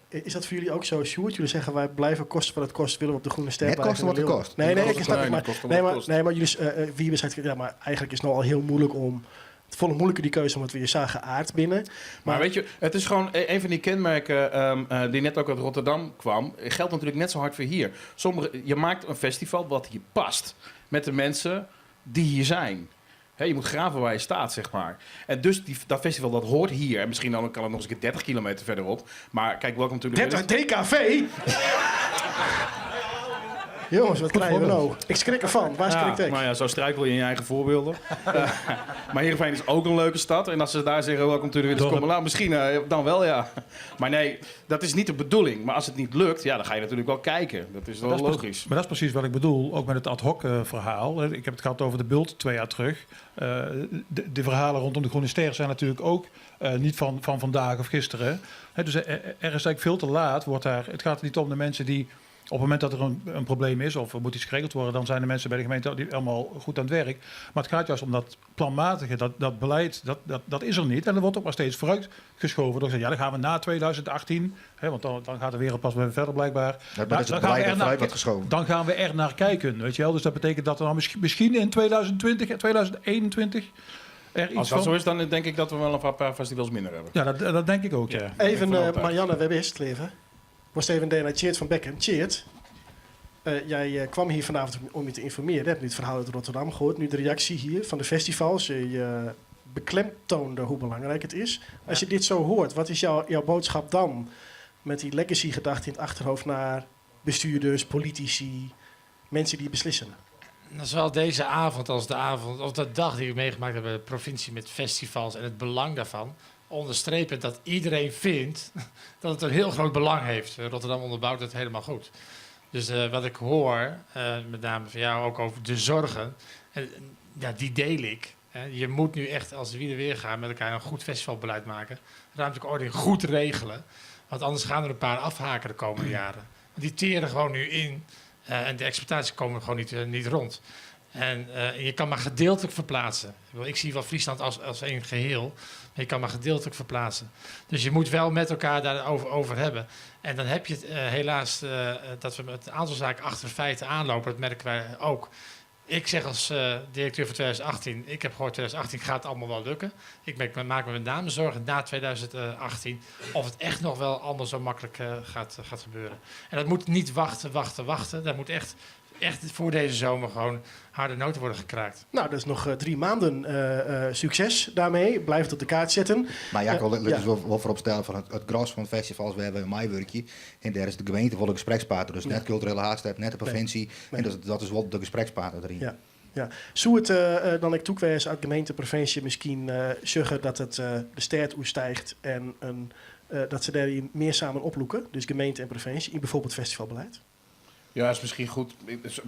is dat voor jullie ook zo, Sjoerd? Jullie zeggen wij blijven kosten wat het kost, willen we op de Groene Ster Net blijven kosten wat in het Leeuwarden. kost. Nee, nee, Net ik snap kosten het, maar, wat het nee, maar, kost. nee, maar jullie, Wiebe zegt, ja, maar eigenlijk is het nou al heel moeilijk om, het volle moeilijker die keuze, omdat we je zagen aard binnen. Maar, Maar weet je, het is gewoon een van die kenmerken die net ook uit Rotterdam kwam, geldt natuurlijk net zo hard voor hier. Je maakt een festival wat hier past met de mensen die hier zijn. Hè, je moet graven waar je staat, zeg maar. En dus dat festival, dat hoort hier. En misschien dan kan het nog eens een keer 30 kilometer verderop. Maar kijk, welkom to the 30 village. DKV? Jongens, wat Goed krijgen we nou? voorbeeld. Ik schrik ervan. Waar Ja, schrikt ik? Nou ja, zo struikel je in je eigen voorbeelden. Maar Heerenveen is ook een leuke stad. En als ze daar zeggen, welkom to the village, kom maar. Nou, misschien dan wel, ja. Maar nee, dat is niet de bedoeling. Maar als het niet lukt, ja, dan ga je natuurlijk wel kijken. Dat is wel Dat is logisch. Maar dat is precies wat ik bedoel, ook met het ad hoc verhaal. Ik heb het gehad over de Bult 2 jaar terug. De verhalen rondom de Groene Ster zijn natuurlijk ook niet van vandaag of gisteren. Hè, dus er is eigenlijk veel te laat. Wordt daar, het gaat niet om de mensen die op het moment dat er een probleem is of er moet iets geregeld worden, dan zijn de mensen bij de gemeente die allemaal goed aan het werk. Maar het gaat juist om dat planmatige, dat beleid, dat is er niet. En dat wordt ook maar steeds vooruitgeschoven. Door te zeggen, ja, dan gaan we na 2018, hè, want dan gaat de wereld pas weer verder blijkbaar. Ja, maar dat is het beleid dat vooruit wordt geschoven. Dan gaan we er naar kijken, weet je wel. Dus dat betekent dat er dan misschien in 2020 en 2021 er iets Als dat van zo is, dan denk ik dat we wel een paar festivals minder hebben. Ja, dat denk ik ook, ja. Even, Ik ben altijd. Marianne Webist, leven. Was even naar Tjeerd van Beckum. Tjeerd, jij kwam hier vanavond om je te informeren. Je hebt nu het verhaal uit Rotterdam gehoord. Nu de reactie hier van de festivals. Je beklemtoonde hoe belangrijk het is. Als je dit zo hoort, wat is jouw boodschap dan? Met die legacy-gedachte in het achterhoofd naar bestuurders, politici, mensen die beslissen. Nou, zowel deze avond als de avond, of de dag die we meegemaakt hebben bij de provincie met festivals en het belang daarvan, onderstrepen dat iedereen vindt dat het een heel groot belang heeft. Rotterdam onderbouwt het helemaal goed. Dus wat ik hoor, met name van jou ook over de zorgen, ja, die deel ik. Hè. Je moet nu echt als wie er weer gaan met elkaar een goed festivalbeleid maken. Ruimtelijke ordening goed regelen. Want anders gaan er een paar afhaken de komende jaren. Want die teren gewoon nu in. En de exploitaties komen gewoon niet rond. En je kan maar gedeeltelijk verplaatsen. Ik zie wel Friesland als één geheel, maar je kan maar gedeeltelijk verplaatsen. Dus je moet wel met elkaar daarover over hebben. En dan heb je het helaas dat we met een aantal zaken achter de feiten aanlopen. Dat merken wij ook. Ik zeg als directeur van 2018, ik heb gehoord 2018 gaat het allemaal wel lukken. Ik maak me met name zorgen na 2018 of het echt nog wel allemaal zo makkelijk gaat gebeuren. En dat moet niet wachten, wachten, wachten. Dat moet echt voor deze zomer gewoon harde noten worden gekraakt. Nou, dat is nog 3 maanden succes daarmee. Blijf het op de kaart zetten. Maar ja, ik wil dus wel vooropstellen van het gros van festivals. We hebben een meiwerkje. En daar is de gemeente wel een gesprekspartner. Dus net culturele haast, net de provincie. En dat is wel de gesprekspartner erin. Ja. Ja. Zou het dan ik toekwijs uit gemeente, provincie misschien zeggen dat het de stad oerstijgt en dat ze daar meer samen oploeken, dus gemeente en provincie, in bijvoorbeeld festivalbeleid? Ja, is misschien goed.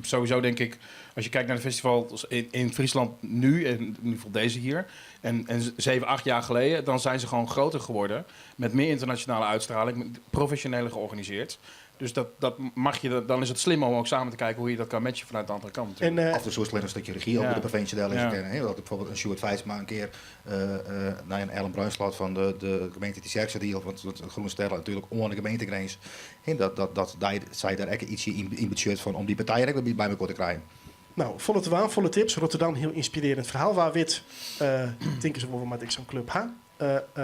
Sowieso denk ik, als je kijkt naar de festivals in Friesland nu, en in ieder geval deze hier, en 7, 8 jaar geleden, dan zijn ze gewoon groter geworden. Met meer internationale uitstraling, met professioneler georganiseerd. Dus dat, dat mag je, dan is het slim om ook samen te kijken hoe je dat kan matchen vanuit de andere kant natuurlijk. En af en toe is een stukje regie over de provincie daar eens kennen. Hè? Dat bijvoorbeeld een Sjoerd Feitsma een keer naar een Ellen Bruinslaat van de gemeente Tytsjerksteradiel, want het Groene Sterren natuurlijk onder de gemeentegrens. Hè? Dat, dat, dat daar, zij daar echt ietsje in budget van om die partijen ook bij elkaar te krijgen. Nou, folle te dwaan, folle tips. Rotterdam, hiel ynspirearjend ferhaal. Wa wit, tinke se wol, we moatte ek sa'n klup ha.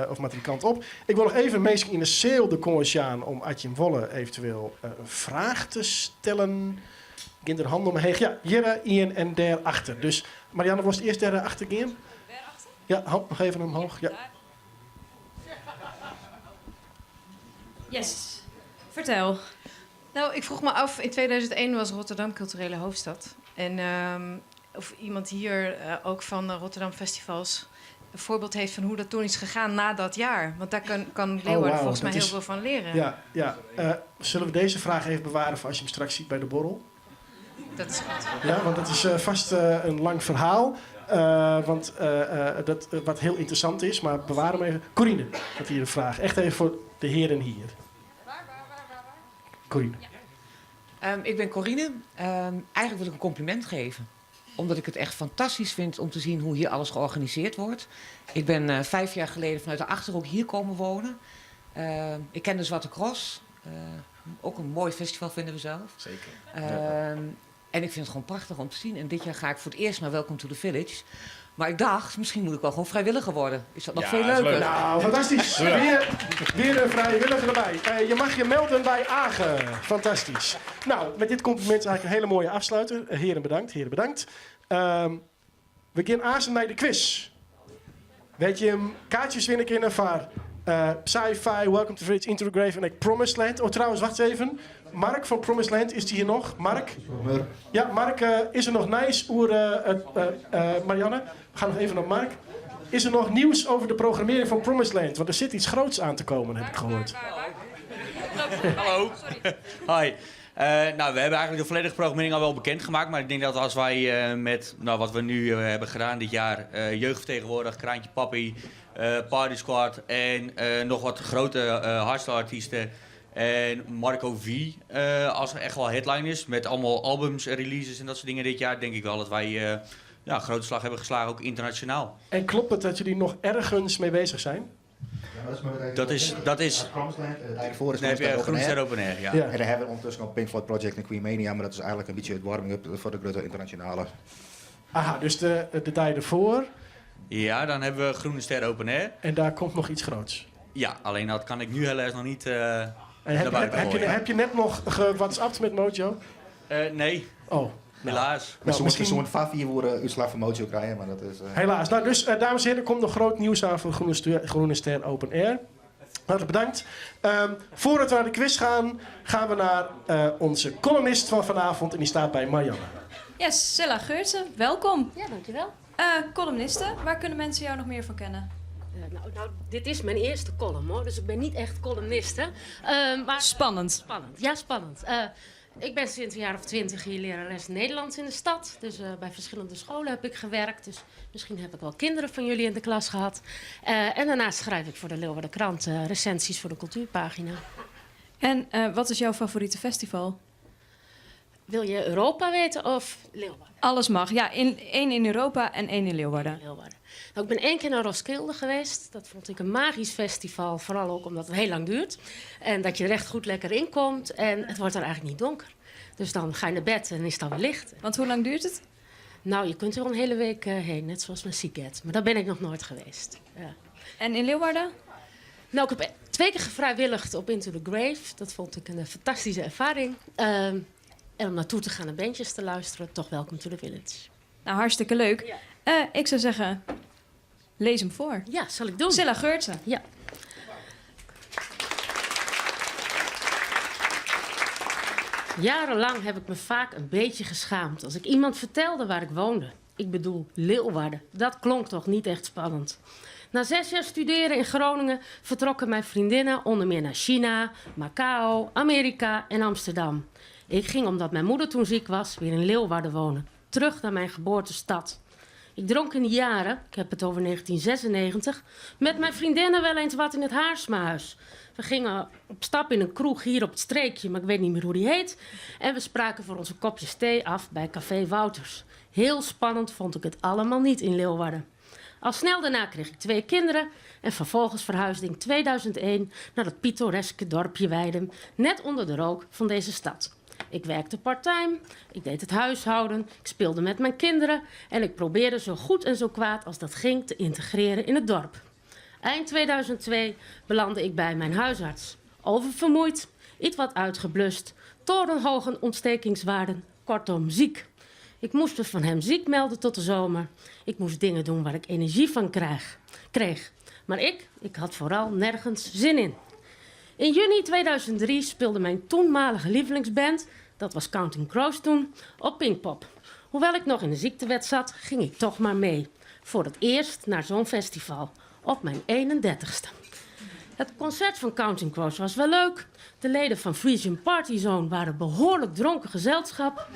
Of moatte dy kant op. Ik wol noch even minsken yn de seal de kâns jaan om as jim wolle eventueel in fraach te stellen. Gean der hannen omheech. Ja, hjir ien en dêr achter. Dus Marianne, wolst earst dêr achter gean? Ja, hand noch even omhoog. Ja. Yes, fertel. Nou, ik vroeg me af, in 2001 was Rotterdam culturele hoofdstad. En of iemand hier ook van de Rotterdam Festivals een voorbeeld heeft van hoe dat toen is gegaan na dat jaar. Want daar kan Leeuwarden Oh, wauw, volgens mij dat heel veel van leren. Ja. Zullen we deze vraag even bewaren voor als je hem straks ziet bij de borrel? Dat is goed. Ja, want dat is vast een lang verhaal. Want dat, wat heel interessant is, maar bewaar hem even. Corine had hier een vraag. Echt even voor de heren hier. Corine. Ja. Ik ben Corine. Eigenlijk wil ik een compliment geven. Omdat ik het echt fantastisch vind om te zien hoe hier alles georganiseerd wordt. Ik ben 5 jaar geleden vanuit de Achterhoek hier komen wonen. Ik ken de Zwarte Cross. Ook een mooi festival vinden we zelf. Zeker. En ik vind het gewoon prachtig om te zien. En dit jaar ga ik voor het eerst naar Welcome to the Village. Maar ik dacht, misschien moet ik wel gewoon vrijwilliger worden. Is dat nog Ja, veel is leuk. leuker? Nou, fantastisch. Ja. Weer een vrijwilliger erbij. Je mag je melden bij Age. Fantastisch. Nou, met dit compliment is eigenlijk een hele mooie afsluiter. Heren bedankt, heren bedankt. We gaan aanstaan naar de quiz. Weet je hem kaartjes winnen kunnen voor Psy-Fi, Welcome to Village, Into the Grave en ik Promised Land. Oh, trouwens, wacht even. Mark van Promised Land, is die hier nog? Mark? Ja, Mark, is er nog nieuws over Marianne? We gaan nog even naar Mark. Is er nog nieuws over de programmering van Promised Land? Want er zit iets groots aan te komen, heb ik gehoord. Hallo. Hi. We hebben eigenlijk de volledige programmering al wel bekendgemaakt. Maar ik denk dat als wij met wat we nu hebben gedaan dit jaar... jeugdvertegenwoordiger, Kraantje Pappie, Party Squad en nog wat grote hardstyle artiesten. En Marco V, als er echt wel headline is, met allemaal albums en releases en dat soort dingen dit jaar, denk ik wel dat wij een grote slag hebben geslagen, ook internationaal. En klopt het dat jullie nog ergens mee bezig zijn? Ja, dat is maar weer Dat is, dat is Dat is Promised Land, het eigen voor is Nee, heb je Groene Ster Groene Open Ster Air. Open Air, ja. En daar hebben we ondertussen nog Pink Floyd Project en Queen Mania, maar dat is eigenlijk een beetje het warming-up voor de grote internationale. Aha, dus de tijd ervoor. Ja, dan hebben we Groene Ster Open Air. En daar komt nog iets groots. Ja, alleen dat kan ik nu helaas nog niet En naar buiten gooien. heb je net nog ge-WhatsAppt met Mojo? Nee. Oh. Helaas. Maar misschien zo'n vijf uur uitslag van Mojo krijgen, maar dat is Helaas. Nou, dus, dames en heren, er komt nog groot nieuws aan voor Groene Ster Open Air. Hartelijk bedankt. Voordat we naar de quiz gaan, gaan we naar onze columnist van vanavond. En die staat bij Marianne. Yes, Cilla Geurtsen, welkom. Ja, dankjewel. Columniste, waar kunnen mensen jou nog meer van kennen? Dit is mijn eerste column hoor, dus ik ben niet echt columniste. Maar Spannend. Spannend, ja spannend. Ik ben sinds een jaar of 20 hier lerares Nederlands in de stad. Dus bij verschillende scholen heb ik gewerkt. Dus misschien heb ik wel kinderen van jullie in de klas gehad. En daarnaast schrijf ik voor de Leeuwarder Krant recensies voor de cultuurpagina. En wat is jouw favoriete festival? Wil je Europa weten of Leeuwarden? Alles mag. Ja, één in Europa en 1 in Leeuwarden. Leeuwarden. Ik ben 1 keer naar Roskilde geweest. Dat vond ik een magisch festival. Vooral ook omdat het heel lang duurt. En dat je er echt goed lekker in komt. En het wordt er eigenlijk niet donker. Dus dan ga je naar bed en is het alweer licht. Want hoe lang duurt het? Je kunt er wel een hele week heen. Net zoals met Sziget. Maar daar ben ik nog nooit geweest. Ja. En in Leeuwarden? Ik heb 2 keer gevrijwilligd op Into the Grave. Dat vond ik een fantastische ervaring. En om naartoe te gaan en bandjes te luisteren, toch Welcome to the Village. Hartstikke leuk. Ja. Ik zou zeggen, lees hem voor. Ja, zal ik doen. Cilla Geurtsen. Ja. Jarenlang heb ik me vaak een beetje geschaamd als ik iemand vertelde waar ik woonde. Ik bedoel, Leeuwarden. Dat klonk toch niet echt spannend. Na 6 jaar studeren in Groningen vertrokken mijn vriendinnen onder meer naar China, Macau, Amerika en Amsterdam. Ik ging, omdat mijn moeder toen ziek was, weer in Leeuwarden wonen. Terug naar mijn geboortestad. Ik dronk in die jaren, ik heb het over 1996, met mijn vriendinnen wel eens wat in het Haarsmahuis. We gingen op stap in een kroeg hier op het streekje, maar ik weet niet meer hoe die heet. En we spraken voor onze kopjes thee af bij Café Wouters. Heel spannend vond ik het allemaal niet in Leeuwarden. Al snel daarna kreeg ik 2 kinderen en vervolgens verhuisde ik in 2001 naar het pittoreske dorpje Weidum, net onder de rook van deze stad. Ik werkte parttime, ik deed het huishouden, ik speelde met mijn kinderen en ik probeerde zo goed en zo kwaad als dat ging te integreren in het dorp. Eind 2002 belandde ik bij mijn huisarts. Oververmoeid, iets wat uitgeblust, torenhoge ontstekingswaarden, kortom ziek. Ik moest me van hem ziek melden tot de zomer. Ik moest dingen doen waar ik energie van krijg, kreeg. Maar ik, ik had vooral nergens zin in. In juni 2003 speelde mijn toenmalige lievelingsband, dat was Counting Crows toen, op Pinkpop. Hoewel ik nog in de ziektewet zat, ging ik toch maar mee. Voor het eerst naar zo'n festival, op mijn 31ste. Het concert van Counting Crows was wel leuk. De leden van Frisian Party Zone waren behoorlijk dronken gezelschap.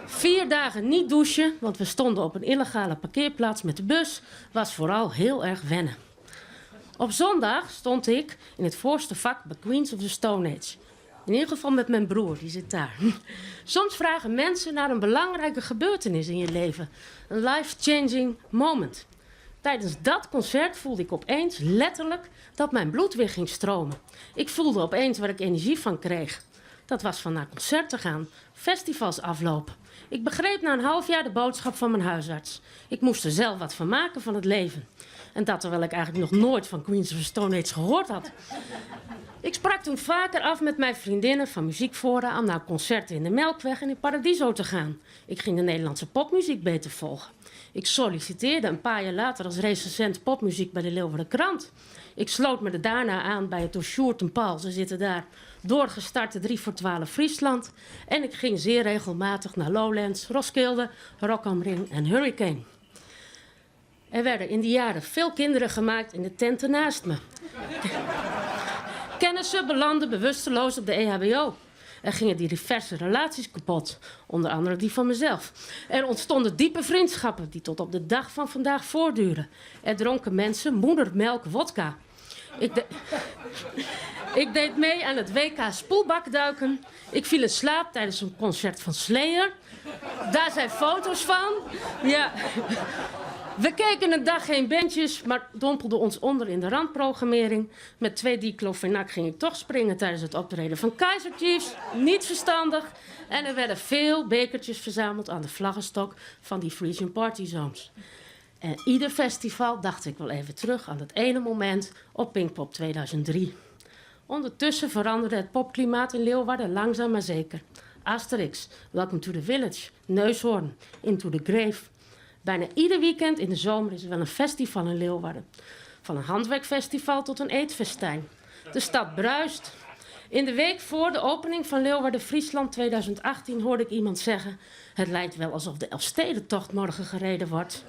Vier dagen niet douchen, want we stonden op een illegale parkeerplaats met de bus, was vooral heel erg wennen. Op zondag stond ik in het voorste vak bij Queens of the Stone Age. In ieder geval met mijn broer, die zit daar. Soms vragen mensen naar een belangrijke gebeurtenis in je leven. Een life-changing moment. Tijdens dat concert voelde ik opeens letterlijk dat mijn bloed weer ging stromen. Ik voelde opeens waar ik energie van kreeg. Dat was van naar concerten gaan, festivals aflopen. Ik begreep na een half jaar de boodschap van mijn huisarts. Ik moest er zelf wat van maken van het leven. En dat terwijl ik eigenlijk nog nooit van Queens of the Stone Age gehoord had. Ik sprak toen vaker af met mijn vriendinnen van muziekfora om naar concerten in de Melkweg en in Paradiso te gaan. Ik ging de Nederlandse popmuziek beter volgen. Ik solliciteerde een paar jaar later als recensent popmuziek bij de Leeuwarden Krant. Ik sloot me er daarna aan bij het door Sjoerd en Paul, ze zitten daar, doorgestarte 3 voor 12 Friesland. En ik ging zeer regelmatig naar Lowlands, Roskilde, Rock am Ring en Hurricane. Er werden in die jaren veel kinderen gemaakt in de tenten naast me. Kennissen belanden bewusteloos op de EHBO. Er gingen diverse relaties kapot, onder andere die van mezelf. Er ontstonden diepe vriendschappen die tot op de dag van vandaag voortduren. Er dronken mensen moedermelk wodka. Ik, de ik deed mee aan het WK spoelbakduiken. Ik viel in slaap tijdens een concert van Slayer. Daar zijn foto's van. Ja. We keken een dag geen bandjes, maar dompelden ons onder in de randprogrammering. Met twee diclofenac ging ik toch springen tijdens het optreden van Kaiser Chiefs. Niet verstandig. En er werden veel bekertjes verzameld aan de vlaggenstok van die Frisian Party Zones. En ieder festival dacht ik wel even terug aan dat ene moment op Pinkpop 2003. Ondertussen veranderde het popklimaat in Leeuwarden langzaam maar zeker. Asterix, Welcome to the Village, Neushoorn, Into the Grave. Bijna ieder weekend in de zomer is er wel een festival in Leeuwarden. Van een handwerkfestival tot een eetfestijn. De stad bruist. In de week voor de opening van Leeuwarden Friesland 2018 hoorde ik iemand zeggen: Het lijkt wel alsof de Elfstedentocht morgen gereden wordt.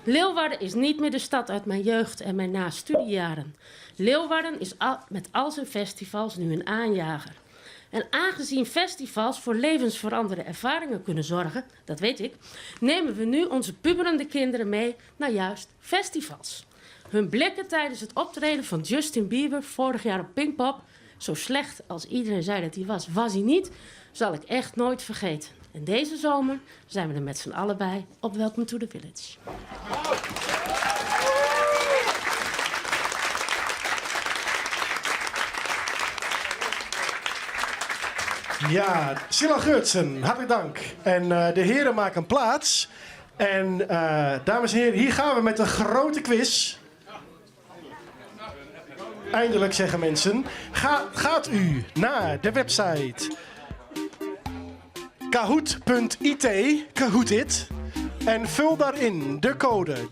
Leeuwarden is niet meer de stad uit mijn jeugd en mijn na-studiejaren. Leeuwarden is al, met al zijn festivals nu een aanjager. En aangezien festivals voor levensveranderende ervaringen kunnen zorgen, dat weet ik, nemen we nu onze puberende kinderen mee naar juist festivals. Hun blikken tijdens het optreden van Justin Bieber vorig jaar op Pinkpop, zo slecht als iedereen zei dat hij was, was hij niet, zal ik echt nooit vergeten. En deze zomer zijn we er met z'n allen bij op Welcome to the Village. Ja, Silla Geurtsen, hartelijk dank. En uh, de heren maken plaats. En uh, dames en heren, hier gaan we met een grote quiz. Eindelijk zeggen mensen. Ga, gaat u naar de website kahoot.it, Kahoot it, en vul daarin de code 3095150.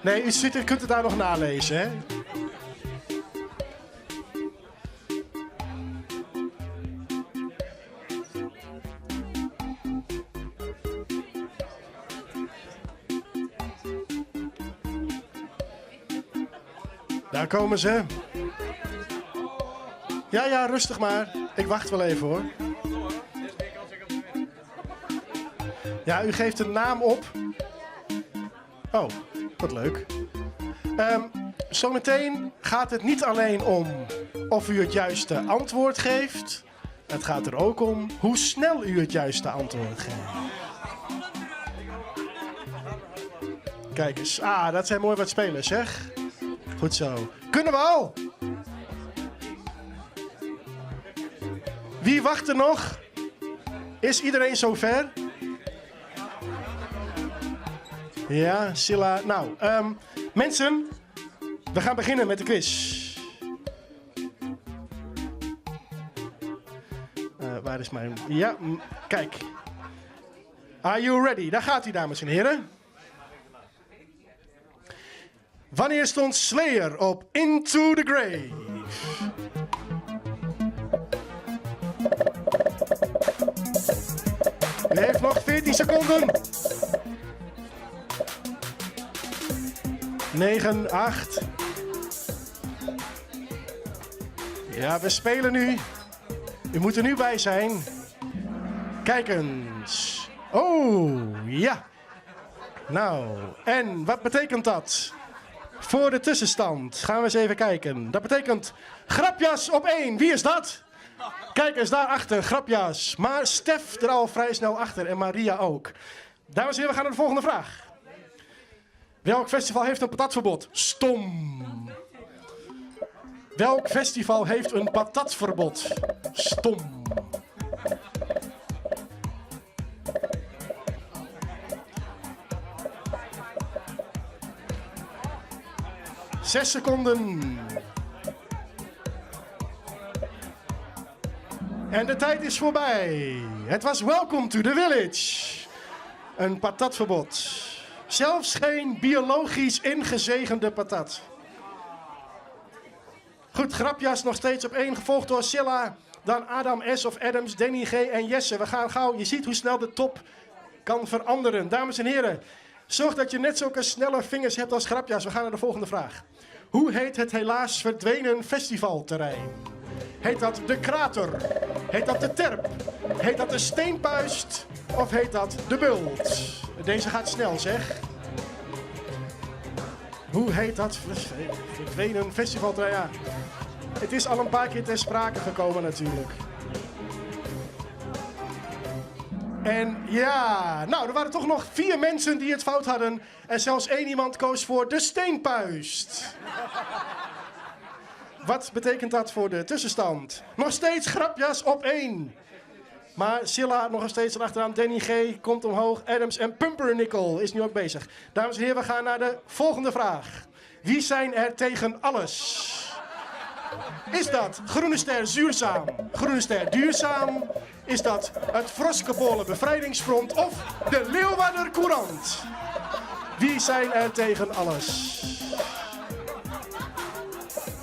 Nee, u, ziet, u kunt het daar nog nalezen, hè? Daar komen ze. Ja, ja, rustig maar. Ik wacht wel even hoor. Ja, u geeft een naam op. Oh, wat leuk. Um, zometeen gaat het niet alleen om of u het juiste antwoord geeft. Het gaat er ook om hoe snel u het juiste antwoord geeft. Kijk eens. Ah, dat zijn mooi wat spelers, zeg. Goed zo. Kunnen we al? Wie wacht er nog? Is iedereen zover? Ja, Silla. Nou, ehm, mensen, we gaan beginnen met de quiz. Eh, waar is mijn... Ja, kijk. Are you ready? Daar gaat hij, dames en heren. Wanneer stond Slayer op Into the Grave? U heeft nog 14 seconden. 9, 8. Ja, we spelen nu. U moet er nu bij zijn. Kijk eens. Oh, ja. Nou, en wat betekent dat? Voor de tussenstand gaan we eens even kijken. Dat betekent Grapjas op 1. Wie is dat? Kijk eens daarachter, Grapjas. Maar Stef er al vrij snel achter en Maria ook. Dames en heren, we gaan naar de volgende vraag. Welk festival heeft een patatverbod? Stom. Welk festival heeft een patatverbod? Stom. Zes seconden. En de tijd is voorbij. Het was Welcome to the Village. Een patatverbod. Zelfs geen biologisch ingezegende patat. Goed, Grapjas nog steeds op één, gevolgd door Silla. Dan Adam S. of Adams, Danny G. en Jesse. We gaan gauw. Je ziet hoe snel de top kan veranderen. Dames en heren, zorg dat je net zulke snelle vingers hebt als Grapjas. We gaan naar de volgende vraag. Hoe heet het helaas verdwenen festivalterrein? Heet dat de Krater? Heet dat de Terp? Heet dat de Steenpuist? Of heet dat de Bult? Deze gaat snel, zeg. Hoe heet dat verdwenen festivalterrein? Ja, het is al een paar keer ter sprake gekomen natuurlijk. En ja, nou, er waren toch nog vier mensen die het fout hadden. En zelfs één iemand koos voor de steenpuist. Wat betekent dat voor de tussenstand? Nog steeds Grapjas op één. Maar Silla nog steeds erachteraan. Danny G komt omhoog. Adams en Pumpernickel is nu ook bezig. Dames en heren, we gaan naar de volgende vraag. Wie zijn er tegen alles? Is dat Groene Ster Zuurzaam, Groene Ster Duurzaam? Is dat het Froskebolle Bevrijdingsfront of de Leeuwarder Courant? Wie zijn er tegen alles?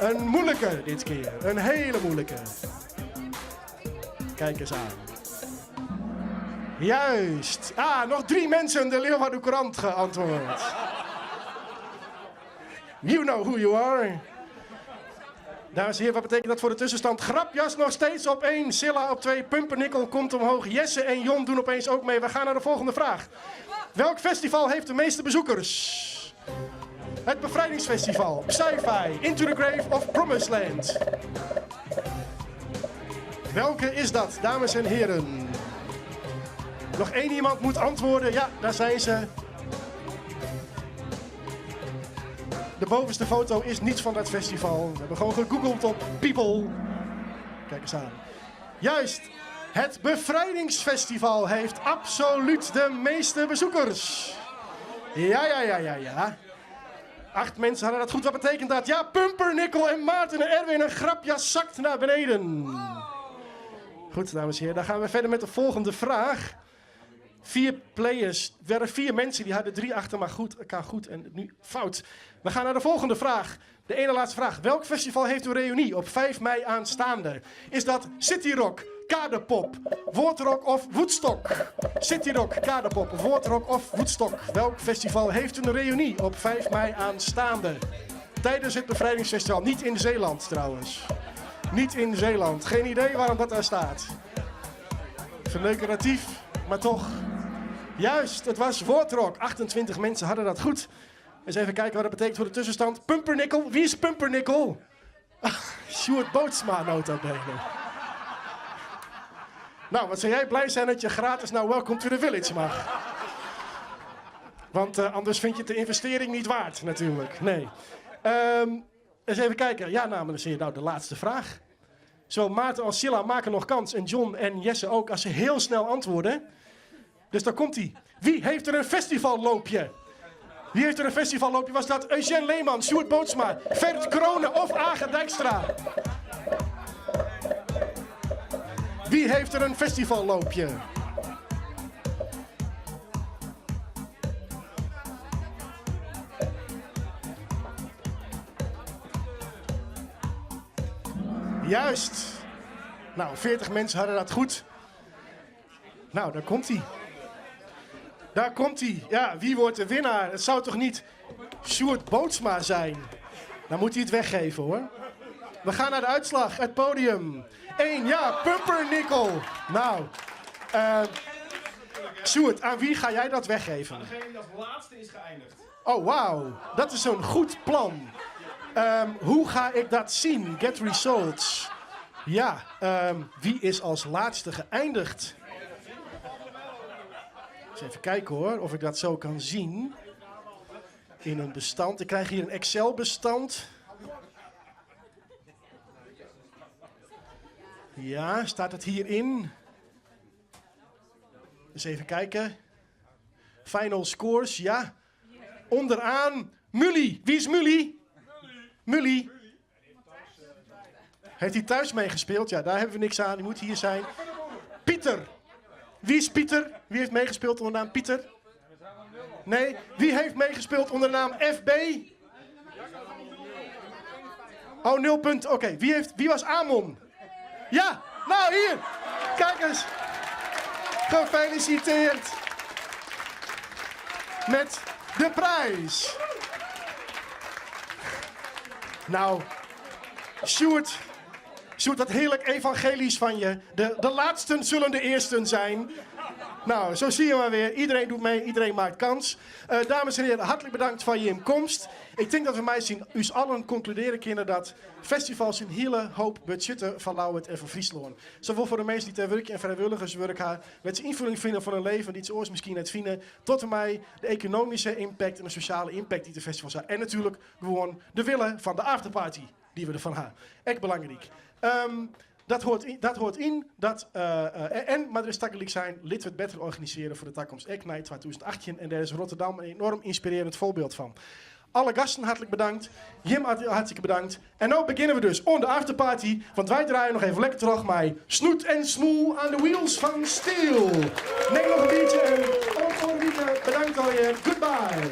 Een moeilijke dit keer. Een hele moeilijke. Kijk eens aan. Juist. Ah, nog drie mensen de Leeuwarder Courant geantwoord. You know who you are. Dames en heren, wat betekent dat voor de tussenstand? Grapjas nog steeds op 1, Silla op 2, Pumpernickel komt omhoog. Jesse en Jon doen opeens ook mee. We gaan naar de volgende vraag. Welk festival heeft de meeste bezoekers? Het Bevrijdingsfestival, Psy-Fi, Into the Grave of Promised Land? Welke is dat, dames en heren? Nog één iemand moet antwoorden. Ja, daar zijn ze. De bovenste foto is niet van dat festival. We hebben gewoon gegoogeld op people. Kijk eens aan. Juist, het Bevrijdingsfestival heeft absoluut de meeste bezoekers. Ja, ja, ja, ja, ja. Acht mensen hadden dat goed. Wat betekent dat? Ja, Pumpernickel en Maarten en Erwin. Een grapjas zakt naar beneden. Goed, dames en heren. Dan gaan we verder met de volgende vraag. Vier players. Er waren vier mensen die hadden drie achter maar goed, elkaar goed en nu fout. We gaan naar de volgende vraag. De ene laatste vraag. Welk festival heeft een reunie op 5 mei aanstaande? Is dat City Rock, Kadepop, Woordrock of Woodstock? City Rock, Kadepop, Woordrock of Woodstock? Welk festival heeft een reunie op 5 mei aanstaande? Tijdens het bevrijdingsfestival. Niet in Zeeland trouwens. Niet in Zeeland. Geen idee waarom dat daar staat. Verneukeratief, maar toch. Juist, het was Woordrock. 28 mensen hadden dat goed. Eens even kijken wat dat betekent voor de tussenstand. Pumpernickel. Wie is Pumpernickel? Sjoerd Bootsma, nota bene. Nou, wat zou jij blij zijn dat je gratis naar Welcome to the Village mag. Want eh, anders vind je het de investering niet waard, natuurlijk. Nee. Ehm, eens even kijken. Ja, namens heren, nou de laatste vraag. Zowel Maarten als Silla maken nog kans. En John en Jesse ook, als ze heel snel antwoorden. Dus daar komt hij. Wie heeft er een festivalloopje? Wie heeft er een festivalloopje? Was dat Eugène Leeman, Sjoerd Bootsma, Ferd Kronen of Age Dijkstra? Wie heeft er een festivalloopje? Juist. Nou, 40 mensen hadden dat goed. Nou, daar komt hij. Daar komt hij. Ja, wie wordt de winnaar? Het zou toch niet Sjoerd Bootsma zijn? Dan moet hij het weggeven hoor. We gaan naar de uitslag, het podium. 1, ja, Pumpernickel. Nou, eh Sjoerd, aan wie ga jij dat weggeven? Degene die als laatste is geëindigd. Oh, wauw. Dat is een goed plan. Hoe ga ik dat zien? Get results. Ja, wie is als laatste geëindigd? Eens even kijken hoor, of ik dat zo kan zien. In een bestand. Ik krijg hier een Excel-bestand. Ja, staat het hierin? Eens even kijken. Final scores, ja. Onderaan, Mully. Wie is Mully? Mully. Heeft hij thuis meegespeeld? Ja, daar hebben we niks aan. Die moet hier zijn. Pieter. Wie is Pieter? Wie heeft meegespeeld onder de naam Pieter? Nee. Wie heeft meegespeeld onder de naam FB? Oh, 0 punt. Oké, wie was Amon? Ja, nou hier. Kijk eens. Gefeliciteerd. Met de prijs. Nou, Sjoerd. Sjoerd, dat heerlijk evangelisch van je. De laatsten zullen de eersten zijn. Nou, zo zie je maar weer. Iedereen doet mee, iedereen maakt kans. Dames en heren, hartelijk bedankt voor je komst. Ik denk dat we mij zien, u allen concluderen kunnen dat festivals een hele hoop budgetten van Lauwert en van Friesland. Zowel voor de mensen die ter werk en vrijwilligerswerk hebben, met ze invulling vinden van hun leven die ze ooit misschien net vinden, tot en mij de economische impact en de sociale impact die de festivals hebben. En natuurlijk gewoon de willen van de afterparty die we ervan hebben. Echt belangrijk. Dat hoort in, dat hoort in dat en, maar er is takkelijk zijn, lid we het beter organiseren voor de toekomst. Ik naar 2018 en daar is Rotterdam een enorm inspirerend voorbeeld van. Alle gasten hartelijk bedankt. Jim hartstikke bedankt. En nu beginnen we dus on de afterparty. Want wij draaien nog even lekker terug met Snoet en Smoel aan de wheels van steel. Neem nog een biertje en tot volgende week. Bedankt alweer. Goodbye.